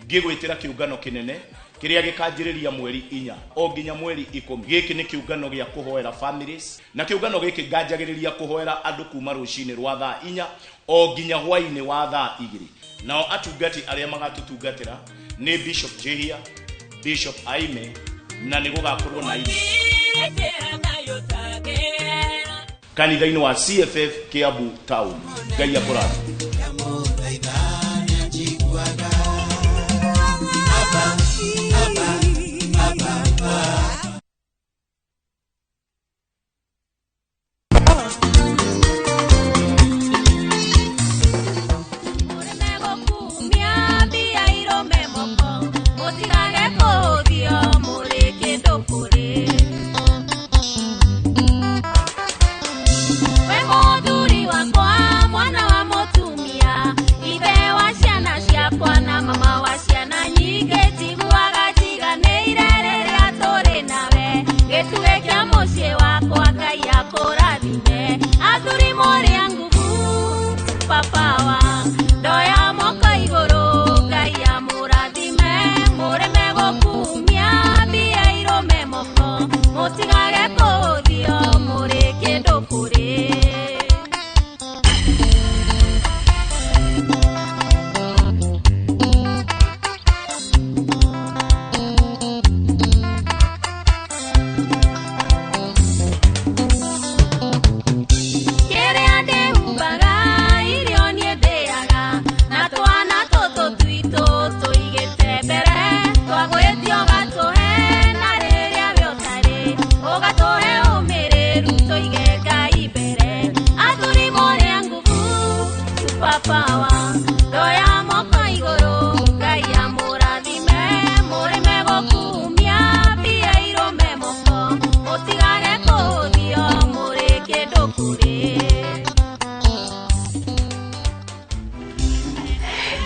Speaker 15: ngĩgwĩtĩra kĩũngano kĩnene kĩrĩa gĩkanjĩrĩria mweri 4 o nginya mweri 10. Gĩkĩ nĩ kĩũngano gĩa kũhoera families, na kĩũngano gĩkĩ nganjagĩrĩria kũhoera andũ kuma rũcinĩ rwa thaa 4 o nginya hwainĩ wa thaa 2. Nao atungati arĩa magatũtungatĩra nĩ Bishop Jehia, Bishop Aime, na nĩ gũgakorwo na ini kanitha-inĩ wa CFF Kiambu Town. Ngai akũrathime.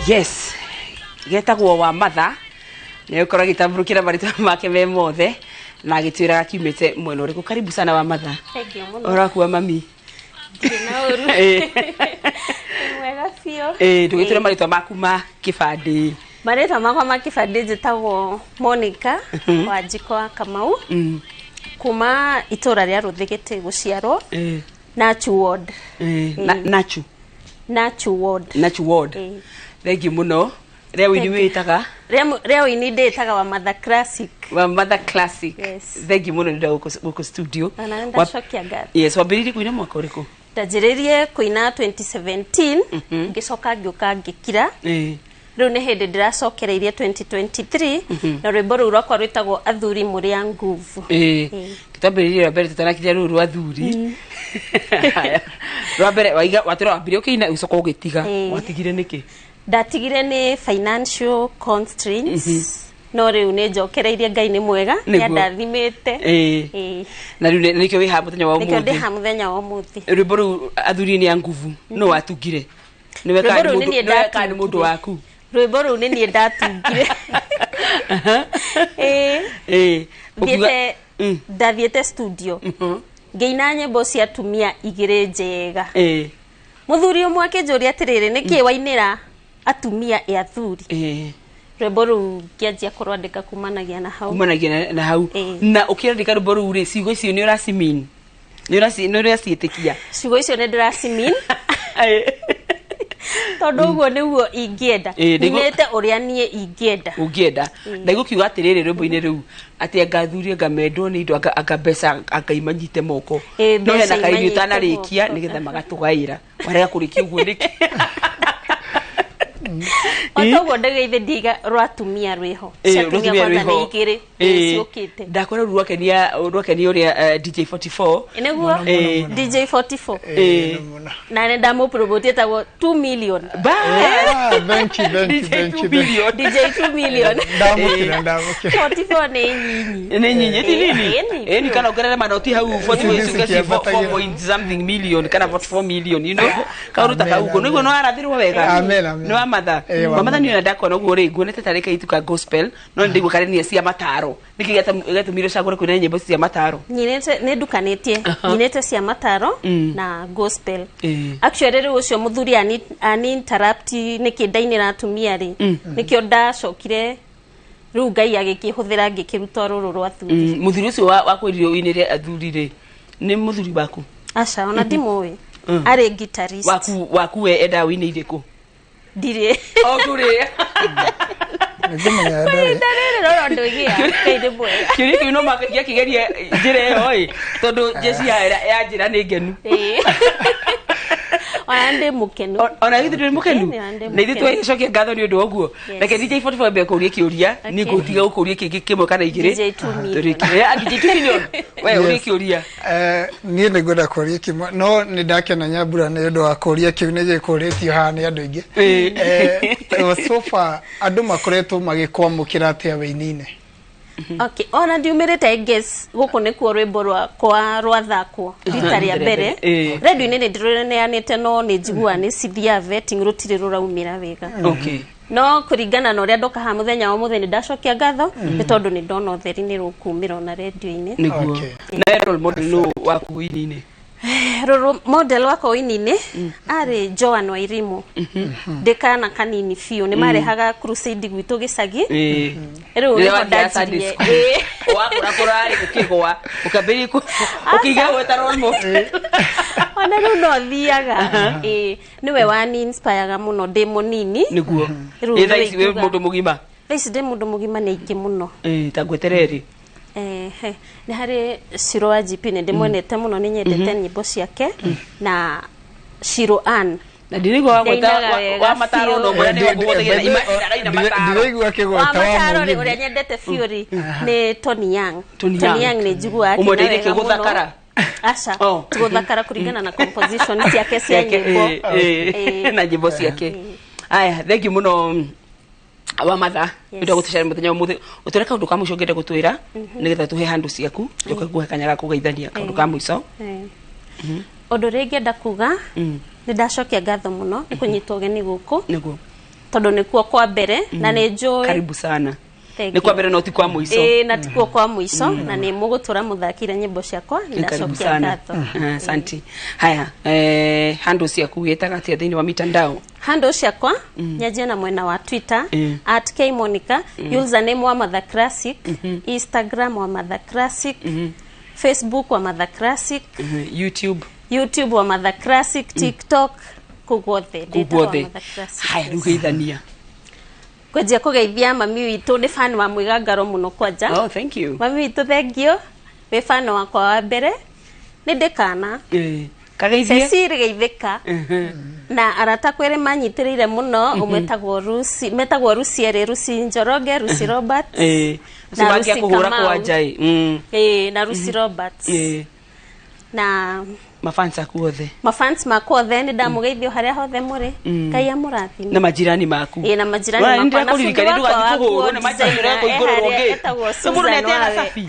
Speaker 10: Yes, getagwo wa matha nä å korwo gä tambå marĩtwa make me mothe. Na agĩtwĩraga kiumĩte mwena ũrĩkũ. Karibu sana wa matha.
Speaker 2: Thank you mũno.
Speaker 10: Ũrakuwa mami?
Speaker 2: Ndirĩ na ũru. Nĩ mwega biũ.
Speaker 10: Ndũgĩtwĩre marĩtwa maku ma kĩbandĩ.
Speaker 2: Marĩtwa makwa ma kĩbandĩ njĩtagwo Monica Wanjikũ wa Kamau, kuma itũra rĩa Rũthĩgĩtĩ gũciarwo, Nachu Ward.
Speaker 10: Nachu.
Speaker 2: Nachu Ward.
Speaker 10: Nachu Ward. Thank you mũno. Rĩa wĩini wĩtaga?
Speaker 2: Rĩa wĩini ndĩtaga wa Mother Classic.
Speaker 10: Wa Mother Classic.
Speaker 2: Yes.
Speaker 10: Thank you mũno nĩ ũndũ wa gũkũ studio.
Speaker 2: Ona nĩ ndacokia ngatho.
Speaker 10: Yes, wambĩrĩirie kũina mwaka ũrĩkũ?
Speaker 2: Ndanjĩrĩirie kũina 2017, ngĩcoka ngĩũka ngĩkira. Rĩu nĩ hĩndĩ ndĩracokereirie 2023, na rwĩmbo rũu rwakwa rwĩtagwo Athuri Mũrĩ a Nguvu.
Speaker 10: Twambĩrĩrie rwa mbere tũtanakinya rũu rwa athuri. Haya. Rwa mbere waiga watwĩra wambire ũkĩina ũcoka ũgĩtiga. Watigire nĩkĩ?
Speaker 2: Ndatigire nĩ financial constraints, no rĩu nĩ njokereirie. Ngai nĩ mwega, nĩ andathimĩte.
Speaker 10: Na rĩu nĩkĩo wĩ haha mũthenya wa
Speaker 2: Nĩkĩo ndĩ
Speaker 10: ũmũthĩ.
Speaker 2: haha mũthenya wa ũmũthĩ.
Speaker 10: Rwĩmbo rũu Athuri nĩ a Nguvu no watungire? Nĩwe
Speaker 2: Rwĩmbo
Speaker 10: kana
Speaker 2: rũu nĩ niĩ
Speaker 10: nĩwe kana nĩ mũndũ
Speaker 2: ndatungire.
Speaker 10: waku?
Speaker 2: Rwĩmbo rũu nĩ niĩ ndatungire.
Speaker 10: Ũkiuga-
Speaker 2: Thiĩte, ndathiĩte studio ngĩina nyĩmbo cia atumia igĩrĩ njega. Mũthuri ũmwe akĩnjũria atĩrĩrĩ, nĩkĩ wainĩra atumia ĩ athuri? Rwĩmbo rũu ngĩanjia kũrwandĩka kumanagia na hau.
Speaker 10: Kumanagia na hau. Na ũkĩandĩka rwĩmbo rũu rĩ, ciugo icio nĩ ũracimean? Nĩ ũraciĩtĩkia?
Speaker 2: Ciugo icio nĩ ndĩracimean, tondũ ũguo nĩguo ingĩenda. Nyinĩte ũrĩa niĩ ingĩenda.
Speaker 10: Ũngĩenda. Ndaigũkiuga atĩrĩrĩ rwĩmbo-inĩ rũu atĩ anga athuri anga mendwo nĩ indo, anga mbeca anga imanyite moko.
Speaker 2: Ĩ,
Speaker 10: No hena
Speaker 2: mbeca
Speaker 10: kaini
Speaker 2: imanyite
Speaker 10: ũtanarĩkia
Speaker 2: moko.
Speaker 10: nĩgetha magatũgaĩra. Warega kũrĩkia ũguo nĩkĩ?
Speaker 2: O toguo ndĩgĩithe ndiga rwa atumia rwĩho. Cia atumia
Speaker 10: rwa atumia
Speaker 2: kwanza nĩ
Speaker 10: rwĩho.
Speaker 2: igĩrĩ ciũkĩte.
Speaker 10: Ndakora rũu rwakenia ũrĩa DJ 44.
Speaker 2: Nĩguo DJ 44 na nĩ ndamũpromote, etagwo 2 million.
Speaker 4: Thank you, thank you, thank you, thank you.
Speaker 2: DJ 2 million.
Speaker 4: Ndamũkĩra, ndamũkĩra.
Speaker 2: 44 nĩ nyinyi.
Speaker 10: Nĩ nyinyi ti nini?
Speaker 2: Ĩni.
Speaker 10: Ĩni kana ongerere manoti hau 44
Speaker 4: Ici
Speaker 10: icio
Speaker 4: ciambatagĩra.
Speaker 10: 4 point something million kana 44 million kauruta
Speaker 4: Amen,
Speaker 10: kau uguo nĩguo
Speaker 4: amen.
Speaker 10: nĩ warathirwo wega.
Speaker 4: Amen, amen.
Speaker 10: Nĩ wa matha.
Speaker 4: Wa
Speaker 10: Wa matha nĩ ona ndakona ũguo rĩ, nguonete tarĩ kairĩtu ka gospel, no nĩ ndaigua karenia cia mataro. Nĩkĩ gĩatũmire ũcagũre kũina nyĩmbo cia mataro?
Speaker 2: Nyinĩte nĩ ndukanĩtie. Nyinĩte cia mataro na gospel. Actually rĩu ũcio mũthuri ani interrupt nĩkĩ ndainĩra atumia rĩ, nĩkĩo ndacokire rĩu Ngai agĩkĩhũthĩra ngĩkĩruta rũrũ rwa athuri.
Speaker 10: Mũthuri ũcio wakwĩrire ũinĩre athuri rĩ, nĩ mũthuri waku?
Speaker 2: Aca, ona ndimũĩ. Arĩ guitarist.
Speaker 10: Waku we endaga ũine irĩkũ?
Speaker 2: Ndirĩ.
Speaker 10: O ndũrĩ.
Speaker 4: Nĩngũmenya ndarĩ.
Speaker 2: Ndarĩrĩ rora ndũgĩa. Ngai nĩ mwega.
Speaker 10: Kĩũria kĩu no gĩakĩgeria njĩra ĩyo ĩ, tondũ jeshi ya njĩra nĩ ngenu.
Speaker 2: Ona ndĩ mũkenu.
Speaker 10: Ona githĩ ndũrĩ mũkenu?
Speaker 2: Ĩĩ, ona ndĩ
Speaker 10: Na ithuĩ
Speaker 2: mũkenu.
Speaker 10: twagĩcokia ngatho nĩ ũndũ wa ũguo.
Speaker 2: Yes.
Speaker 10: Reke DJ 44 mbe kũũria kĩũria, niĩ ngũtiga gũkũũria kĩngĩ kĩmwe kana igĩrĩ.
Speaker 2: DJ 2 million.
Speaker 10: Tũrĩkie. DJ 2 million. We ũrie
Speaker 4: Yes.
Speaker 10: kĩũria.
Speaker 4: Niĩ nĩ ngwenda kũria kĩmwe, no nĩ ndakena Nyambura nĩ ũndũ wa kũria kĩu, nĩ gĩkũrĩtio haha nĩ andũ aingĩ. So far andũ makoretwo magĩkwamũkĩra atĩa wĩini-inĩ?
Speaker 2: Okay, ona ndiumĩrĩte guess gũkũ nĩkuo rwĩmbo rwakwa rwathakwo rita rĩa mbere. Redio-inĩ nĩ ndĩrũneanĩte, no nĩ njiguaga nĩ cithiaga vetting, rũtirĩ rũraumĩra wega. No kũringana na ũrĩa ndoka haha mũthenya wa ũmũthĩ, nĩ ndacokia ngatho nĩ tondũ nĩ ndona ũtheri nĩ rũkumĩra ona redio-inĩ.
Speaker 10: Nĩguo. Na we role model nũ waku wĩini-inĩ?
Speaker 2: Role model wakwa wĩini-inĩ arĩ Joan Wairimu. Ndĩ kana kanini biũ nĩ marehaga crusade gwitũ gĩcagi. Rĩu
Speaker 10: Rĩrĩa
Speaker 2: nĩho
Speaker 10: wathiaga Sunday
Speaker 2: ndanjirie.
Speaker 10: school. Wakũrakũra rĩ, ũkĩgũa ũkambĩrĩria ũkĩiga gweta role model.
Speaker 2: Ona rĩu no thiaga. Ĩĩ, nĩwe wani inspireaga mũno ndĩ mũnini.
Speaker 10: Nĩguo.
Speaker 2: Rĩu
Speaker 10: Ĩ, thaa ici wĩ
Speaker 2: nĩwe
Speaker 10: mũndũ mũgima?
Speaker 2: Thaa ici ndĩ mũndũ mũgima, nĩ aingĩ mũno.
Speaker 10: Ta ngweterere rĩ.
Speaker 2: Nĩ harĩ Ciro wa GP, nĩ ndĩmwendete mũno, nĩ nyendete nyĩmbo ciake, na Ciro Ann.
Speaker 10: Na ndirigua wagweta
Speaker 2: Ndainaga wega
Speaker 10: wa mataro
Speaker 2: biũ.
Speaker 10: no mwena nĩ wakũgwetagia imagine araina mataro.
Speaker 4: Ndiraigua
Speaker 2: Wa
Speaker 4: kĩgweta wa
Speaker 2: mataro rĩ,
Speaker 4: mũgithi.
Speaker 2: ũrĩa nyendete biũ rĩ nĩ Tony Young.
Speaker 10: Tony
Speaker 2: Tony
Speaker 10: Young.
Speaker 2: Young nĩ njiguaga akĩina
Speaker 10: Ũmwendeire
Speaker 2: wega
Speaker 10: kĩ, gũthakara?
Speaker 2: mũno. Aca,
Speaker 10: Oh.
Speaker 2: ti gũthakara, kũringana na composition ciake cia
Speaker 10: Ciake,
Speaker 2: nyĩmbo.
Speaker 10: na nyĩmbo ciake. Aya, thank you mũno wa matha
Speaker 2: Yes.
Speaker 10: nĩ gũtũcera mũthenya wa ũmũthĩ. Ũtwĩre kaũndũ ka mũico ũngĩenda gũtwĩra nĩgetha tũhe handũ ciaku, njoke nguhe kanya ga kũgeithania kaũndũ ka mũico.
Speaker 2: Ũndũ ũrĩa ingĩenda kuga, nĩ ndacokia ngatho mũno nĩ kũnyitwo ũgeni gũkũ,
Speaker 10: Nĩguo.
Speaker 2: tondũ nĩkuo kwa mbere na nĩ njũĩ.
Speaker 10: Karibu sana.
Speaker 2: Thank
Speaker 10: Nĩ kwa
Speaker 2: you.
Speaker 10: mbere no ti kwa mũico.
Speaker 2: Ĩĩ, na tikuo kwa mũico, na nĩ mũgũtũra mũthakire nyĩmbo ciakwa.
Speaker 10: Karibu
Speaker 2: Ndacokia
Speaker 10: sana.
Speaker 2: ngatho.
Speaker 10: Asante. Haya, handle ciaku wĩtaga atĩa thĩinĩ wa mitandao?
Speaker 2: Handle ciakwa, nyanjie na mwena wa Twitter, @kmonica, username wa Mother Classic, Instagram wa Mother Classic, Facebook wa Mother Classic,
Speaker 10: YouTube?
Speaker 2: YouTube wa Mother Classic, TikTok, kũu guothe
Speaker 10: Kũu
Speaker 2: ndĩtagwo
Speaker 10: guothe.
Speaker 2: Mother Classic.
Speaker 10: Haya, rĩu geithania.
Speaker 2: Kwenjia kũgeithia mami witũ, nĩ fan wa mwĩgangaro mũno kwanja.
Speaker 10: Oh, thank you.
Speaker 2: Mami witũ, thank you, wĩ fan wakwa wa mbere, nĩ ndĩkana.
Speaker 10: Kageithie.
Speaker 2: Cecil geithĩka. Na arata kwĩrĩ manyitĩrĩire mũno, ũmwe etagwo Rusi, metagwo Rusi erĩ, Rusi Njoroge, Rusi Robert
Speaker 10: Acio
Speaker 2: na
Speaker 10: mangia
Speaker 2: Rusi
Speaker 10: kũhũra
Speaker 2: Kamau.
Speaker 10: kwanja ĩ.
Speaker 2: Ĩĩ, na Rusi Roberts. Na
Speaker 10: Mafans aku othe.
Speaker 2: Mafans makwa othe, nĩ ndamũgeithio harĩa hothe mũrĩ. Ngai amũrathime.
Speaker 10: Na majirani maku.
Speaker 2: Ĩĩ, na majirani
Speaker 10: Wona,
Speaker 2: makwa, na fundi
Speaker 10: nĩndĩrakũririkania
Speaker 2: wakwa
Speaker 10: ndũgathiĩ
Speaker 2: wa
Speaker 10: kũhũrwo nĩ
Speaker 2: nguo
Speaker 10: majirani
Speaker 2: designer,
Speaker 10: ũrĩa kũingũrũrwo
Speaker 2: e harĩa
Speaker 10: ngĩ.
Speaker 2: etagwo
Speaker 10: Mũndũ
Speaker 2: Susan
Speaker 10: nĩateaga
Speaker 2: Wawe.
Speaker 10: cabi.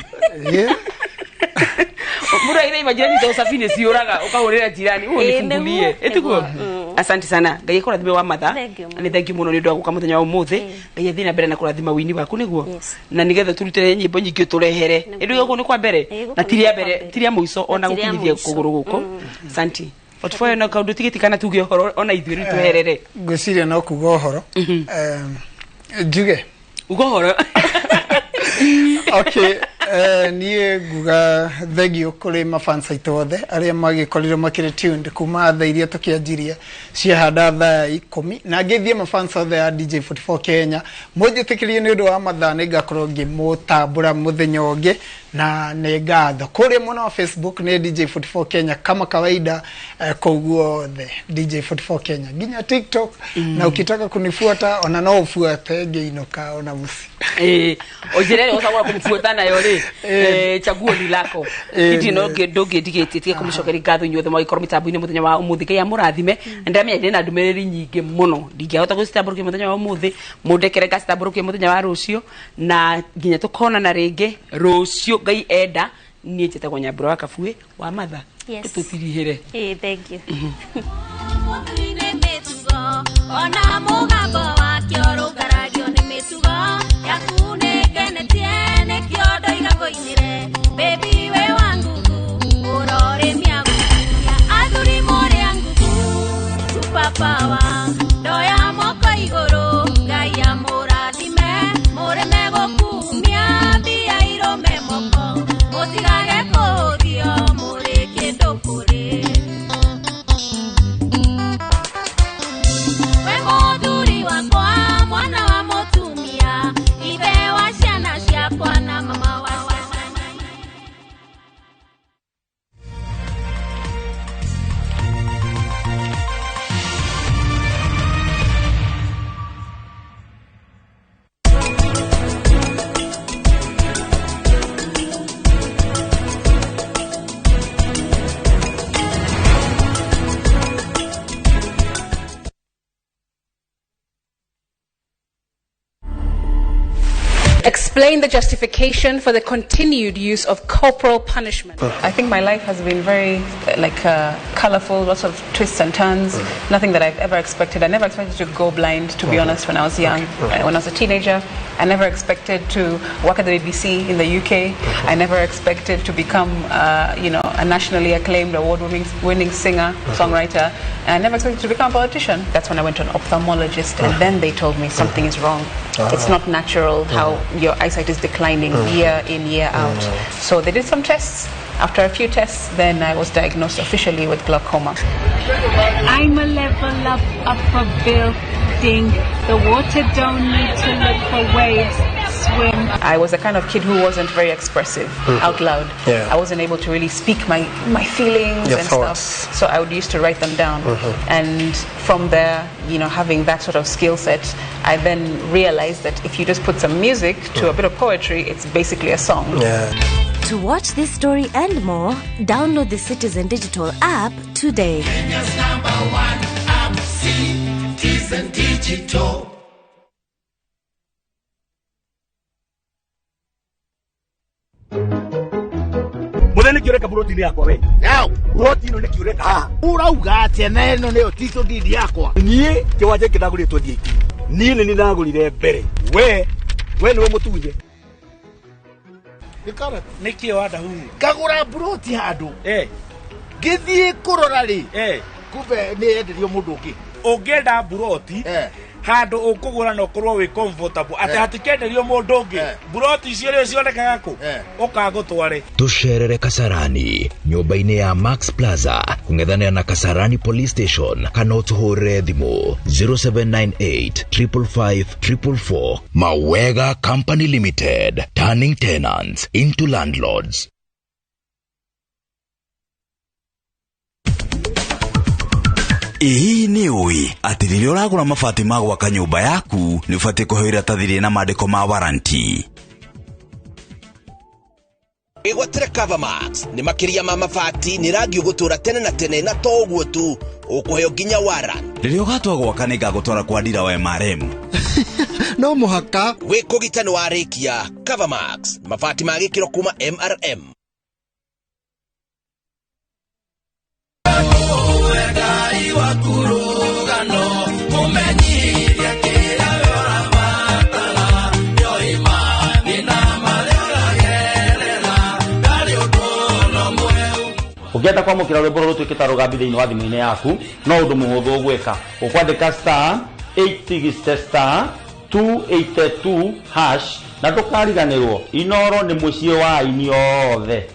Speaker 10: Mũndũ aire majirani to cabi nĩ ciũraga ũkahũrĩra jirani ũũ
Speaker 2: Ĩĩ,
Speaker 10: nifungulie.
Speaker 2: nĩguo,
Speaker 10: Ĩtiguo.
Speaker 2: nĩguo.
Speaker 10: Asante sana. Ngai akũrathime wa matha.
Speaker 2: Thank you.
Speaker 10: Na nĩ thank you mũno nĩ ũndũ wa gũka mũthenya wa ũmũthĩ. Ngai athiĩ na mbere na kũrathima wĩini waku nĩguo. Na nĩgetha tũrutĩre nyĩmbo nyingĩ ũtũrehere. Ĩndũ gũkũ nĩ kwa mbere.
Speaker 2: Ĩĩ, gũkũ
Speaker 10: Na
Speaker 2: nĩ
Speaker 10: ti rĩa
Speaker 2: kwa
Speaker 10: mbere,
Speaker 2: mbere.
Speaker 10: ti rĩa mũico ona
Speaker 2: Na ti rĩa
Speaker 10: gũkinyithia
Speaker 2: mũico.
Speaker 10: kũgũrũ gũkũ. Asante. 44 no kaũndũ tigiti kana tuge ũhoro ona ithuĩ rĩu tweherere.
Speaker 4: Ngwĩciria no kuga ũhoro. Njuge
Speaker 10: uga ũhoro.
Speaker 4: Okay, niĩ nguga thengio kũrĩ mafans aitũ othe arĩa magĩkorirwo makĩrĩ tuned kuma thaa iria tũkĩanjirie ciahanda thaa 10, na ngĩthiĩ mafans othe a DJ 44 Kenya, mũnjĩtĩkĩrie nĩ ũndũ wa mathaa nĩ ngakorwo ngĩmũtambũra mũthenya ũngĩ, na nĩ ngatho kũrĩa mwena wa Facebook nĩ DJ 44 Kenya kama kawaida, kũu guothe DJ 44 Kenya nginya TikTok, na ukitaka kunifuata ona no ufuate ngĩinũka ona mũciĩ.
Speaker 10: Njĩra ĩrĩa ũcagũra kũmũbuata nayo rĩ, chaguo ni lako. Iti no ndũngĩndigĩtie tige kũmũcokeria ngatho inyuothe mwagĩkorwo mĩtambo-inĩ mũthenya wa ũmũthĩ. Ngai amũrathime. Na ndĩramenya ndĩna ndũmĩrĩri nyingĩ mũno ndingĩahota gũcitambũrũkia mũthenya wa ũmũthĩ, mũndekere ngacitambũrũkia mũthenya wa rũciũ, na nginya tũkonana rĩngĩ rũciũ Ngai enda. Niĩ njĩtagwo Nyambura wa Kabuĩ wa Matha.
Speaker 2: Yes.
Speaker 10: Tũtirihĩre.
Speaker 2: Ĩĩ, thank you.
Speaker 14: Nĩ mĩtugo ona mũgambo wake ũrũngaragio nĩ mĩtugo yaku, nĩ ngenetie nĩkĩo ndoiga ngũinĩre, baby wĩ wa ngugu ũrorĩmia ngugu athuri mũrĩ a ngugu superpower ndoya moko igũrũ Ngai amũrathime mũrĩme gũkumia mbia irũme moko mũtigage kũhũthio mũrĩ kĩndũ kũrĩ. We mũthuri wakwa, mwana wa mũtumia, ithe wa ciana ciakwa na mama wa ciana.
Speaker 7: Explain the justification for the continued use of corporal punishment.
Speaker 8: I think my life has been very colorful, lots of twists and turns, nothing that I've ever expected. I never expected to go blind, to be honest, when I was young. When I was a teenager, I never expected to work at the BBC in the UK. I never expected to become, a nationally acclaimed award-winning winning singer, songwriter. And I never expected to become a politician. That's when I went to an ophthalmologist, and then they told me something is wrong. It's not natural how your eyesight is declining year in, year out. So they did some tests. After a few tests, then I was diagnosed officially with glaucoma.
Speaker 9: I'm a level up upper building. The water don't need to look for waves. Swim.
Speaker 8: I was a kind of kid who wasn't very expressive out loud. I wasn't able to really speak my feelings
Speaker 6: Your
Speaker 8: and
Speaker 6: thoughts.
Speaker 8: stuff. So I would used to write them down. And from there, having that sort of skill set, I then realized that if you just put some music to a bit of poetry, it's basically a song.
Speaker 18: To watch this story and more, download the Citizen Digital app today.
Speaker 1: Kenya's number one app, Citizen Digital.
Speaker 13: Mũthee nĩkĩ ũreka buroti-inĩ yakwa we? Buroti ĩno nĩkĩ ũreka haha?
Speaker 26: Urauga atĩa na ĩno nĩyo title deed yakwa?
Speaker 13: Niĩ kĩwanja gĩkĩ ndagũrire 2018. Niĩ nĩ niĩ ndagũrire mbere. We We nĩwe mũtunye.
Speaker 15: Nĩkĩ wanda huhu?
Speaker 13: Ngagũra mburoti handũ. Ngĩthiĩ kũrora rĩ, kumbe nĩ yenderio mũndũ ũngĩ.
Speaker 15: Ũngĩenda mburoti handũ ũkũgũra na ũkorwo wĩ comfortable atĩ hatikenderio mũndũ ũngĩ, mburoti icio rĩo cionekaga kũ? Ũkagũtware.
Speaker 16: Tucerere Kasarani nyũmba-inĩ ya Max Plaza kũng'ethanĩra na Kasarani Police Station, kana ũtũhũrĩre thimũ 0798 555 444. Mawega Company Limited, turning tenants into landlords.
Speaker 11: Ĩ hihi nĩ ũĩ atĩ rĩrĩa ũragũra mabati ma gwaka nyũmba yaku nĩ ũbatiĩ kũheo iratathi rĩna mandĩko ma warranty?
Speaker 3: Wĩgwatĩre Covermax nĩ makĩria ma mabati, nĩ rangi ũgũtũra tene na tene, na to ũguo tu, ũkũheo nginya warrant.
Speaker 11: Rĩrĩa ũgatua gwaka nĩ ngagũtwara kwa ndira wa MRM.
Speaker 6: No mũhaka.
Speaker 3: Wĩkũgita nĩ warĩkia. Covermax, mabati ma gĩkĩro kuma MRM.
Speaker 28: Ũngĩenda kwamũkĩra rwĩmbo rũrũ rũtuĩke ta rũgambi thĩinĩ wa thimũ-inĩ yaku, no ũndũ mũhũthũ ũgwĩka. Ũkwandĩka star 860 star 282 hash, na ndũkariganĩrwo Inoro nĩ mũciĩ wa aini othe.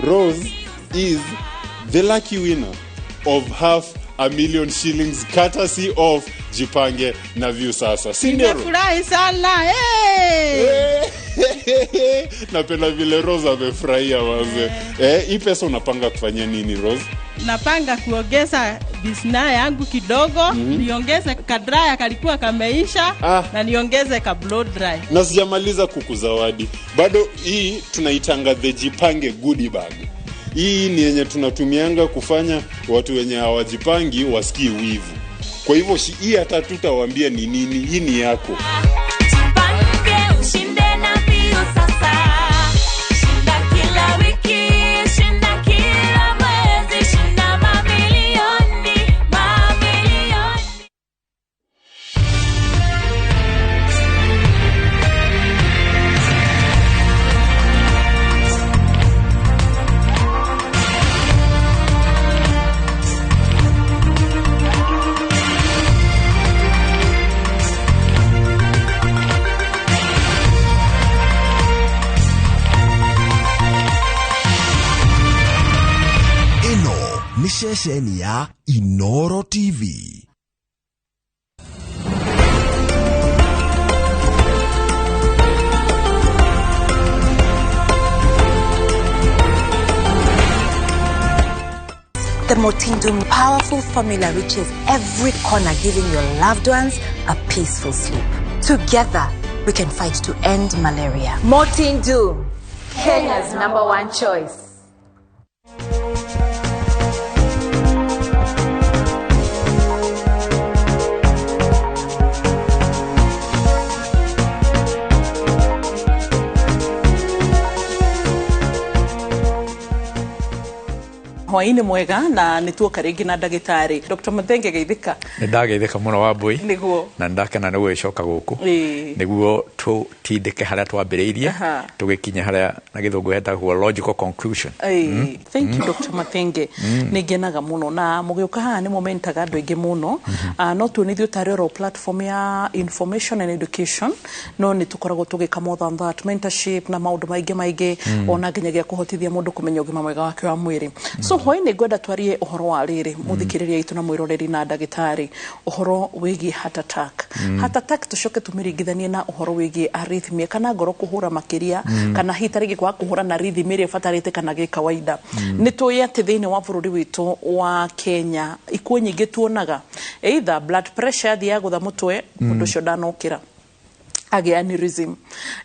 Speaker 17: Rose is the lucky winner of 500,000 shillings courtesy of Jipange na Viusasa. Si ndio, Rose?
Speaker 19: Nimefurahi sana. Hey!
Speaker 17: Napenda vile Rose amefurahia waze. Hii pesa unapanga kufanyia nini, Rose?
Speaker 19: Napanga kuongeza business yangu kidogo, niongeze kadraya kalikuwa kameisha, na niongeze ka blow dry.
Speaker 17: Na sijamaliza kukuzawadi. Bado hii tunaitanga the Jipange goodie bag. Hii ni yenye tunatumianga kufanya watu wenye hawajipangi wasikie wivu. Kwa hivyo hii hata tutawaambia ni nini, hii ni yako.
Speaker 1: Jipange ushinde na Viusasa. Shinda kila wiki, shinda kila mwezi, shinda mamilioni, mamilioni.
Speaker 16: Ĩno nĩ ceceni ya Inoro TV.
Speaker 18: The Mortindum powerful formula reaches every corner, giving your loved ones a peaceful sleep. Together, we can fight to end malaria.
Speaker 20: Mortindum, Kenya's number one choice.
Speaker 22: Hwainĩ mwega na nĩ tuoka rĩngĩ na ndagĩtarĩ Dr. Mathenge. Geithĩka.
Speaker 23: Nĩ ndageithĩka mũno, Wambui.
Speaker 22: Nĩguo.
Speaker 23: Na nĩ ndakena nĩ gũgĩcoka gũkũ nĩguo tũtindĩke harĩa twambĩrĩirie, tũgĩkinye harĩa na gĩthũngũ hetagwo logical conclusion.
Speaker 22: Thank you, Dr. Mathenge. Nĩ ngenaga mũno na mũgĩũka haha nĩ momentaga andũ aingĩ mũno. No tuonithio tarĩ oro platform ya information and education, no nĩ tũkoragwo tũgĩka more than that, mentorship na maũndũ maingĩ maingĩ, ona nginyagia kũhotithia mũndũ kũmenya ũgima mwega wake wa mwĩrĩ. So hwainĩ ngwenda twarie ũhoro wa rĩrĩ, mũthikĩrĩria itũ na mwĩroreri na ndagĩtarĩ, ũhoro wĩgiĩ heart attack. Heart attack tũcoke tũmĩringithanie na ũhoro wĩgiĩ arrhythmia, kana ngoro kũhũra makĩria, kana hihi ta rĩngĩ kwaga kũhũra na rhythm ĩrĩa ĩbatarĩte kana gĩkawaida. Nĩ tũĩ atĩ thĩinĩ wa bũrũri witũ wa Kenya ikuũ nyingĩ tuonaga either blood pressure yathiĩ yagũtha mũtwe, mũndũ ũcio ndanokĩra. Agĩa aneurysm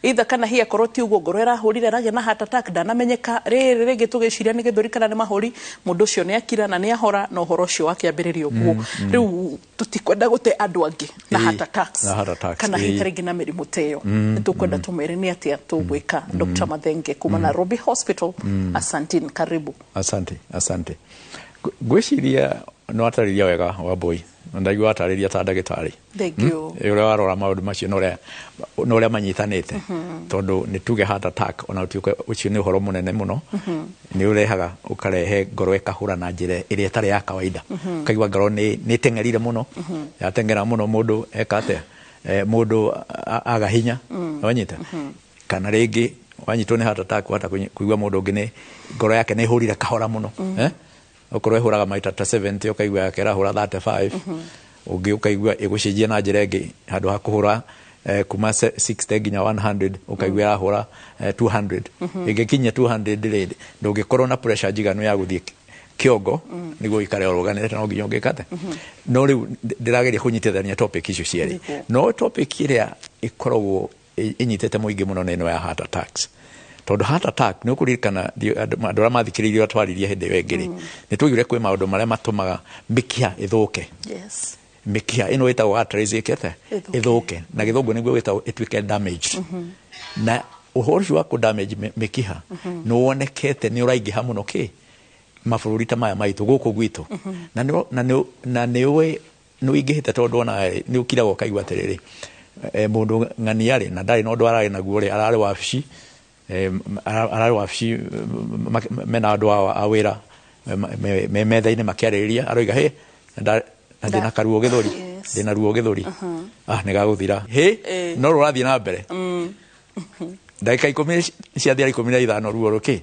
Speaker 22: either kana hihi akorwo ti ũguo, ngoro ĩrahũrire, aragĩa na heart attack, ndanamenyeka. Rĩrĩ rĩngĩ tũgĩciria nĩ gĩthũri kana nĩ mahũri, mũndũ ũcio nĩ akira na nĩ ahora, na ũhoro ũcio wakĩambĩrĩria ũguo. Rĩu tũtikwenda gũte andũ angĩ na heart attacks
Speaker 23: Na heart attacks,
Speaker 22: kana hihi ta rĩngĩ na mĩrimũ ta ĩyo. Nĩ tũkwenda tũmere nĩ atĩa tũgwĩka. Dr. Mathenge kuma Nairobi Hospital, asanteni, karibu.
Speaker 23: Asante, asante. Ngwĩciria nĩ watarĩria wega, Wambui, na ndaigua watarĩria ta ndagĩtarĩ.
Speaker 22: Thank you.
Speaker 23: Ũrĩa warora maũndũ macio na ũrĩa manyitanĩte, tondũ nĩ tuge heart attack ona ũtuĩke ũcio nĩ ũhoro mũnene mũno. Nĩ ũrehaga, ũkarehe ngoro ĩkahũra na njĩra ĩrĩa ĩtarĩ ya kawaida. Ũkaigua ngoro nĩ ĩteng'erire mũno. Yateng'era mũno, mũndũ eka atĩa? Mũndũ aga hinya. Wanyita, kana rĩngĩ wanyitwo nĩ heart attack, wahota kũigua mũndũ ũngĩ nĩ ngoro yake nĩ ĩhũrire kahora mũno. Okorwo ĩhũraga maita ta 70, ũkaigua yake ĩrahũra 35. Ũngĩ ũkaigua ĩgũcenjia na njĩra ĩngĩ, handũ ha kũhũra kuma 60 nginya 100, ũkaigua ĩrahũra 200. Ĩngĩkinyia 200 rĩ, ndũngĩkorwo na pressure njiganu ya gũthiĩ kĩongo nĩguo ũikare ũrũganĩrĩte, no nginya ũngĩka atĩa. No rĩu ndĩrageria kũnyitithania topic icio cierĩ. No topic ĩrĩa ĩkoragwo ĩnyitĩte mũingĩ mũno nĩ ĩno ya heart attacks, tondũ heart attack nĩ ũkũririkana andũ arĩa mathikĩrĩirie ũrĩa twaririe hĩndĩ ĩyo ĩngĩ rĩ, nĩ twaugire kwĩ maũndũ marĩa matũmaga mĩkiha ĩthũke. Mĩkiha ĩno ĩtagwo arteries ĩkĩte
Speaker 22: Ĩthũke.
Speaker 23: Ĩthũke, na gĩthũngũ nĩguo ĩtagwo ĩtuĩke damaged. Na ũhoro ũcio wa kũ damage mĩkiha nĩ wonekete nĩ ũraingĩha mũno kĩ mabũrũri ta maya maitũ gũkũ gwitũ. Na nĩ ũĩ nĩ ũingĩhĩte, tondũ ona nĩ ũkiraga ũkaigua atĩrĩrĩ, mũndũ ng'ania rĩ, na ndarĩ na ũndũ ararĩ naguo rĩ, ararĩ wabici, mena andũ ao a wĩra, me metha-inĩ makĩarĩrĩria, aroiga hĩ, na ndĩna karuo gĩthũri. Ndĩna ruo gĩthũri. Ah, nĩ gagũthira hĩ. No rũrathiĩ na mbere, ndagĩka 10 ciathira 15, ruo rũkĩ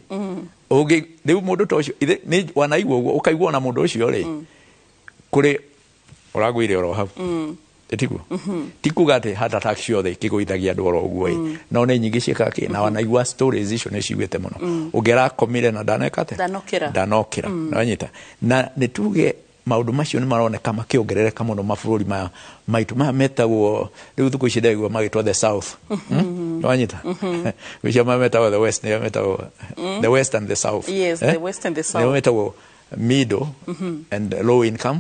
Speaker 23: ũngĩ. Rĩu mũndũ ta ũcio nĩ wanaigua ũguo, ũkaigua ona mũndũ ũcio rĩ, kũrĩ ũragũire oro hau. Tiguo ti kuga atĩ heart attack ciothe ikĩgũithagia andũ oro ũguo ĩ, no nĩ nyingĩ ciĩkaga kĩ, na wanaigua stories icio nĩ ciugĩte mũno. Ũngĩ arakomire na ndaneka atĩa?
Speaker 22: Ndanokĩra.
Speaker 23: Ndanokĩra. Nĩwanyita, na nĩ tuge maũndũ macio nĩ maroneka makĩongerereka mũno mabũrũri maya maitũ maya metagwo rĩu thikũ ici ndĩraigua magĩtwo the South. Nĩwanyita, gwĩcia maya metagwo the West, nĩo metagwo the West and the South.
Speaker 22: Yes,
Speaker 23: Eh?
Speaker 22: the West and the South.
Speaker 23: Nĩo metagwo middle and low income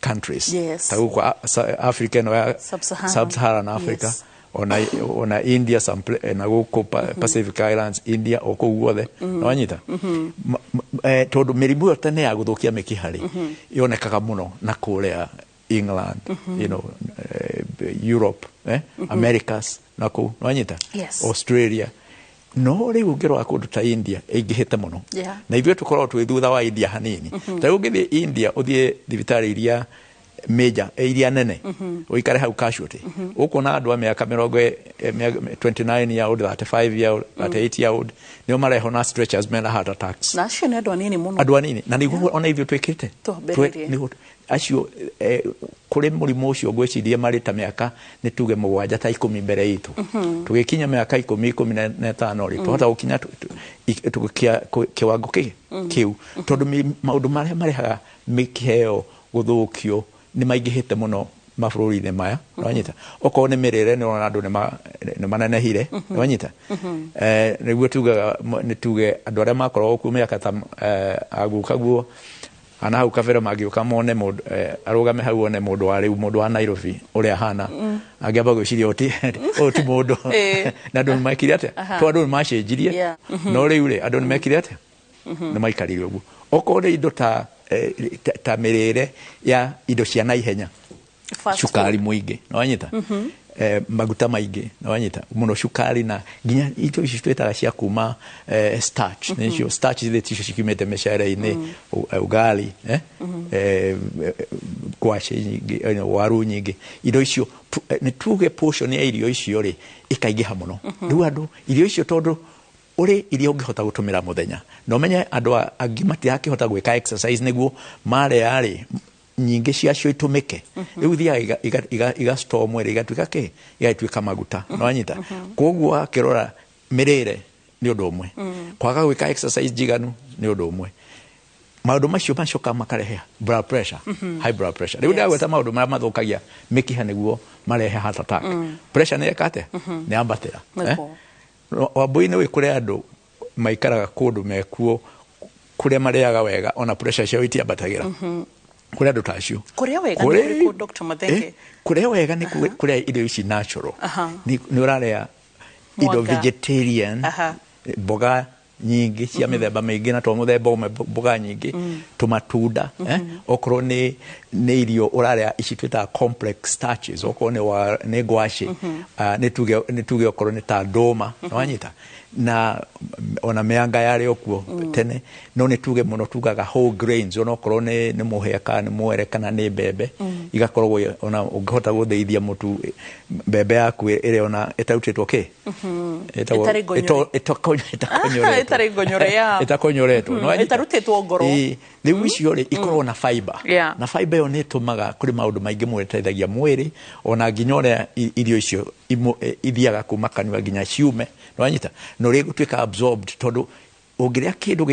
Speaker 23: countries. Ta gũkũ Africa ĩno ya
Speaker 22: Sub-Saharan.
Speaker 23: Sub-Saharan Africa, ona India, some na gũkũ Pacific Islands, India, o kũu guothe. Nĩwanyita? Tondũ mĩrimũ ĩyo tene ya gũthũkia mĩkiha rĩ, yonekaga mũno na kũrĩa England, Europe, Americas na kũu. Nĩwanyita?
Speaker 22: Yes.
Speaker 23: Australia. No rĩu ũngĩrora kũndũ ta India, ĩingĩhĩte mũno. Na ithuĩ tũkoragwo twĩ thutha wa India hanini. Ta rĩu ũngĩthiĩ India, ũthiĩ thibitarĩ iria major, iria nene, ũikare hau casualty, ũkuona andũ a mĩaka mĩrongo 29 year old, 35 year old, 38 year old, nĩo marehwo na stretchers mena heart attacks.
Speaker 22: Na acio nĩ andũ anini mũno.
Speaker 23: Andũ anini, na nĩguo ona ithuĩ twĩkĩte.
Speaker 22: Twambĩrĩrie.
Speaker 23: Nĩguo acio kũrĩ mũrimũ ũcio, ngwĩciria marĩ ta mĩaka nĩ tuge 7 ta 10 mbere itũ. Tũgĩkinya mĩaka 10, 15 rĩ, twahota gũkinya kĩwango kĩu, tondũ maũndũ marĩa marehaga mĩkiha ĩyo gũthũkio nĩ maingĩhĩte mũno mabũrũri-inĩ maya. Nĩwanyita? Okorwo nĩ mĩrĩre, nĩ ũrona andũ nĩ manenehire. Nĩwanyita? Nĩguo tugaga nĩ tuge andũ arĩa makoragwo kuo mĩaka ta aguka guo ana hau kabere, mangĩũka mone mũndũ arũgame hau, one mũndũ wa rĩu, mũndũ wa Nairobi ũrĩa ahana, angĩamba gwĩciria ũyũ ti mũndũ. Na andũ nĩ mekire atĩa? To andũ nĩ macenjirie. No rĩu rĩ, andũ nĩ mekire atĩa? Nĩ maikarire ũguo. Okorwo nĩ indo ta mĩrĩre ya indo cia naihenya,
Speaker 22: Fast
Speaker 23: cukari
Speaker 22: food.
Speaker 23: mũingĩ, nĩwanyita? Maguta maingĩ, nĩwanyita, mũno cukari, na nginya indo ici twĩtaga cia kuma starch. Nĩcio starch ithe ticio cikiumĩte mĩcere-inĩ, ugali, ngwacĩ nyingĩ, waru nyingĩ, indo icio, nĩ tuge portion ya irio icio rĩ ĩkaingĩha mũno. Rĩu andũ irio icio, tondũ ũrĩ iria ũngĩhota gũtũmĩra mũthenya, na ũmenye andũ angĩ matirakĩhota gwĩka exercise nĩguo marĩa rĩ nyingĩ ciacio itũmĩke. Rĩu ithiaga iga store mwĩrĩ, igatuĩka kĩ, igatuĩka maguta. Nĩwanyita? Koguo wakĩrora mĩrĩre nĩ ũndũ ũmwe, kwaga gwĩka exercise njiganu nĩ ũndũ ũmwe. Maũndũ macio macoka makarehe blood pressure, high blood pressure. Rĩu ndagweta maũndũ marĩa mathũkagia mĩkiha nĩguo marehe heart attack. Pressure nĩ ĩka atĩa? Nĩ yambatĩra.
Speaker 22: Nĩguo.
Speaker 23: Wambui nĩ kũrĩ andũ maikaraga kũndũ mekuo kũrĩa marĩaga wega, ona pressure ciao itiambatagĩra. Kũrĩ andũ ta acio.
Speaker 22: Kũrĩa wega nĩ kũrĩkũ, Dr. Mathenge?
Speaker 23: Kũrĩa wega nĩ kũrĩa irio ici natural. Nĩ ũrarĩa indo
Speaker 22: Mwanga.
Speaker 23: vegetarian, mboga nyingĩ cia mĩthemba mĩingĩ, na to mũthemba ũmwe, mboga nyingĩ, tũmatunda, eh? Okorwo nĩ irio ũrarĩa ici twĩtaga complex starches, okorwo nĩ ngwacĩ, nĩ tuge okorwo nĩ ta ndũma, nĩwanyita, na ona mĩanga yarĩ o kuo tene, no nĩ tuge mũno tugaga whole grains, ona okorwo nĩ mũhĩa kana nĩ mwere kana nĩ mbembe, igakoragwo ona ũngĩhota gũthĩithia mũtu mbembe yaku ĩrĩa ona ĩtarutĩtwo kĩ.
Speaker 22: Ĩtarĩ ngonyore.
Speaker 23: Ĩtakonyoretwo.
Speaker 22: Ĩtarĩ ngonyore, yeah.
Speaker 23: Ĩtakonyoretwo. Nĩwanyita?
Speaker 22: Ĩtarutĩtwo ngoro.
Speaker 23: Ĩĩ. Rĩu icio rĩ ikorwo na fiber, na fiber ĩyo nĩ ĩtũmaga kũrĩ maũndũ maingĩ mũno ĩteithagia mwĩrĩ, ona nginya ũrĩa irio icio ithiaga kuma kanua nginya ciume, nĩwanyita, na ũrĩa ĩgũtuĩka absorbed, tondũ ũngĩrĩa kĩndũ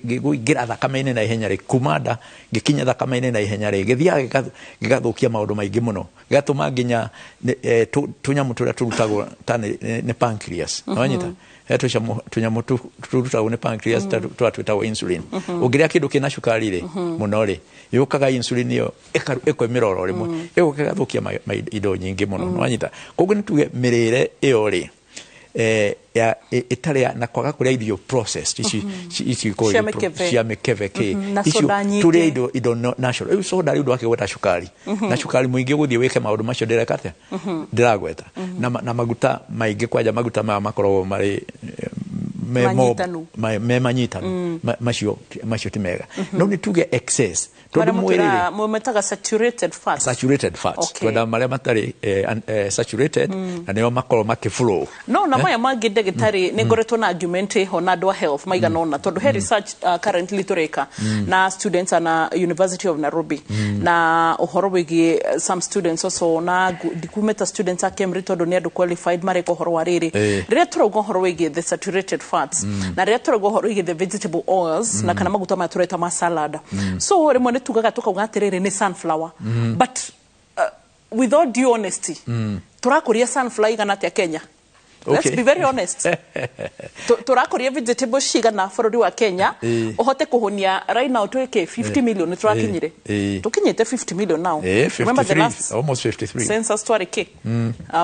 Speaker 23: gĩkũingĩra thakame-inĩ na ihenya rĩ, kuma nda gĩkinye thakame-inĩ na ihenya rĩ, gĩthiaga gĩgathũkia maũndũ maingĩ mũno, gĩgatũma nginya tũnyamũ tũrĩa tũrutagwo ta nĩ pancreas, nĩwanyita, he tũnyamũ tũrutagwo nĩ pancreas ta tũrĩa twĩtagwo insulin. Ũngĩrĩa kĩndũ kĩna cukari rĩ mũno rĩ, yũkaga insulin ĩyo ĩkoimĩra oro rĩmwe, ĩgoka ĩgathũkia indo nyingĩ mũno, nĩwanyita. Koguo nĩ tuge mĩrĩre ĩyo rĩ ĩtarĩ na kwaga kũrĩa irio processed ici, ici ikoragwo
Speaker 22: Cia mĩkebe.
Speaker 23: Cia mĩkebe kĩ.
Speaker 22: Na
Speaker 23: Icio
Speaker 22: soda nyingĩ.
Speaker 23: Tũrĩe indo natural. Rĩu soda rĩu ndwakĩgweta cukari, na cukari mũingĩ gũthiĩ wĩke maũndũ macio ndĩreka atĩa, ndĩragweta, na maguta maingĩ, kwanja maguta maya makoragwo marĩ me
Speaker 22: Manyitanu.
Speaker 23: Me manyitanu. Macio ti mega, no nĩ tuge excess tondũ
Speaker 22: Marĩa
Speaker 23: mwĩrĩ rĩ
Speaker 22: mũmetaga saturated fats.
Speaker 23: Saturated fats. Twenda marĩa matarĩ saturated, na nĩo makorwo makĩflow.
Speaker 22: No na maya mangĩ, ndagĩtarĩ, nĩ ngoretwo na argument ĩho na andũ a health maigana ũna, tondũ he research currently tũreka na students na University of Nairobi, na ũhoro wĩgiĩ some students also, na ndikumĩta students a KEMRI tondũ nĩ andũ qualified mareka ũhoro wa rĩrĩ. Rĩrĩa tũrauga ũhoro wĩgiĩ the saturated fats, na rĩrĩa tũrauga ũhoro wĩgiĩ the vegetable oils, na kana maguta maya tũreta ma salad, so rĩmwe nĩ tugaga tũkauga atĩrĩrĩ nĩ sunflower, but with all due honesty, tũrakũria sunflower igana atĩa Kenya? Let's be very honest. Tũrakũria vegetables cigana bũrũri wa Kenya ũhote kũhũnia? Right now twĩke 50 million nĩ tũrakinyire, tũkinyĩte 50 million now. Remember the
Speaker 23: 53,
Speaker 22: last
Speaker 23: almost 53.
Speaker 22: census twarĩ kĩ?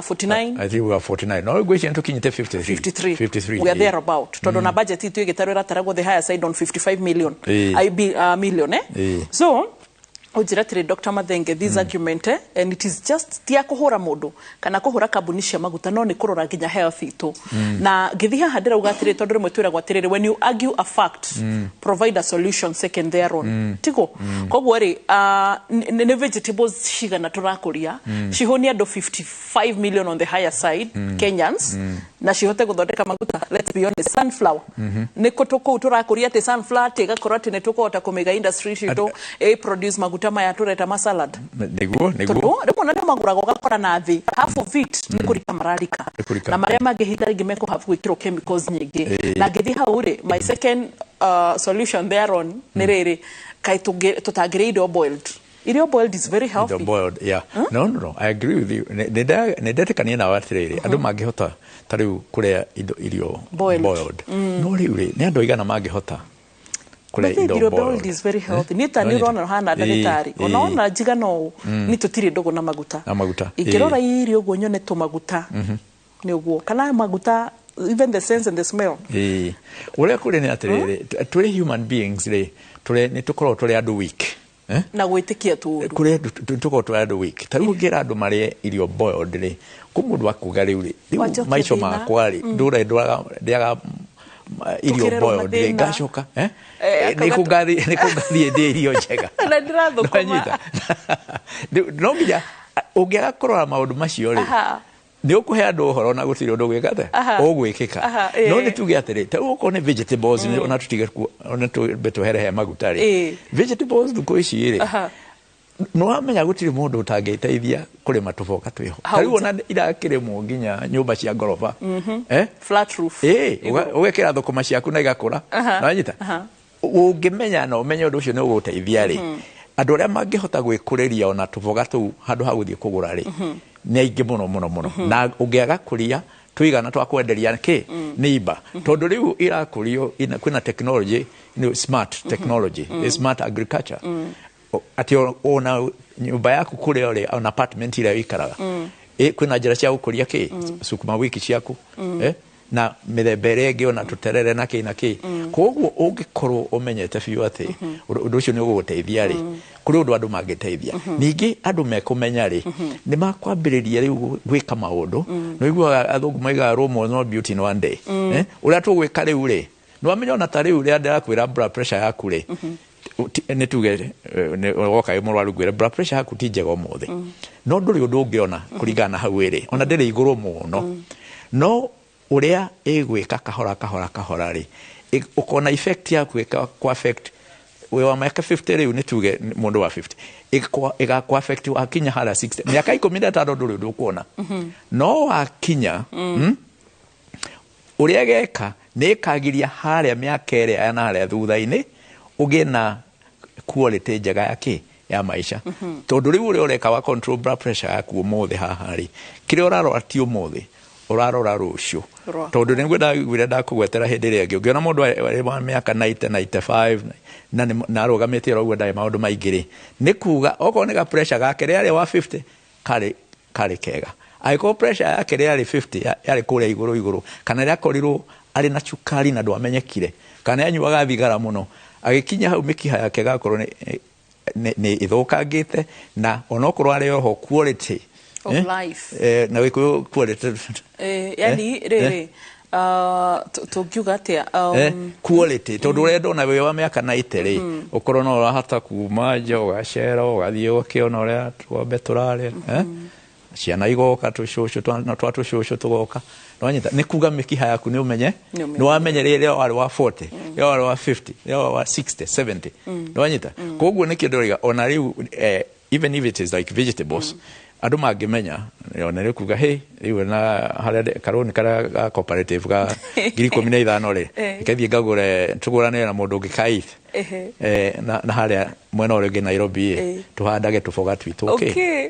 Speaker 22: 49.
Speaker 23: I think we are 49. No, ngwĩciria tũkinyĩte 53.
Speaker 22: 53.
Speaker 23: 53.
Speaker 22: We are there about, tondũ na budget itũ ĩgĩtarwo ĩrataragwo the higher side on 55 million. IB, million, eh? So ũnjĩra atĩrĩ, Dr. Mathenge, this argument, and it is just ti ya kũhũra mũndũ kana kũhũra kambuni cia maguta, no nĩ kũrora nginya health itũ. Na ngĩthiĩ haha ndĩrauga atĩrĩ, tondũ rĩmwe twĩragwo atĩrĩrĩ, when you argue a fact, provide a solution second thereon, tiguo? Koguo rĩ, nĩ vegetables cigana tũrakũria cihũnie andũ 55 million on the higher side, Kenyans, na cihote gũthondeka maguta? Let's be honest, sunflower, nĩ kũ kũu tũrakũria atĩ sunflower atĩ ĩgakorwo atĩ nĩ tũkũhota kũmĩiga industry citũ ĩ produce maguta maya tũreta ma salad?
Speaker 23: Nĩguo,
Speaker 22: Tondũ
Speaker 23: nĩguo.
Speaker 22: rĩmwe na nĩ magũraga ũgakora na thĩ half of it nĩ kũrika mararika,
Speaker 23: Nĩ kũrika.
Speaker 22: na marĩa mangĩ hinda rĩngĩ mekũhave gwĩkĩrwo chemicals nyingĩ. Na ngĩthiĩ hau rĩ, my second solution thereon nĩ rĩrĩ, kaĩ tũtangĩrĩa irio boiled? Irio boiled is very healthy.
Speaker 23: The boiled, yeah. No, no, no. I agree with you. Nĩ ndetĩkania nawe atĩrĩrĩ, andũ mangĩhota ta rĩu kũrĩa indo irio
Speaker 22: Boiled.
Speaker 23: boiled. No rĩu rĩ, nĩ andũ aigana mangĩhota kũrĩa
Speaker 22: But
Speaker 23: indo
Speaker 22: irio
Speaker 23: boiled?
Speaker 22: boiled is very healthy. Niĩ ta
Speaker 23: No
Speaker 22: nĩ
Speaker 23: nyita.
Speaker 22: ũrona hana ndagĩtarĩ, ona ona njigana ũũ, niĩ tũtirĩ ndũgũ na maguta.
Speaker 23: Na maguta.
Speaker 22: Ingĩrora irio ũguo nyone tũmaguta, nĩ ũguo kana maguta, even the sense and the smell.
Speaker 23: Ĩĩ. Ũrĩa kũrĩ nĩ atĩrĩrĩ, tũrĩ human beings rĩ, tũrĩ nĩ tũkoragwo tũrĩ andũ weak. Eh?
Speaker 22: Na gwĩtĩkia tũũru.
Speaker 23: Kũrĩ andũ tũkoragwo tũrĩ andũ weak. Ta rĩu ũngĩra andũ marĩe irio boiled rĩ, kũ mũndũ akuga rĩu rĩ, rĩu
Speaker 22: Wanjokia
Speaker 23: maico
Speaker 22: thĩna.
Speaker 23: makwa rĩ, ndũre ndĩaga irio
Speaker 22: Tũkĩrerwo
Speaker 23: boiled rĩ,
Speaker 22: mathĩna.
Speaker 23: ngacoka, eh?
Speaker 22: Akauga
Speaker 23: Nĩ kũ ngathiĩ ndĩe irio njega?
Speaker 22: Na ndĩrathũkũma.
Speaker 23: Nĩwanyita? Rĩu, no nginya ũngĩaga kũrora maũndũ macio rĩ, nĩ ũkũhe andũ ũhoro na gũtirĩ ũndũ ũgwĩka atĩa, ũgwĩkĩka. No nĩ tuge atĩrĩ, ta rĩu okorwo nĩ vegetables, ona tũtige ona tũmbe tũherehe maguta rĩ, vegetables thikũ ici rĩ, nĩ wamenya gũtirĩ mũndũ ũtangĩteithia kũrĩma tũboga twĩho. Ta
Speaker 22: Hau
Speaker 23: rĩu ona irakĩrĩmwo nginya nyũmba cia ngoroba. Eh?
Speaker 22: Flat roof.
Speaker 23: Ĩĩ, ũgekĩra thũkũma ciaku na igakũra. Nĩwanyita? Ũngĩmenya na ũmenye ũndũ ũcio nĩ ũgũteithia rĩ, andũ arĩa mangĩhota gwĩkũrĩria ona tũboga tũu handũ ha gũthiĩ kũgũra rĩ, nĩ aingĩ mũno mũno mũno. Na ũngĩaga kũria tũigana twa kwenderia kĩ nĩ tondũ rĩu irakũrio kwĩna technology, smart technology, smart agriculture, atĩ ona nyũmba yaku kũrĩa ũrĩ, ona apartment ĩrĩa ũikaraga, kwĩna njĩra cia gũkũria kĩ sukuma wiki ciaku, na mĩthemba ĩrĩa ĩngĩ, ona tũterere na kĩ na kĩ. Koguo ũngĩkorwo ũmenyete biũ atĩ ũndũ ũcio nĩ ũgũgũteithia rĩ, kũrĩ ũndũ andũ mangĩteithia. Ningĩ andũ mekũmenya rĩ, nĩ makwambĩrĩria rĩu gwĩka maũndũ. Nĩ ũiguaga athũngũ maigaga Rome was not built in one day. Ũrĩa tũgwĩka rĩu rĩ, nĩ wamenya ona ta rĩu rĩrĩa ndĩrakwĩra blood pressure yaku rĩ, nĩ tuge woka wĩ mũrwaru ngwĩre blood pressure yaku ti njega ũmũthĩ, no ndũrĩ ũndũ ũngĩona kũringana na hau ĩrĩ, ona ndĩrĩ igũrũ mũno, no ũrĩa ĩgwĩka kahora kahora kahora rĩ, ũkona effect yaku ĩka affect wĩ wa mĩaka 50 rĩu, nĩ tuge mũndũ wa 50 ĩgakũ affect wakinya harĩa 60, mĩaka 15 ndũrĩ ũndũ ũkuona, no wakinya ũrĩa geka nĩ ĩkagiria harĩa mĩaka ĩrĩa na harĩa thutha-inĩ ũgĩe na quality njega ya kĩ ya maisha. Tondũ rĩu ũrĩa ũreka wa control blood pressure yaku ũmũthĩ haha rĩ, kĩrĩa ũrarora ti ũmũthĩ, ũrarora rũciũ, tondũ nĩguo ndaiguire ndakũgwetera hĩndĩ ĩrĩa ĩngĩ, ũngĩona mũndũ arĩ wa mĩaka 90, 95 na na arũgamĩte oro ũguo, ndarĩ maũndũ maingĩ rĩ, nĩ kuga okorwo nĩ ga pressure gake rĩarĩ wa 50 karĩ kega, angĩkorwo pressure yake rĩarĩ 50 yarĩ kũrĩa igũrũ igũrũ, kana rĩakorirwo arĩ na cukari na ndwamenyekire, kana yanyuaga thigara mũno, agĩkinya hau mĩkiha yake gakorwo nĩ ĩthũkangĩte, na onokorwo arĩ oho quality
Speaker 22: of life,
Speaker 23: na gĩkũyũ quality,
Speaker 22: yani rĩrĩ tũngiuga atĩa?
Speaker 23: Quality, tondũ ũrĩa ndona wĩ wa mĩaka 90 rĩ, ũkorwo no ũrahota kuma nja ũgacera ũgathiĩ ũgakĩona ũrĩa tũgombe tũrarĩa, ciana igoka, tũcũcũ twa tũcũcũ tũgoka, nĩwanyita, nĩ kuga mĩkiha yaku nĩ ũmenye nĩ wamenye rĩrĩa warĩ wa 40, rĩrĩa warĩ wa 50, rĩrĩa warĩ wa 60, 70, nĩwanyita. Koguo nĩkĩo ndĩroiga ona rĩu, even if it is like vegetables, andũ mangĩmenya ona rĩu kuga hey, rĩu na harĩa karũni karĩa ga cooperative ga 15,000 rĩ, kethiĩ ngagũre tũgũrane na mũndũ ũngĩ kaith na harĩa mwena ũrĩa ũngĩ Nairobi ĩ, tũhandage tũboga twitũ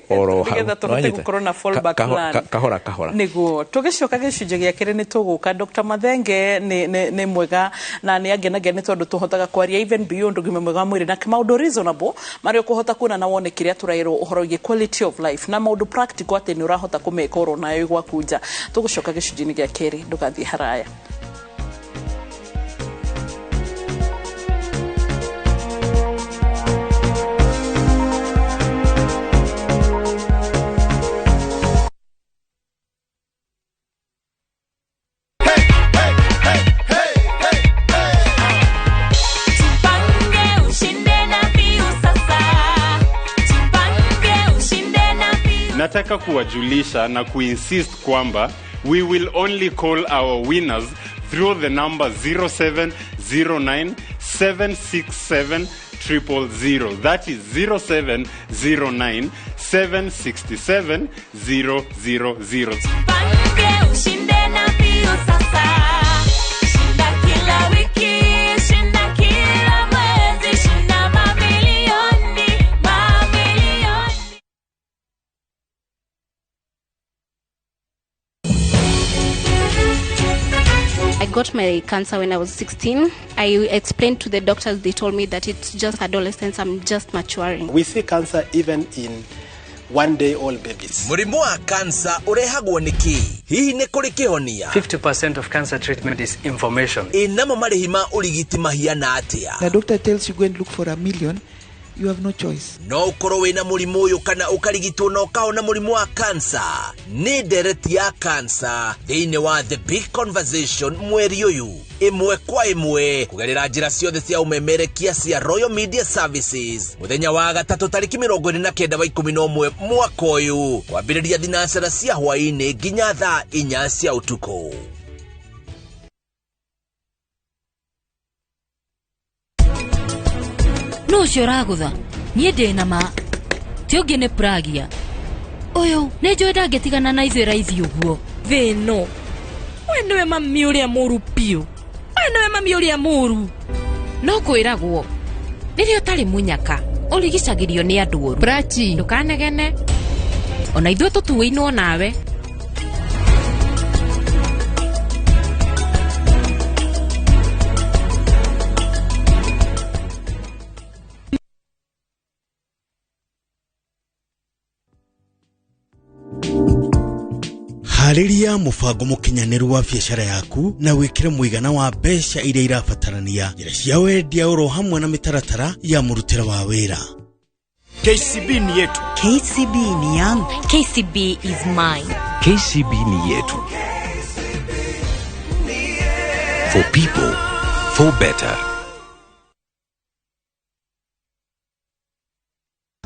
Speaker 22: oro hau, nĩgetha tũhote gũkorwo na fallback plan
Speaker 23: kahora kahora.
Speaker 22: Nĩguo tũgĩcoka gĩcunjĩ gĩa kerĩ nĩ tũgũka. Dr. Mathenge nĩ mwega na nĩ angenagia nĩ tondũ tũhotaga kwaria even beyond ũgima mwega wa mwĩrĩ na maũndũ reasonable marĩa ũkũhota kuona na wone kĩrĩa tũraĩrwo ũhoro wĩgiĩ quality of life na maũndũ practical atĩ nĩ ũrahota kũmeka oro nayo gwaku nja. Tũgũcoka gĩcunjĩ-inĩ gĩa kerĩ, ndũgathiĩ haraya.
Speaker 17: Nataka kuwajulisha na kuinsist kwamba we will only call our winners through the number 0709 767 000. That is 0709 767 000.
Speaker 2: I got my cancer when I was 16. I explained to the doctors, they told me that it's just adolescence, I'm just maturing.
Speaker 4: We see cancer even in one-day-old babies.
Speaker 3: Mũrimũ wa cancer ũrehagwo nĩ kĩ? Hihi nĩ kũrĩ kĩhonia?
Speaker 5: 50% of cancer treatment is information.
Speaker 3: Ĩ namo marĩhi ma ũrigiti mahiana atĩa?
Speaker 10: The doctor tells you go and look for $1 million. You have no choice.
Speaker 3: No ũkorwo wĩna mũrimũ ũyũ kana ũkarigitwo na ũkahona mũrimũ wa cancer. Nĩ ndereti ya cancer thĩinĩ wa The Big Conversation mweri ũyũ, ĩmwe kwa ĩmwe kũgerera njĩra ciothe cia ũmemerekia cia Royal Media Services, mũthenya wa gatatũ tarĩki 29 wa 11 mwaka ũyũ, kwambĩrĩria thinacara cia hwaĩ-inĩ nginya thaa 4 cia ũtukũ.
Speaker 14: No ũcio ũragũtha, niĩ ndĩ na ma ti ũngĩ nĩ Pragia. Ũyũ nĩ njũĩ ndangĩtigana na ithuĩ raithi ũguo. Thĩ ĩno we nĩwe mami ũrĩa mũru biũ, we nĩwe mami ũrĩa mũru. No kwĩragwo rĩrĩa ũtarĩ mũnyaka ũrigicagĩrio nĩ andũ oru. Prachi, ndũkanegene, ona ithuĩ tũtuĩinwo nawe.
Speaker 7: Harĩria mũbango mũkinyanĩru wa biacara yaku na wĩkĩre mũigana wa mbeca iria irabatarania, njĩra cia wendia oro hamwe na mĩtaratara ya mũrutĩre wa wĩra.
Speaker 8: KCB ni yetu.
Speaker 18: KCB ni yangu.
Speaker 14: KCB is mine.
Speaker 16: KCB ni yetu. For people, for better.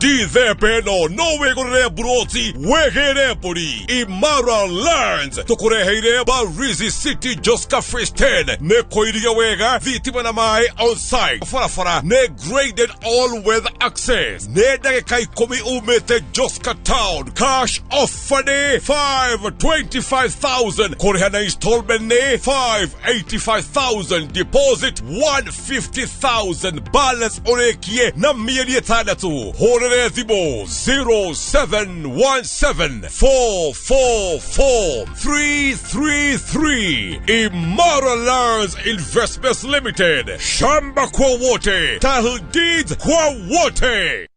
Speaker 9: Ndithemba ĩno no wĩgũrĩre mburoti wĩgĩre mbũri. Imara Lands tũkũreheire Barizi City Joska Phase 10. Nĩ kũiria wega, thitima na maĩ on site, barabara nĩ graded all weather access, nĩ ndagĩka 10 umĩte Joska Town. Cash offer nĩ 525,000, kũrĩha na installment nĩ 585,000, deposit 150,000, balance ũrĩkie na mĩeri 6. Hũrĩre thimũ 0717 444 333. Imara Lands Investments Limited. Shamba kwa wote, title deeds kwa wote.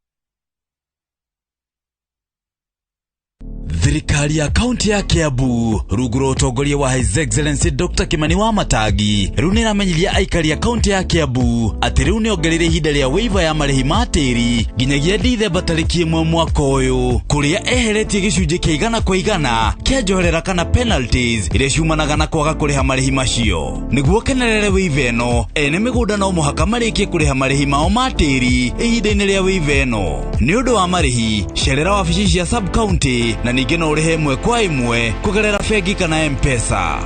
Speaker 11: Thirikari ya kaunti ya Kiambu rungu rwa ũtongoria wa His Excellency Dr. Kimani wa Matangi rĩu nĩ ĩramenyithia aikari a kaunti ya Kiambu atĩ rĩu nĩ ongereire ihinda rĩa waiver ya marĩhi ma tĩri nginyagia Dithemba tarĩki 1 mwaka ũyũ, kũrĩa eheretie gĩcunjĩ kĩa 100 kwa 100 kĩa njoherera kana penalties iria ciumanaga na kwaga kũrĩha marĩhi macio. Nĩguo kenerere waiver ĩno, ene mĩgũnda no mũhaka marĩkie kũrĩha marĩhi mao ma tĩri ihinda-inĩ rĩa waiver ĩno. Nĩ ũndũ wa marĩhi, cerera wabici cia sub county na ningĩ no ũrĩhe 1 kwa 1 kũgerera bengi kana M-Pesa.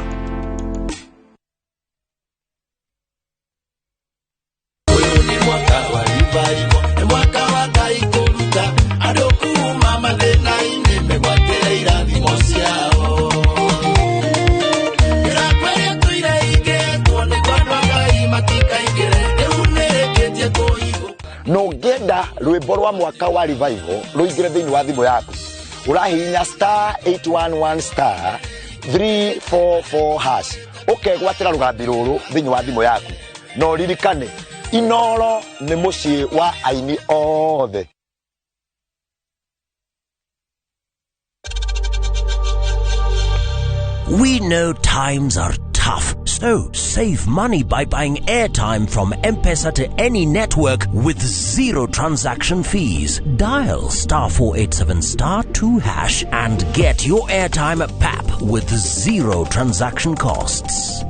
Speaker 1: Ũyũ nĩ mwaka wa revival, nĩ mwaka wa Ngai kũruta andũ kuma mathĩna-inĩ megwatĩre irathimo ciao. Mĩrango ĩrĩa tũire ĩhingĩtwo nĩguo andũ a Ngai matikaingĩre, rĩu nĩrĩkĩtie kũhingũka.
Speaker 12: Na ũngĩenda rwĩmbo rwa mwaka wa revival rũingĩre thĩinĩ wa thimũ yaku, ũrahihinya star 811 star 344 hash, ũkegwatĩra rũgambi rũrũ thĩinĩ wa thimũ yaku. Na ũririkane, Inoro nĩ mũciĩ wa aini othe.
Speaker 21: We know times are tough, so save money by buying airtime from M-Pesa to any network with zero transaction fees. Dial star 487 star 2 hash and get your airtime at PAP with zero transaction costs.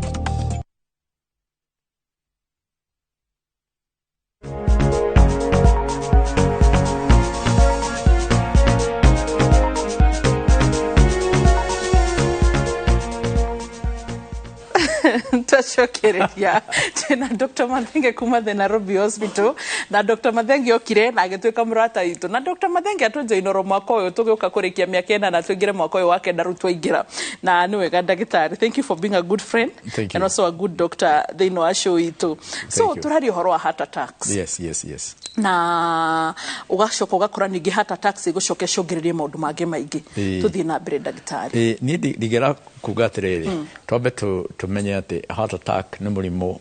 Speaker 22: Twacokereria twĩna Dr. Mathenge kuma the Nairobi Hospital, na Dr. Mathenge okire na agĩtuĩka mũrata witũ, na Dr. Mathenge atũjoinoro mwaka ũyũ tũgĩũka kũrĩkia mĩaka 4 na tũingĩre mwaka ũyũ wa 9 rĩu twaingĩra. Na nĩ wega ndagĩtarĩ, thank you for being a good friend.
Speaker 23: Thank you.
Speaker 22: And also a good doctor thĩinĩ wa show itũ. So tũraria ũhoro wa heart attacks.
Speaker 23: Yes.
Speaker 22: Na ũgacoka ũgakora ningĩ heart attacks ĩgũcoka ĩcũngĩrĩrie maũndũ mangĩ maingĩ. Tũthiĩ na mbere ndagĩtarĩ.
Speaker 23: Niĩ ndingĩra kuga atĩrĩrĩ, twambe tũmenye atĩ heart attack nĩ mũrimũ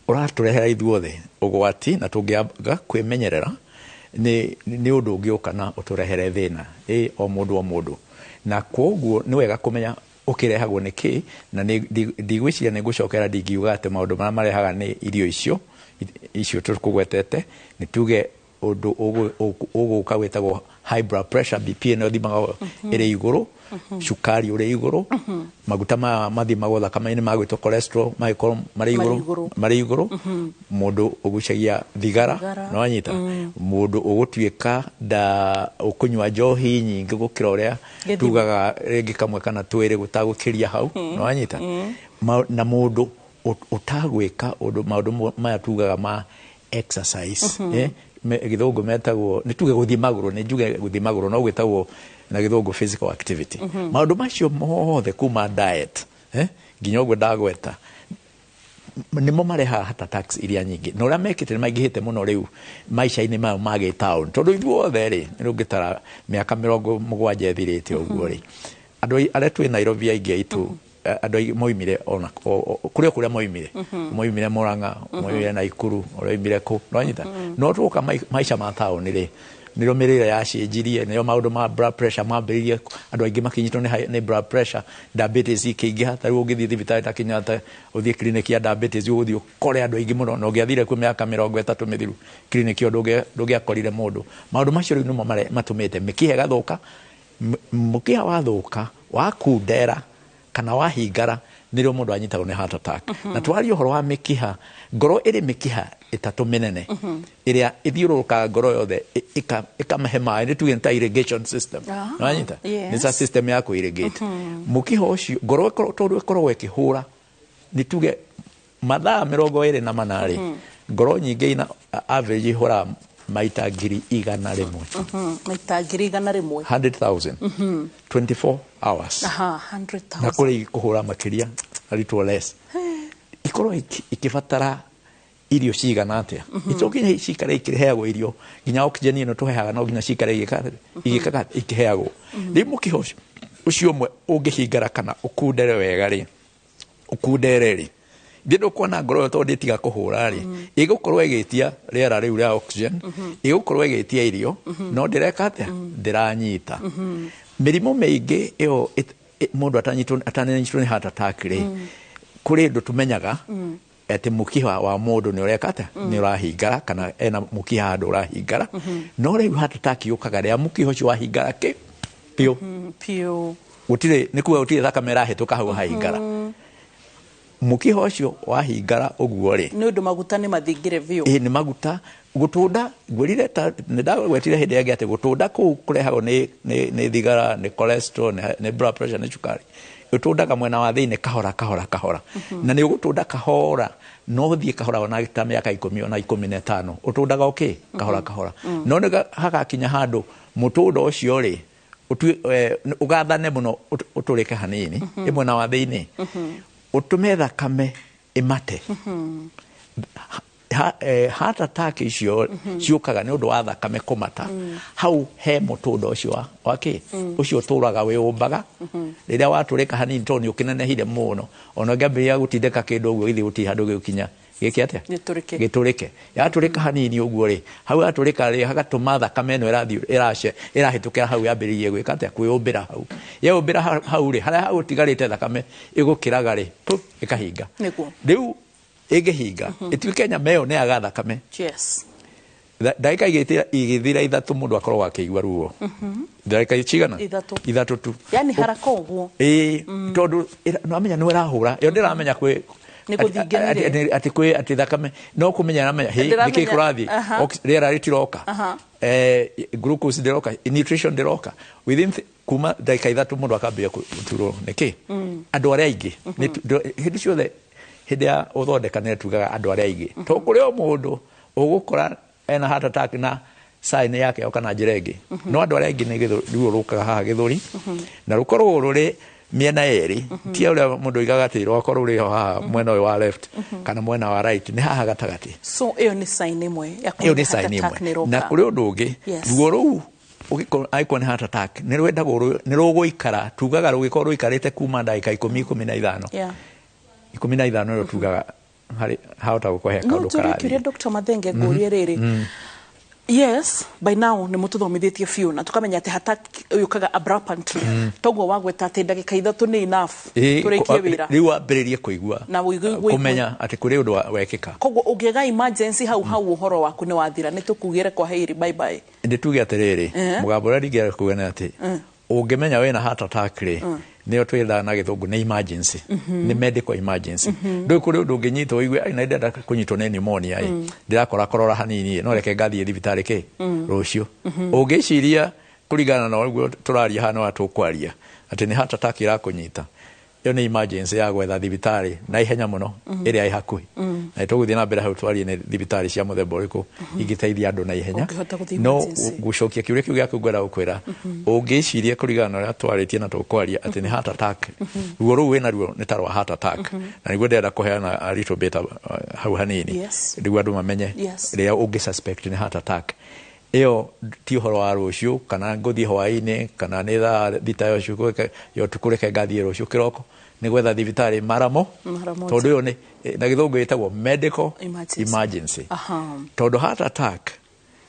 Speaker 23: ũratũrehera ithuothe ũgwati, na tũngĩaga kwĩmenyerera nĩ ũndũ ũngĩũka na ũtũrehere thĩna o mũndũ o mũndũ. Na kwoguo nĩ wega kũmenya ũkĩrehagwo nĩ kĩ, na ndigwĩciria nĩ ngũcokera ndingiuga atĩ maũndũ marĩa marehaga nĩ irio icio tũkũgwetete, nĩ tuge ũndũ ũgũka wĩtagwo high blood pressure, BP ĩno ĩthimaga ĩrĩ igũrũ, cukari ũrĩ igũrũ, maguta maya mathimagwo thakame-inĩ magwĩtwo cholesterol magĩkorwo marĩ igũrũ, mũndũ ũgucagia thigara, no anyita, mũndũ ũgũtuĩka nda ũkũnyua njohi nyingĩ gũkĩra ũrĩa tugaga rĩngĩ kamwe kana twĩrĩ gũtagũkĩria hau, no anyita, na mũndũ ũtagwĩka ũndũ maũndũ maya tugaga ma exercise, gĩthũngũ metagwo nĩ tuge gũthiĩ magũrũ, nĩ njuge gũthiĩ magũrũ no gwĩtagwo na gĩthũngũ physical activity. Maũndũ macio mothe kuma diet nginya ũguo ndagweta Nĩmo marehaga heart attacks iria nyingĩ, na ũrĩa mekĩte nĩ maingĩhĩte mũno rĩu maica-inĩ maya ma gĩtaũni, tondũ ithuothe rĩ, rĩu ũngĩtara mĩaka 70 ĩthirĩte ũguo rĩ, andũ arĩa twĩ Nairobi aingĩ aitũ, andũ aingĩ moimire ona kũrĩ o kũrĩa moimire. Moimire Murang'a, moimire Naikuru, ũroimire kũ, nĩwanyita? No twoka maica ma taũni rĩ, nĩrĩo mĩrĩre yacenjirie, nĩrĩo maũndũ ma blood pressure mambĩrĩirie, andũ aingĩ makĩnyitwo nĩ blood pressure, diabetes ikĩingĩha. Ta rĩu ũngĩthiĩ thibitarĩ ta Kenyatta, ũthiĩ clinic ya diabetes, ũgũthiĩ ũkore andũ aingĩ mũno, na ũngĩathire kuo mĩaka 30 mĩthiru, clinic ĩyo ndũngĩakorire mũndũ. Maũndũ macio rĩu nĩmo matũmĩte mĩkiha ĩgathũka. Mũkiha wathũka, wakundera kana wahingara, nĩrĩo mũndũ anyitagwo nĩ heart attack. Na twaria ũhoro wa mĩkiha, ngoro ĩrĩ mĩkiha ĩtatũ mĩnene ĩrĩa ĩthiũrũrũkaga ngoro yothe, ĩkamahe maĩ, nĩ tuge nĩ ta irrigation system. Nĩwanyita? Nĩ ta system ya kũ irrigate. Mũkiha ũcio, ngoro tondũ ĩkoragwo ĩkĩhũra, nĩ tuge mathaa 24 rĩ, ngoro nyingĩ ina average ihũraga maita 100,000.
Speaker 22: Maita 100,000.
Speaker 23: 100,000, 24 hours.
Speaker 22: 100,000.
Speaker 23: Na kũrĩ kũhũra makĩria, a little less. Ikorwo ikĩbatara irio cigana atĩa? Ito nginya cikare ikĩheagwo irio, nginya oxygen ĩno tũheaga no nginya cikare igĩkaga ikĩheagwo. Rĩu mũkiha ũcio ũmwe ũngĩhingara kana ũkundere wega rĩ, ũkundere rĩ, thĩ ndũkuona ngoro ĩyo tondũ ndĩtiga kũhũra rĩ, ĩgũkorwo ĩgĩtia rĩera rĩu rĩa oxygen, ĩgũkorwo ĩgĩtia irio, no ndĩreka atĩa? Ndĩranyita. Mĩrimũ mĩingĩ ĩyo mũndũ atananyitwo nĩ heart attack rĩ, kũrĩ ũndũ tũmenyaga atĩ mũkiha wa mũndũ nĩ ũreka atĩa? Nĩ ũrahingara kana ena mũkiha handũ ũrahingara. No rĩu heart attack yũkaga rĩrĩa mũkiha ũcio wahingara kĩ piũ.
Speaker 22: Piũ.
Speaker 23: Gũtirĩ, nĩ kuga gũtirĩ thakame ĩrahĩtũka hau hahingara. Mũkiha ũcio wahingara ũguo rĩ,
Speaker 22: nĩ ũndũ maguta nĩ mathingire biũ.
Speaker 23: Ĩ, nĩ maguta gũtũnda. Ngwĩrire ta nĩ ndagwetire hĩndĩ ĩngĩ atĩ gũtũnda kũu kũrehagwo nĩ thigara, nĩ cholesterol, nĩ blood pressure, nĩ cukari. Ũtũndaga mwena wa thĩinĩ kahora kahora kahora, na nĩ ũgũtũnda kahora, no ũthiĩ kahora ona ta mĩaka 10 ona 15, ũtũndaga ũkĩ kahora kahora. No nĩ hagakinya handũ mũtũndo ũcio rĩ, ũgathane mũno, ũtũrĩke hanini ĩ mwena wa thĩinĩ, ũtũme thakame ĩmate. Heart attack icio ciũkaga nĩ ũndũ wa thakame kũmata hau he mũtũndo ũcio wa kĩ ũcio ũtũraga wĩũmbaga. Rĩrĩa watũrĩka hanini, tondũ nĩ ũkĩnenehire mũno, ona ũngĩambĩrĩria gũtindĩka kĩndũ ũguo, gĩthiĩ gũtirĩ handũ gĩgũkinya gĩke atĩa?
Speaker 22: Gĩtũrĩke.
Speaker 23: Gĩtũrĩke. Yatũrĩka hanini ũguo rĩ, hau yatũrĩka rĩ, hagatũma thakame ĩno ĩrathiĩ ĩrahĩtũkĩra hau yambĩrĩrie gwĩka atĩa? Kwĩũmbĩra hau. Yeũmbĩra hau rĩ, harĩa hagũtigarĩte thakame ĩgũkĩraga rĩ, pu, ĩkahinga. Rĩu ĩngĩhinga, ĩtuĩke nyama ĩyo nĩ yaga thakame, ndagĩka igĩthira 3 mũndũ akoragwo akĩigua ruo. Ndagĩka cigana?
Speaker 22: 3.
Speaker 23: 3 tu.
Speaker 22: Yani haraka ũguo.
Speaker 23: Ĩĩ, tondũ nĩwamenya nĩ ĩrahũra ĩyo, ndĩramenya kwĩ
Speaker 22: Nĩ gũthinganire.
Speaker 23: Atĩ kwĩ atĩ thakame no kũmenya aramenya hĩ
Speaker 22: Ndĩramenya,
Speaker 23: nĩkĩ kũrathiĩ. Rĩera rĩtiroka, glucose ndĩroka, nutrition ndĩroka. Within kuma ndagĩka 3 mũndũ akambia gũturwo nĩkĩ. Andũ arĩa aingĩ hĩndĩ ciothe, hĩndĩ ya ũthondeka nĩ tugaga andũ arĩa aingĩ, to kũrĩ o mũndũ ũgũkora ena heart attack na sign yake yoka na njĩra ĩngĩ. No andũ arĩa aingĩ nĩ ruo rũkaga haha gĩthũri, na rũkorwo rũrĩ mĩena ĩrĩ. Ti ũrĩa mũndũ oigaga atĩ rwakorwo rũrĩ ho haha mwena ũyũ wa left kana mwena wa right, nĩ haha gatagatĩ.
Speaker 22: So ĩyo nĩ sign ĩmwe ya
Speaker 23: Ĩyo nĩ
Speaker 22: kũmenya heart
Speaker 23: sign
Speaker 22: attack
Speaker 23: ĩmwe.
Speaker 22: nĩ ĩroka.
Speaker 23: Na kũrĩ ũndũ ũngĩ, ruo rũu ũngĩkorwo angĩkorwo nĩ heart attack, nĩ rwendagwo nĩ rũgũikara, tugaga rũgĩkorwo rũikarĩte kuma ndagĩka 10, 15. 15 nĩrĩo tugaga harĩ hahota gũkorwo he
Speaker 22: No
Speaker 23: kaũndũ
Speaker 22: tũrie
Speaker 23: karathiĩ.
Speaker 22: kĩũria, Dr. Mathenge, ngũrie rĩrĩ. Yes, by now nĩ mũtũthomithĩtie biũ na tũkamenya atĩ heart attack yũkaga abruptly. Toguo wagweta atĩ ndagĩka 3 nĩ enough tũrĩkie wĩra.
Speaker 23: Rĩu wambĩrĩrie kũigua,
Speaker 22: Na ũigue
Speaker 23: kũmenya atĩ kũrĩ ũndũ wekĩka.
Speaker 22: Koguo ũngĩaga emergency hau hau, ũhoro waku nĩ wathira, nĩ tũkugĩre kwa heri, bye bye.
Speaker 23: Nĩ tuge atĩrĩrĩ, mũgambo ũrĩa ndingĩenda kuga nĩ atĩ ũngĩmenya wĩna heart attack rĩ, nĩyo twĩraga na gĩthũngũ nĩ emergency, nĩ medical emergency. Ndũĩ kũrĩ ũndũ ũngĩnyitwo ũigue ai na ndĩrenda kũnyitwo nĩ pneumonia ĩ, ndĩrakora korora hanini ĩ, no reke ngathiĩ thibitarĩ kĩ rũciũ. Ũngĩciria kũringana na ũguo tũraria haha, no tũkwaria atĩ nĩ heart attack ĩrakũnyita. Ĩyo nĩ emergency ya gwetha thibitarĩ na ihenya mũno ĩrĩa ĩ hakuhĩ. Na tũgũthiĩ na mbere hau twarie nĩ thibitarĩ cia mũthemba ũrĩkũ ingĩteithia andũ na ihenya.
Speaker 22: Ũngĩhota gũthiĩ
Speaker 23: No
Speaker 22: emergency.
Speaker 23: gũcokia kĩũria kĩu gĩaku, ngwenda gũkwĩra ũngĩciria kũringana na ũrĩa twarĩtie na tũkwaria atĩ nĩ heart attack, ruo rũu wĩna ruo nĩ ta rwa heart attack, na nĩguo ndĩrenda kũheana a little bit hau hanini nĩguo andũ mamenye rĩrĩa ũngĩ suspect nĩ heart attack. Ĩyo ti ũhoro wa rũciũ kana ngũthiĩ hwaĩ-inĩ kana nĩ thaa 6 ya ũtukũ, ya ũtukũ, reke ngathiĩ rũciũ kĩroko. Nĩ gwetha thibitarĩ maramo.
Speaker 22: Mara moja.
Speaker 23: Tondũ ĩyo nĩ na gĩthũngũ ĩtagwo medical
Speaker 22: emergency.
Speaker 23: Emergency. Tondũ heart attack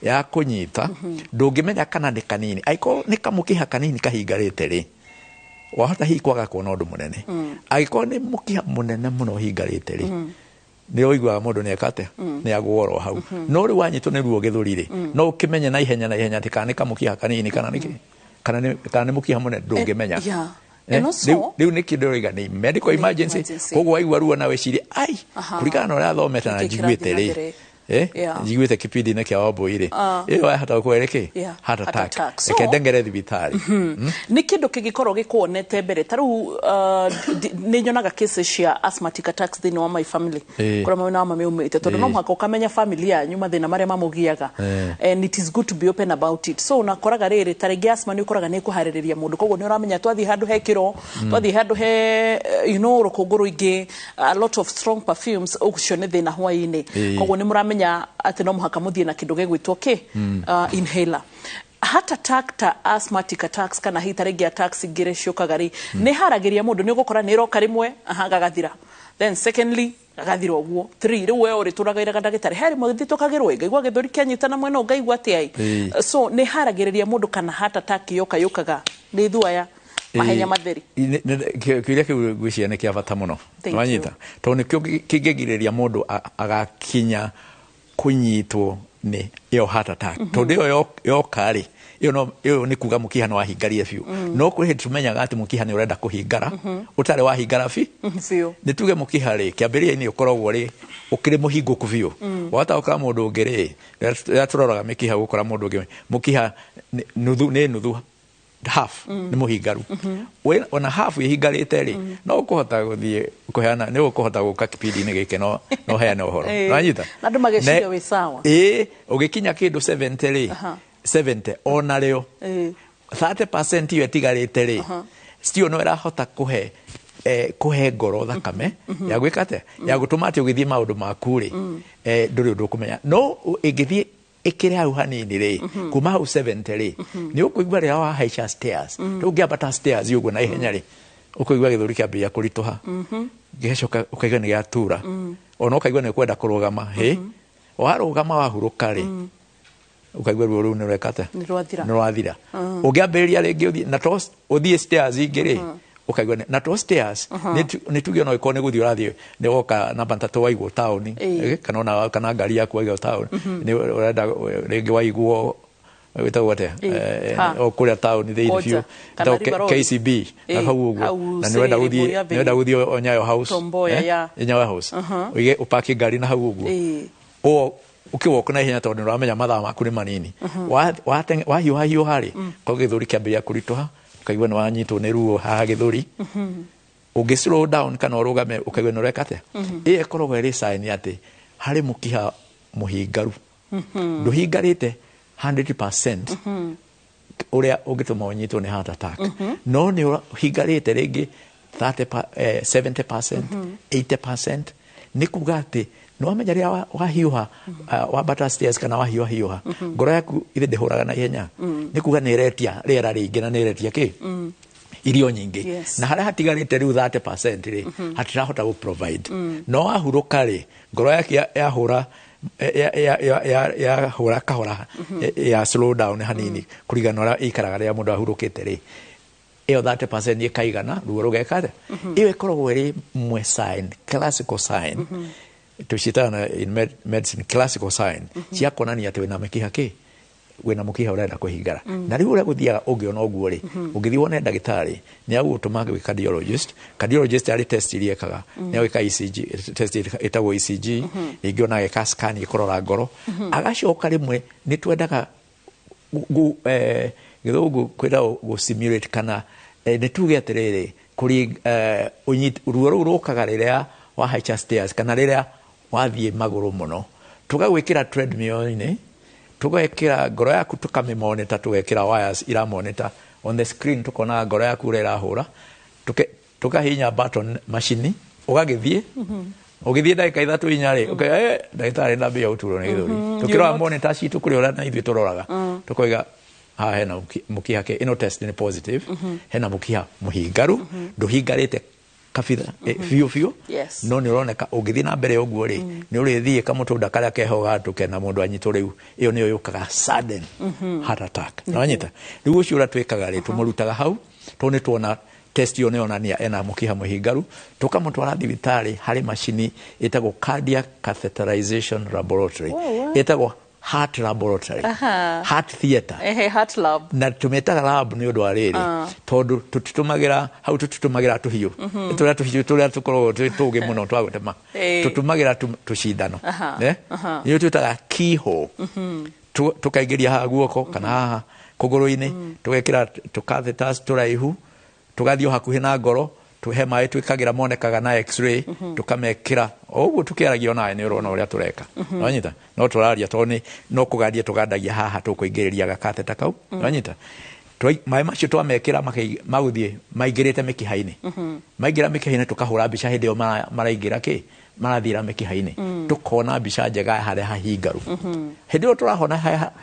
Speaker 23: ya kũnyita ndũngĩmenya kana nĩ kanini. Angĩkorwo nĩ kamũkiha kanini kahingarĩte rĩ, wahota hihi kwaga kuona ũndũ mũnene. Angĩkorwo nĩ mũkiha mũnene mũno ũhingarĩte rĩ, nĩ ũiguaga mũndũ nĩ eka atĩa, nĩ agwo hau. No rĩu wanyitwo nĩ ruo gĩthũri rĩ, no ũkĩmenye na ihenya atĩ kana nĩ kamũkiha kanini kana nĩ mũkiha mũnene, ndũngĩmenya.
Speaker 22: And also,
Speaker 23: Rĩu nĩ kĩndũ ũroiga nĩ medical emergency.
Speaker 22: Emergency.
Speaker 23: Koguo waigua ruo na wĩcirie ai, kũringana na ũrĩa thomete na
Speaker 22: Nĩkĩ
Speaker 23: njiguĩte
Speaker 22: kĩrathiĩ na
Speaker 23: rĩ,
Speaker 22: mbere?
Speaker 23: Njiguĩte kĩbindi-inĩ kĩa Wambũi rĩ, ĩyo yahota gũkorwo ĩrĩ kĩ? Heart
Speaker 22: Heart
Speaker 23: attack.
Speaker 22: attack.
Speaker 23: Reke ndengere thibitarĩ.
Speaker 22: Nĩ kĩndũ kĩngĩkorwo gĩkuonete mbere. Ta rĩu nĩ nyonaga cases cia asthmatic attacks thĩinĩ wa my family, kũrĩa mwena wa mami umĩte, tondũ no mũhaka ũkamenya family yanyu mathĩna marĩa mamũgiaga, and it is good to be open about it. So unakoraga rĩrĩ, ta rĩngĩ asthma nĩ ũkoraga nĩ ĩkũharĩrĩria mũndũ, koguo nĩ ũramenya twathiĩ handũ he kĩro, twathiĩ handũ he rũkũngũ rũingĩ, a lot of strong perfumes, ũcio nĩ thĩna hwaĩ-inĩ. Koguo nĩ mũramenya atĩ no mũhaka mũthiĩ na kĩndũ gĩgwĩtwo kĩ, inhaler. Heart attack ta asthmatic attacks kana hihi ta rĩngĩ attacks ingĩ ciũkaga rĩ, nĩ haragĩria mũndũ nĩ ũgũkora nĩ ĩroka rĩmwe, aha, gagathira, then secondly gagathira ũguo, three, rĩu we ũrĩtũraga ndagĩtarĩ he rĩmwe thitũkagĩrwo, ngaigua gĩthũri kĩanyitana mwena ũyũ, ngaigua atĩa. So nĩ haragĩrĩria mũndũ kana heart attack yoka yũkaga nĩ ithuaya mahenya matheri?
Speaker 23: Kĩũria kĩu ngwĩciria nĩ kĩa bata mũno.
Speaker 22: Thank
Speaker 23: Wanyita, tondũ nĩkĩo kĩngĩgirĩrĩria mũndũ agakinya kũnyitwo nĩ ĩyo heart attack. Tondũ ĩyo yoka rĩ, ĩyo no ĩyo nĩ kuga mũkiha nĩ wahingarire biũ. No kwĩ hĩndĩ tũmenyaga atĩ mũkiha nĩ ũrenda kũhingara ũtarĩ wahingara bi.
Speaker 22: Biũ.
Speaker 23: Nĩ tuge mũkiha rĩ, kĩambĩrĩria-inĩ ũkoragwo rĩ ũkĩrĩ mũhingũku biũ. Wahota gũkora mũndũ ũngĩ rĩ, rĩrĩa tũroraga mĩkiha, gũkora mũndũ ũngĩ mũkiha nuthu nĩ nuthu, half nĩ mũhingaru. Ona half ĩhingarĩte rĩ, no ũkũhota gũthiĩ kũheana, nĩ ũkũhota gũka kĩbindi-inĩ gĩkĩ no heane ũhoro. Nĩwanyita?
Speaker 22: Na andũ mageciria wĩ sawa.
Speaker 23: Ĩĩ, ũgĩkinya kĩndũ 70 rĩ, 70 ona rĩo 30% ĩyo ĩtigarĩte rĩ, still no ĩrahota kũhe ngoro thakame ya gwĩka atĩa, ya gũtũma atĩ ũgĩthiĩ maũndũ maku rĩ, ndũrĩ ũndũ ũkũmenya. No ĩngĩthiĩ ĩkĩre hau hanini rĩ, kuma hau 70 rĩ, nĩ ũkũigua rĩrĩa wahaica stairs, rĩu ũngĩambata stairs ũguo na ihenya rĩ, ũkũigua gĩthũri kĩambĩrĩria kũritũha, gĩgacoka ũkaigua nĩ gĩatura, ona ũkaigua nĩ ũkwenda kũrũgama. Hĩ, warũgama wahurũka rĩ, ũkaigua ruo rũu nĩ rweka atĩa?
Speaker 22: Nĩ rwathira.
Speaker 23: Nĩ rwathira. Ũngĩambĩrĩria rĩngĩ ũthiĩ na to ũthiĩ stairs ingĩ rĩ, ũkaigua na to stairs nĩ tuge ona ũngĩkorwo nĩ gũthiĩ ũrathiĩ, nĩ woka namba 3 waigwo taũni, kana ona kana ngari yaku waigwo taũni, nĩ ũrenda rĩngĩ waigwo wĩtagwo atĩa? O kũrĩa taũni thĩinĩ
Speaker 22: Koja.
Speaker 23: biũ.
Speaker 22: Kana
Speaker 23: Ĩtagwo
Speaker 22: River Road.
Speaker 23: KCB na hau ũguo,
Speaker 22: Hau
Speaker 23: na nĩ ũrenda
Speaker 22: Siriri,
Speaker 23: gũthiĩ
Speaker 22: Moi Avenue.
Speaker 23: nĩ ũrenda gũthiĩ o Nyayo House,
Speaker 22: Tom Mboya,
Speaker 23: Nyayo House, ũige ũpaki ngari na hau ũguo, o ũkĩwoka na ihenya tondũ nĩ ũramenya mathaa maku nĩ manini. Wahiũha hiũha rĩ, korwo gĩthũri kĩambĩrĩria kũritũha, ũkaigua nĩ wanyitwo nĩ ruo haha gĩthũri. Ũngĩ slow down kana ũrũgame, ũkaigua nĩ ũreka atĩa. Ĩyo ĩkoragwo ĩrĩ sign atĩ harĩ mũkiha mũhingaru, ndũhingarĩte 100% ũrĩa ũngĩtũma ũnyitwo nĩ heart attack, no nĩ ũhingarĩte rĩngĩ 30 70%, 80%. Nĩ kuga atĩ nĩ wamenya rĩrĩa wahiũha, wambata stairs kana wahiũha hiũha, ngoro yaku ithe ndĩhũraga na ihenya. Nĩ kuga nĩ ĩretia rĩera rĩingĩ na nĩ ĩretia kĩ, irio nyingĩ. Na harĩa hatigarĩte rĩu 30% rĩ, hatirahota gũ provide. No wahurũka rĩ, ngoro yaku yahũra yahũra kahora, ya slow down hanini kũringana na ũrĩa ĩikaraga rĩrĩa mũndũ ahurũkĩte rĩ, ĩyo 30% ĩkaigana, ruo rũgeka atĩa. Ĩyo ĩkoragwo ĩrĩ mwe sign, classical sign tũciĩtaga na in medicine, classical sign cia kuonania atĩ wĩna mĩkiha kĩ, wĩna mũkiha ũrenda kũhingara. Na rĩu ũrĩa gũthiaga, ũngĩona ũguo rĩ, ũngĩthiĩ wone ndagĩtarĩ, nĩ agũgũtũma gwĩ cardiologist. Cardiologist arĩ test iria ekaga, nĩ agwĩka ECG test ĩtagwo ECG, rĩngĩ ona ageka scan ĩkũrora ngoro. Agacoka rĩmwe nĩ twendaga gĩthũngũ kwĩra gũ simulate kana nĩ tuge atĩrĩrĩ, Kuri ruo rũu rũkaga rĩrĩa wahaica stairs kana rĩrĩa wathiĩ magũrũ mũno. Tũgagwĩkĩra treadmill-inĩ, tũgekĩra ngoro yaku tũkamĩmonita, tũgekĩra wires iramonita on the screen, tũkona ngoro yaku ũrĩa ĩrahũra, tũkahihinya button macini ũgagĩthiĩ. Ũgĩthiĩ ndagĩka 3 4 rĩ, ũkauga ndagĩtarĩ ndambia gũturwo nĩ gĩthũri. Tũkĩrora monitor citũ kũrĩ ũrĩa na ithuĩ tũroraga, tũkoiga haha hena mũkiha ke ĩno test nĩ positive, hena mũkiha mũhingaru, ndũhingarĩte kabitha biũ biũ, no nĩ ũroneka ũngĩthiĩ na mbere ũguo rĩ, nĩ ũrĩthiĩ kamũtũnda karĩa keho gatũke na mũndũ anyitwo. Rĩu ĩyo nĩyo yũkaga sudden heart attack. Nĩwanyita? Rĩu ũcio ũrĩa twĩkaga rĩ, tũmũrutaga hau tondũ nĩ tuona test ĩyo nĩyonania ena mũkiha mũhingaru, tũkamũtwara thibitarĩ harĩ macini ĩtagwo cardiac catheterization laboratory, ĩtagwo heart laboratory, heart theatre.
Speaker 22: Ehe, heart lab.
Speaker 23: Na tũmĩtaga lab nĩ ũndũ wa rĩrĩ, tondũ tũtitũmagĩra hau, tũtitũmagĩra tũhiũ tũrĩa, tũhiũ tũrĩa tũkoragwo twĩ tũgĩ mũno twa gũtema, tũtũmagĩra tũcindano, nĩyo twĩtaga keyhole. Tũkaingĩria haha guoko kana haha kũgũrũ-inĩ, tũgekĩra tũcatheters tũraihu, tũgathiĩ o hakuhĩ na ngoro, he maĩ twĩkagĩra monekaga na x-ray, tũkamekĩra o ũguo tũkĩaragia onawe nĩ ũrona ũrĩa tũreka. Nĩwanyita? No tũraria tondũ nĩ no kũgandia tũgandagia haha tũkũingĩrĩria gakatheta kau. Nĩwanyita? Maĩ macio twamekĩra magũthiĩ maingĩrĩte mĩkiha-inĩ. Maingĩra mĩkiha-inĩ, tũkahũra mbica hĩndĩ ĩyo maraingĩra kĩ marathiĩra mĩkiha-inĩ, tũkona mbica njega ya harĩa hahingaru. Hĩndĩ ĩyo tũrahona